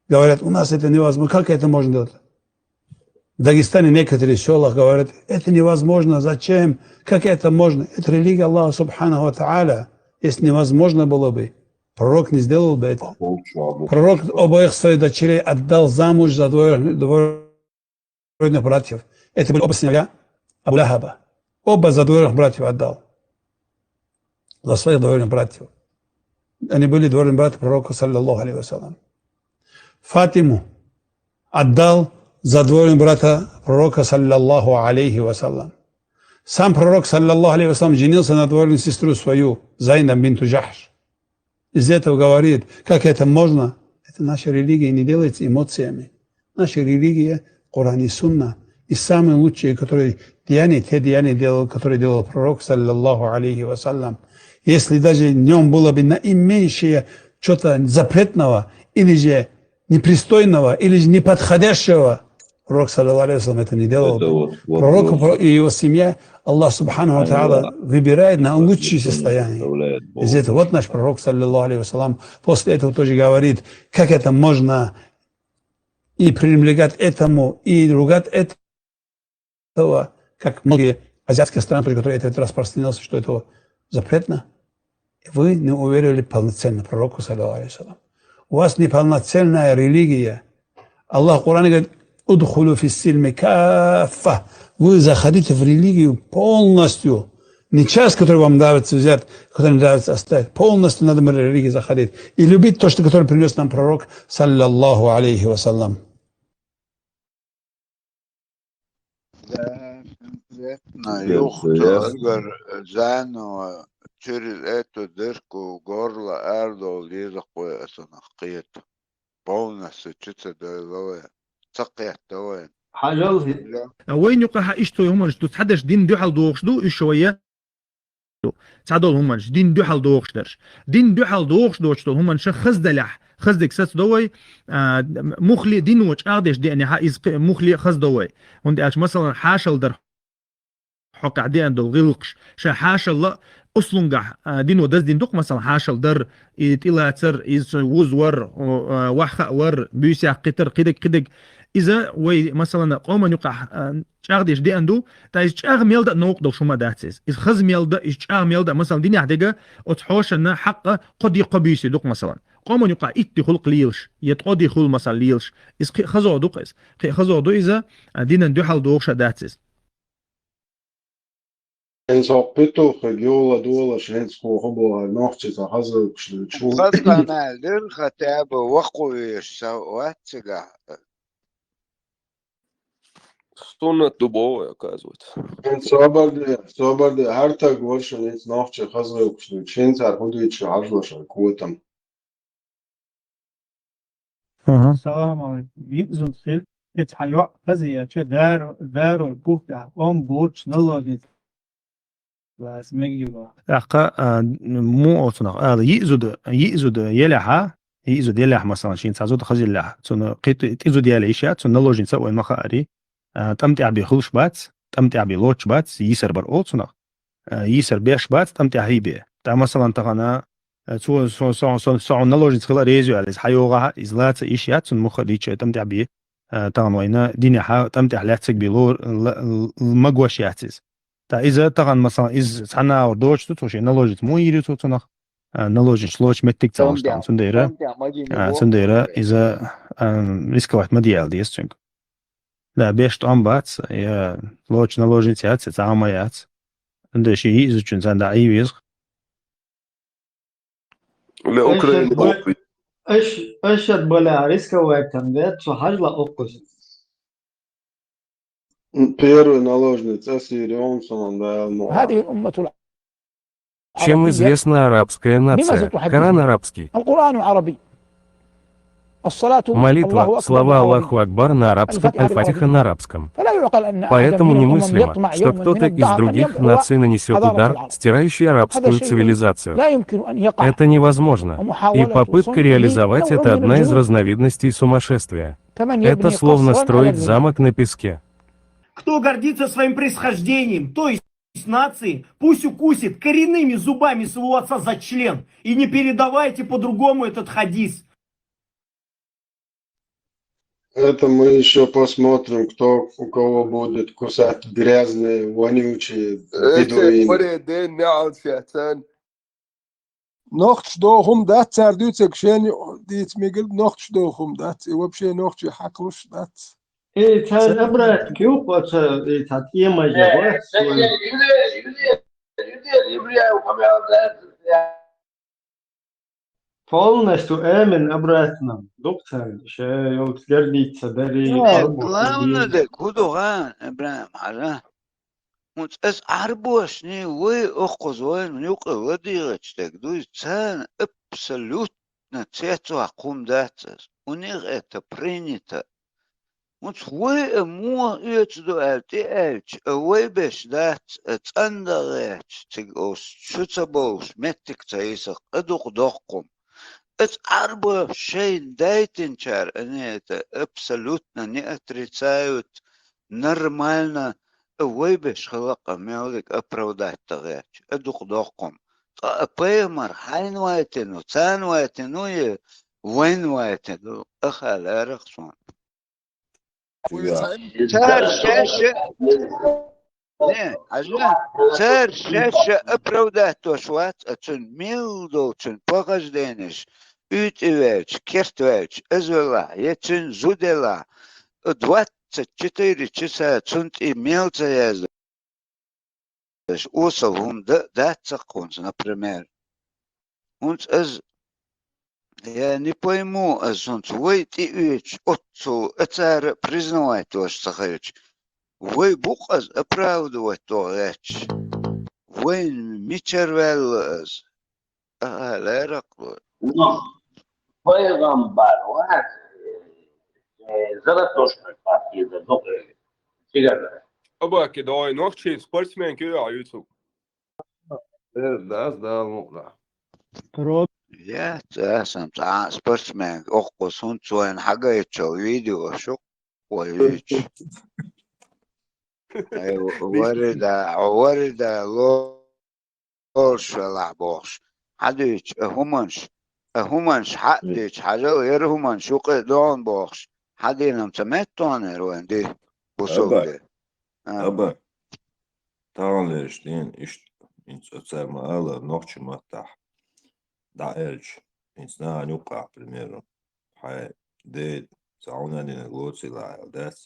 говорят, у нас это невозможно, как это можно делать? В Дагестане некоторые в селах говорят, это невозможно, зачем, как это можно? Это религия Аллаха Субханаху ва Тааля. Если невозможно было бы, пророк не сделал бы это. Пророк обоих своих дочерей отдал замуж за двоюродных братьев. Это были оба сыновья Абу Лахаба. Оба за двоюродных братьев отдал. За своих двоюродных братьев. Они были двоюродные братья пророка, саллаллаху алейхи ва саллям. Фатиму отдал за двоюродного брата пророка, саллаллаху алейхи ва саллям. Сам пророк, саллаллаху алейхи ва саллям, женился на двоюродную сестру свою, Зайнаб бинту Джахш. Из этого говорит, как это можно? Это наша религия не делается эмоциями. Наша религия — Коран и Сунна. И самые лучшие, которые деяния, те деяния делал, которые делал пророк, саллаллаху алейхи ва саллям. Если даже в нем было бы наименьшее что-то запретного, или же непристойного, или же неподходящего, пророк, саллаллаху алейхи ва саллям, это не делал бы. Пророк и его семья, Аллах субханаху ва тааля выбирает на лучшее состояние. Из этого вот наш пророк, саллаллаху алейхи ва саллям, после этого тоже говорит, как это можно и пренебрегать этому, и ругать этого, как многие азиатские страны, при которой это распространился, что это запретно. Вы не уверовали полноценно пророку, саллаллаху алейхи ва саллям. У вас неполноценная религия. Аллах в Коране говорит, «Удхулю фиссильми каффа». Вы заходите в религию полностью. Не часть, которая вам нравится взять, которая не нравится оставить. Полностью надо в религии заходить. И любить то, что, которое принес нам пророк, саллаллаху алейхи ва саллям. Да, конкретно юхту агар заново через эту дырку горла ардол деза кхой асанах кхета. Полностью чу ца дойла вай. Ца кхетта вай. Хьажал хи. Вайн юкъахьа иштта хӀуманаш ду, цхьадерш дин дуьхьал дохуш ду, уьш вайя. Цхьадолу хӀуманаш, дин дуьхьал дохуш дарш. Дин дуьхьал дохуш доцуш долу хӀуманаш хаза далехь, хаза дерг сацадо вай, а, муххале а дино чӀагӀдеш деанехьа, иза кхи-, муххале а хазадо вай. ХӀунда аьлча, масалан, хьашалла дар хьокъехь деана долу гӀиллакхаш, ша хьашалла а, услунгахь, а, дино даздина ду-кх, масалан, хьашалла дар, и тӀелацар, иза вузавар, о, а, ваьхьа вар, буьйсехь кхитар, кхидерг, кхидерг. Иза вай, масалан, къоман юкъахь, а, чӀагӀдеш деана ду, ткъа иза чӀагӀ мел дан а новкъа долуш хӀума дац иза. Иза хаза мел дан, иза чӀагӀ мел дан, масалан, динехь дерг оцу хьошанна хьакъ кхо ди, кхо буьйса ду-кх, масалан. Къоман юкъахь итт ди хуьлу-кх лелаш, я ткъо ди хуьлу, масалан, лелаш. Иза кхин а хаза ду-кх иза, кхин а хаза ду иза, а, динан дуьхьал дохуш а дац иза. ХӀинца хӀокху петухе геола долаш, хӀинца хӀокху боху нохчи ца хаза чу. Хаза хан аьлла дира, хатаба вакху веш ца вац цигахь. Суннат ду боху, оказывается. ХӀинца собар де, собар де, хӀара таг вара шуна, хӀинца нохчи хаза гӀевкаш ду, хӀинца хӀара хӀун дуьйцу шу хьажало шайн котам. Аха. Салам алейкум. Йиъ зуда хир, и цхьа йоӀ хаза еча, даро-, даро бухтехь, ом бурч, налогица. Лаз мегийло. ТӀаккха, а, муха оцунах ала, йиъ зуда, йиъ зуда елехьа, йиъ зуда елехь, масалан, шен цхьа зуда хазиллехь, цунна кхин тӀе-, тӀе зуда яла йиш яц, цунна наложница а вайн ма хаари, а, тӀам тӀехь бен хуьлуш бац, тӀам тӀехь бен лоцуш бац, йийсар бар олу цунах. А, йийсар беш бац, тӀам тӀехь хӀий бен. ТӀа, масалан, тахана, а, цо, со, со, со, со хьуна наложница хила реза ю аьлла, иза хьайогӀахьа, иза лаца йиш яц, цунна муха дийча тӀам тӀехь бен, а, тахана вайна динехьа, тӀам тӀехь лаьццаг бен ло-, ла-, ла-, магош яц иза. ТӀа иза тахана, масалан, иза цхьа нагӀар доцуш ду, цо шен наложница муха йийр ю цо цунах? А, наложница лоцу меттиг ца луш тахана, цундела, а, цундела иза, а, рисковать ма де аьлла деза цуьнга. Да, беш тӀом бац, я лоцу наложница яц, я цхьа а ма яц. Цундела шен йиъ зудчун царна дӀа Ӏийвеза. Для Украины опыт. Аш, аш бала рисковать там, да, цо хьажал укхаза. Первый наложница Сирия, он самом, да, ну. هذه الأمة العربية. Чем известна арабская нация? Коран арабский. القرآن عربي. الصلاة، Молитва, الله أكبر, слова عربي. Аллаху Акбар на арабском, الفاتحة Аль-Фатиха на арабском. فلا يعقل أن أحدا من الأمم يطمع يوما من الدهر أن يمحو حضارة العرب. Поэтому немыслимо, что кто-то из других наций нанесёт удар, стирающий арабскую цивилизацию. هذا شيء لا يمكن أن يقع. Это невозможно. И попытка реализовать это одна из разновидностей сумасшествия. Это словно строить замок на песке. Кто гордится своим происхождением, то есть нации, пусть укусит коренными зубами своего отца за член. И не передавайте по-другому этот хадис. Это мы ещё посмотрим, кто у кого будет кусать грязные, вонючие бедуины. Эти паре ден не алчатсан. Нохчий дохум дац, цар дуьйцург шен дийца мегар нохчий дохум дац, и вообще нохчий хьакхалуш дац. Э, цар обратно кюх, оца, э, цар тема же, э, вот, э, Полностью амин обратно. Дукха цар, ше йолчу гердица дари. Э, главное де, хӀун ду хьан, Ибрахим-Хьажа? ХӀунца ас Ӏарбошна вай укхаза вайна юкъа ладийгӀачу дерг дуй, царна абсолютно цецваккха хӀума дац ас. У них это принято. ХӀунца вай а муха оьцу ду аьлла тӀеаьлча, а вай беш дац, а цӀандан гӀерташ, цига оцу чу ца бовлуш, меттиг ца йисах, а дукха доккхум. Аса Ӏарбоша шайна дайтинчара, они это абсолютно не отрицают, нормально, а вай беш хилла-кх, а мел дика оправдать дан гӀерташ, а дукха доккхум. Ткъа а пайхамар хьайна вайтина ву, царна вайтина ву, е вайна вайтина ву, а ха лаьрра-кх суна. Цара шаьш-, не, хьажа, цара шаьш оправдать деш вац, а цуьнан мел долчун похожденеш, уьйтӀа ваьлча, керт ваьлча, аза велахь, я цуьнан зуда елахь, двадцать четыре часа цунна тӀе мел ца яздеш, осал хӀума дан а дац-кх хӀунца, например. ХӀунца аса, я не пойму аса, хӀунца вай тӀеоьцуш оццул а цара признавать деш ца хилча, вай бу-кх аса оправдывать дан гӀерташ. Вайна мичара ваьлла аса? А, лаьрра-кх вай. Ну, пайхамар вац, э, Заратошта партия да дукъе. Цигара. Абаки дай нохчийн спортсменка ю а юьцу. Э, дас Дала мукъ да. Я, цхьа сан цхьа спортсменка, оккху сунца вайна хьагайчу видео шу вай вича. Ай, варида, варида, ло-, лоруш велахь бохуш. Хьадуьйчу, а хӀуманаш, а хӀуманаш хьа а дуьйцу, хьажал, яра хӀуманаш юкъа а догӀун бохуш. Хьадийнам ца меттонера вайн ди, бусулба ди. А. Аба. Таханлераш дийна иштта, хӀинца оцара ма ала, нохчийн маттахь дӀааьлча, хӀинца нахана юккъахь, примеру, хьайн ден цхьа хӀума динарг лоцийла аьлла дац.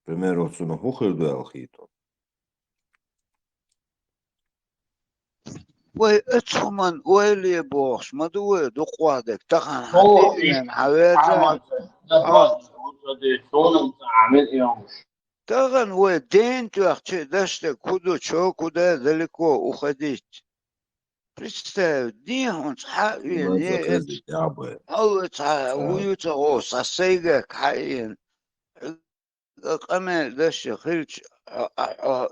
Примеру, цунах хӀун хир ду аьлла хетарг? Вай оцу хӀуманна ойла е бохуш ма ду вай дукха вахь дерг, тахана хьан тӀеэна, хьан верза. Тахана вай ден тоьхча а даш дерг хӀун ду, чо куда далеко уходить. Представь, ден хӀунца хьа а веана, е эцу хьалла цхьа вуй ца гӀо, сан сайгак хьа а еана. Къамел даш а хилча, хьо, хьо, хьо,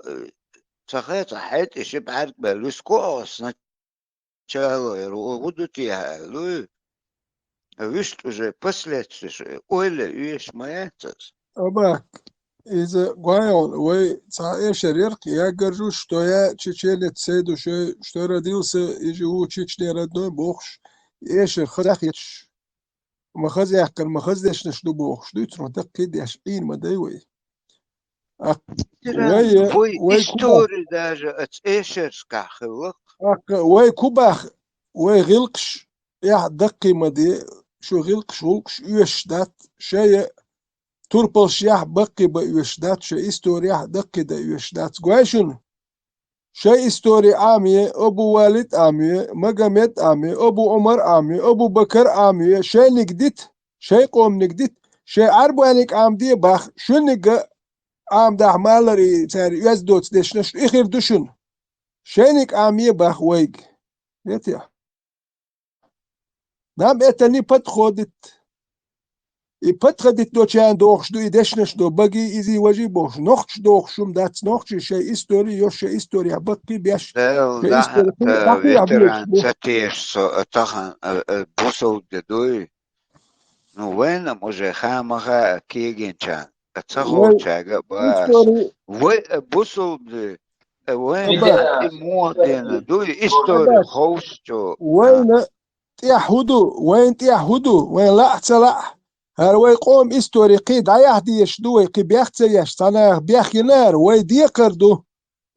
ца хеца хьай тӀе ши бӀаьрг баьлла, вуьско хьо сначала яра, хӀун ду те аьлла, вуьшта уже последствиеш ойла е оьшуш ма яц аса. Абак, иза гой хьуна, вай цхьа эшар яра-кх, я горжусь, что я чеченец, сей ду шой, что родился и живу в Чечне родной, бохуш, эшар хаза хеташ. Ма хаза яьккхина, ма хаза дешнаш ду бохуш дуьйцург даккхий деш, Ӏийна ма дай вай. Аккха вай, вай истори даже оцу эшаршкахь хилла-кх. Аккха вай кубах, вай гӀиллакхаш эхь даккхий ма де, шу гӀиллакхаш, гӀуллакхаш оьшуш дац, шайа турпалшехь баккхий бан оьшуш дац, шайн исторехь даккхий дан оьшуш дац. Гой шуна? шай истори Ӏамае, Абу Валид Ӏамае, Магомед Ӏамае, Абу Ӏумар Ӏамае, Абу Бакар Ӏамае, шайниг дита, шай къоманиг дита, шай Ӏарбаниг Ӏамаде бах, шунига Ӏамадахь малар и цара оьзда доцу дешнаш и хир ду шуна. Шайниг Ӏамае бах вайга. Ветехь. Нам это не подходит. И подходит до чан дохуш ду, и дешнаш до баги, изи важи бохуш. Нохча дохуш шум дац, нохчи шай истори, йо шай истори баккхи беш. Дел Шай да, истори хи, э, баккхи ветеран беш. Ца теш со, э, тахан, э, э, бусалба де дуй. Ну, вайна уже хама ха кегинчан, а ца Вай холчага бас. Истори Вай, э, бусалба де, э, вайна Ветеран. И муха дена дуй, истори Ветеран. Ховсчо. Вайна тӀехь хӀу ду, вайн тӀехь хӀу ду, вайн лаахь ца лаахь. ХӀара вай къоман истори кхин дӀаяхьа дезаш ду, вай кхин бех ца еш, цхьа нах бехкина хӀара, вай декхар ду.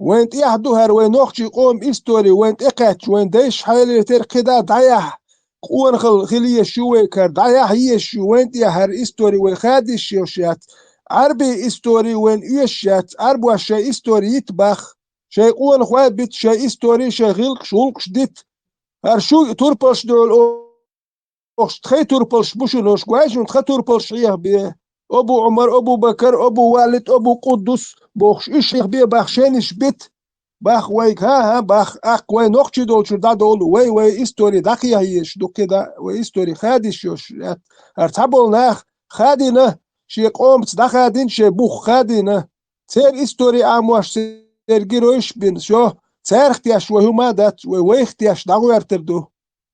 Вайн тӀехь ду хӀара вай нохчий къоман истори, вайн тӀекхаьчча, вайн дайша хьелира тера кхин да дӀаяхьа, къонахалла хила езаш ю вай кара, дӀаяхьа езаш ю, вайн тӀехь хӀара истори вай хадийш йолуш яц. Ӏарбий истори вайн оьшуш яц, Ӏарбош шайн истори йита бах, шайн къонахой бита, шайн истори, шайн гӀиллакхаш, гӀуллакхаш дита. ХӀара шу турпалш дуьхьал Охуш тхайн турпалш бу шуна, ош гой шуна тхан турпалш хьехабе. Абу Ӏумар, Абу Бакар, Абу Валид, Абу Къуддус бохуш, уьш хьехабе бах шенаш бита. Бах вайга, хӀан-хӀа, бах, аккха вай нохчий долчуьра дӀадовлу, вай, вай истори дӀакхехьа езаш ду кхидӀа, вай истори хадийш йолуш яц. ХӀара цхьаболу нах хадийна, шен къомаца дӀахадийна, шен бух хадийна. Церан истори Ӏамош, церан геройш а бина, всё, царах теш вай хӀума а дац, вай вайх теш дӀагӀоьртар ду.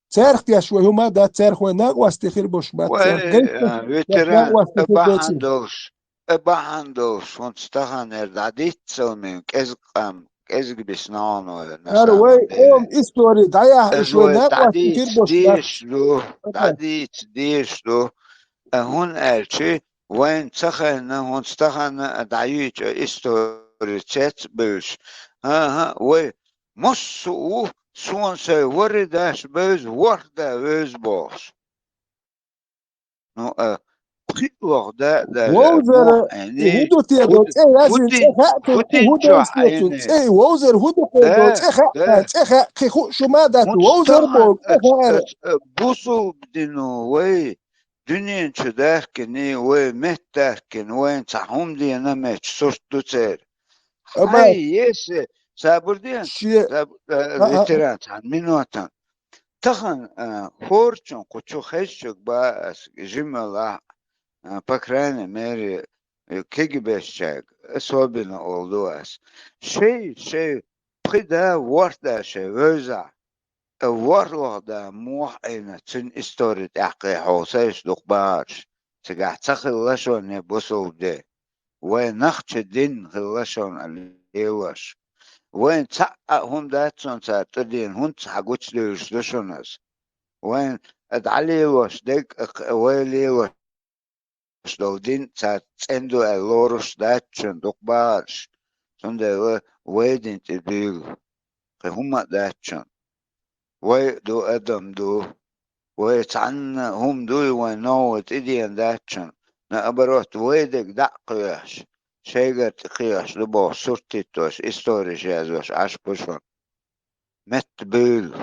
Царах теш вай хӀума дац, царах вай накъостий хир болуш бац, Вай, царах гайта а, ветеран, накъостий а хир бахан доций. Долуш, а бахан долуш, хӀунца таханера дӀадитта салмин, кӀезиг къам, кӀезиг бис ногӀано, ХӀара вай насаман къоман истори дӀаяхьа, Ан уьш вай вай накъостий хир дӀадийца болуш бац. Дезаш ду, Ага. ДӀадийца дезаш ду. А хӀунда аьлча, вайна ца хайна, хӀунца тахана а дӀаюьйчу а истори цец а бевзаш. ХӀан-хӀа, вай массо а ву, суна сайн ворхӀ даш бевза, ворхӀ да вевза бохуш. Ну, а, пхиъ лох да а даже, а, Вовзара, мох Ӏайни, хӀун ду те, хӀун, цӀе яздина, хӀун цӀе дин, хаьа, хӀун цӀе, хӀун динчохь дайс те, Ӏайни? ЦӀе, вовзар, хӀун ду те, Да, цӀе хаьа, да. ЦӀе хаьа, кхин хӀу шу ма дац, ХӀунца вовзар тахана боху, цӀе аца, хаьара. Аца, а, бусулба дино вай, дуьнен чу даьхкиний, вай, метта даьхкина, вайн цхьа хӀума дена меч сурт ду церан. Аба. Хьай, есе, сабур де, Ше-, саб-, а, а, а. Ветеран, цхьана минотан. Тахана, а, хӀорчун кху чу хезчуг ба ас жималахь, а, по крайней мере, э, кегибешчаьрга, особенно олу ду ас. Шей, шей пхи да, ворхӀ да шей вевзахь, э, ворхӀ лох да мох Ӏийна, цуьнан истори тӀаьхкхе хьовсайш дукха бахарш. Цигахь ца хилла шуна бусулба де. Вайн нахча дин хилла шуна лелош. Вайн цхьаъ а хӀума дац шуна цара тӀедина, хӀунца хьан гучудевлаш ду шуна ас? Вайн дӀалелош дерг а кх-, вай лелош долу дин цара цӀена ду аьлла лоруш дац шуна дукха бахарш. Цундела вай дин тӀе буьйлу. Кхин хӀума а дац шуна. Вай а ду, адам ду. Вай цхьанна хӀума дуй, вайн новкъа тӀедена дац шуна. Наоборот, вай дерг дӀа а кхоьхьуш, шайгара тӀе кхоьхьуш ду бохуш сурт хӀиттош, историш язъеш Ӏаш бу шуна. Метта буьйлу.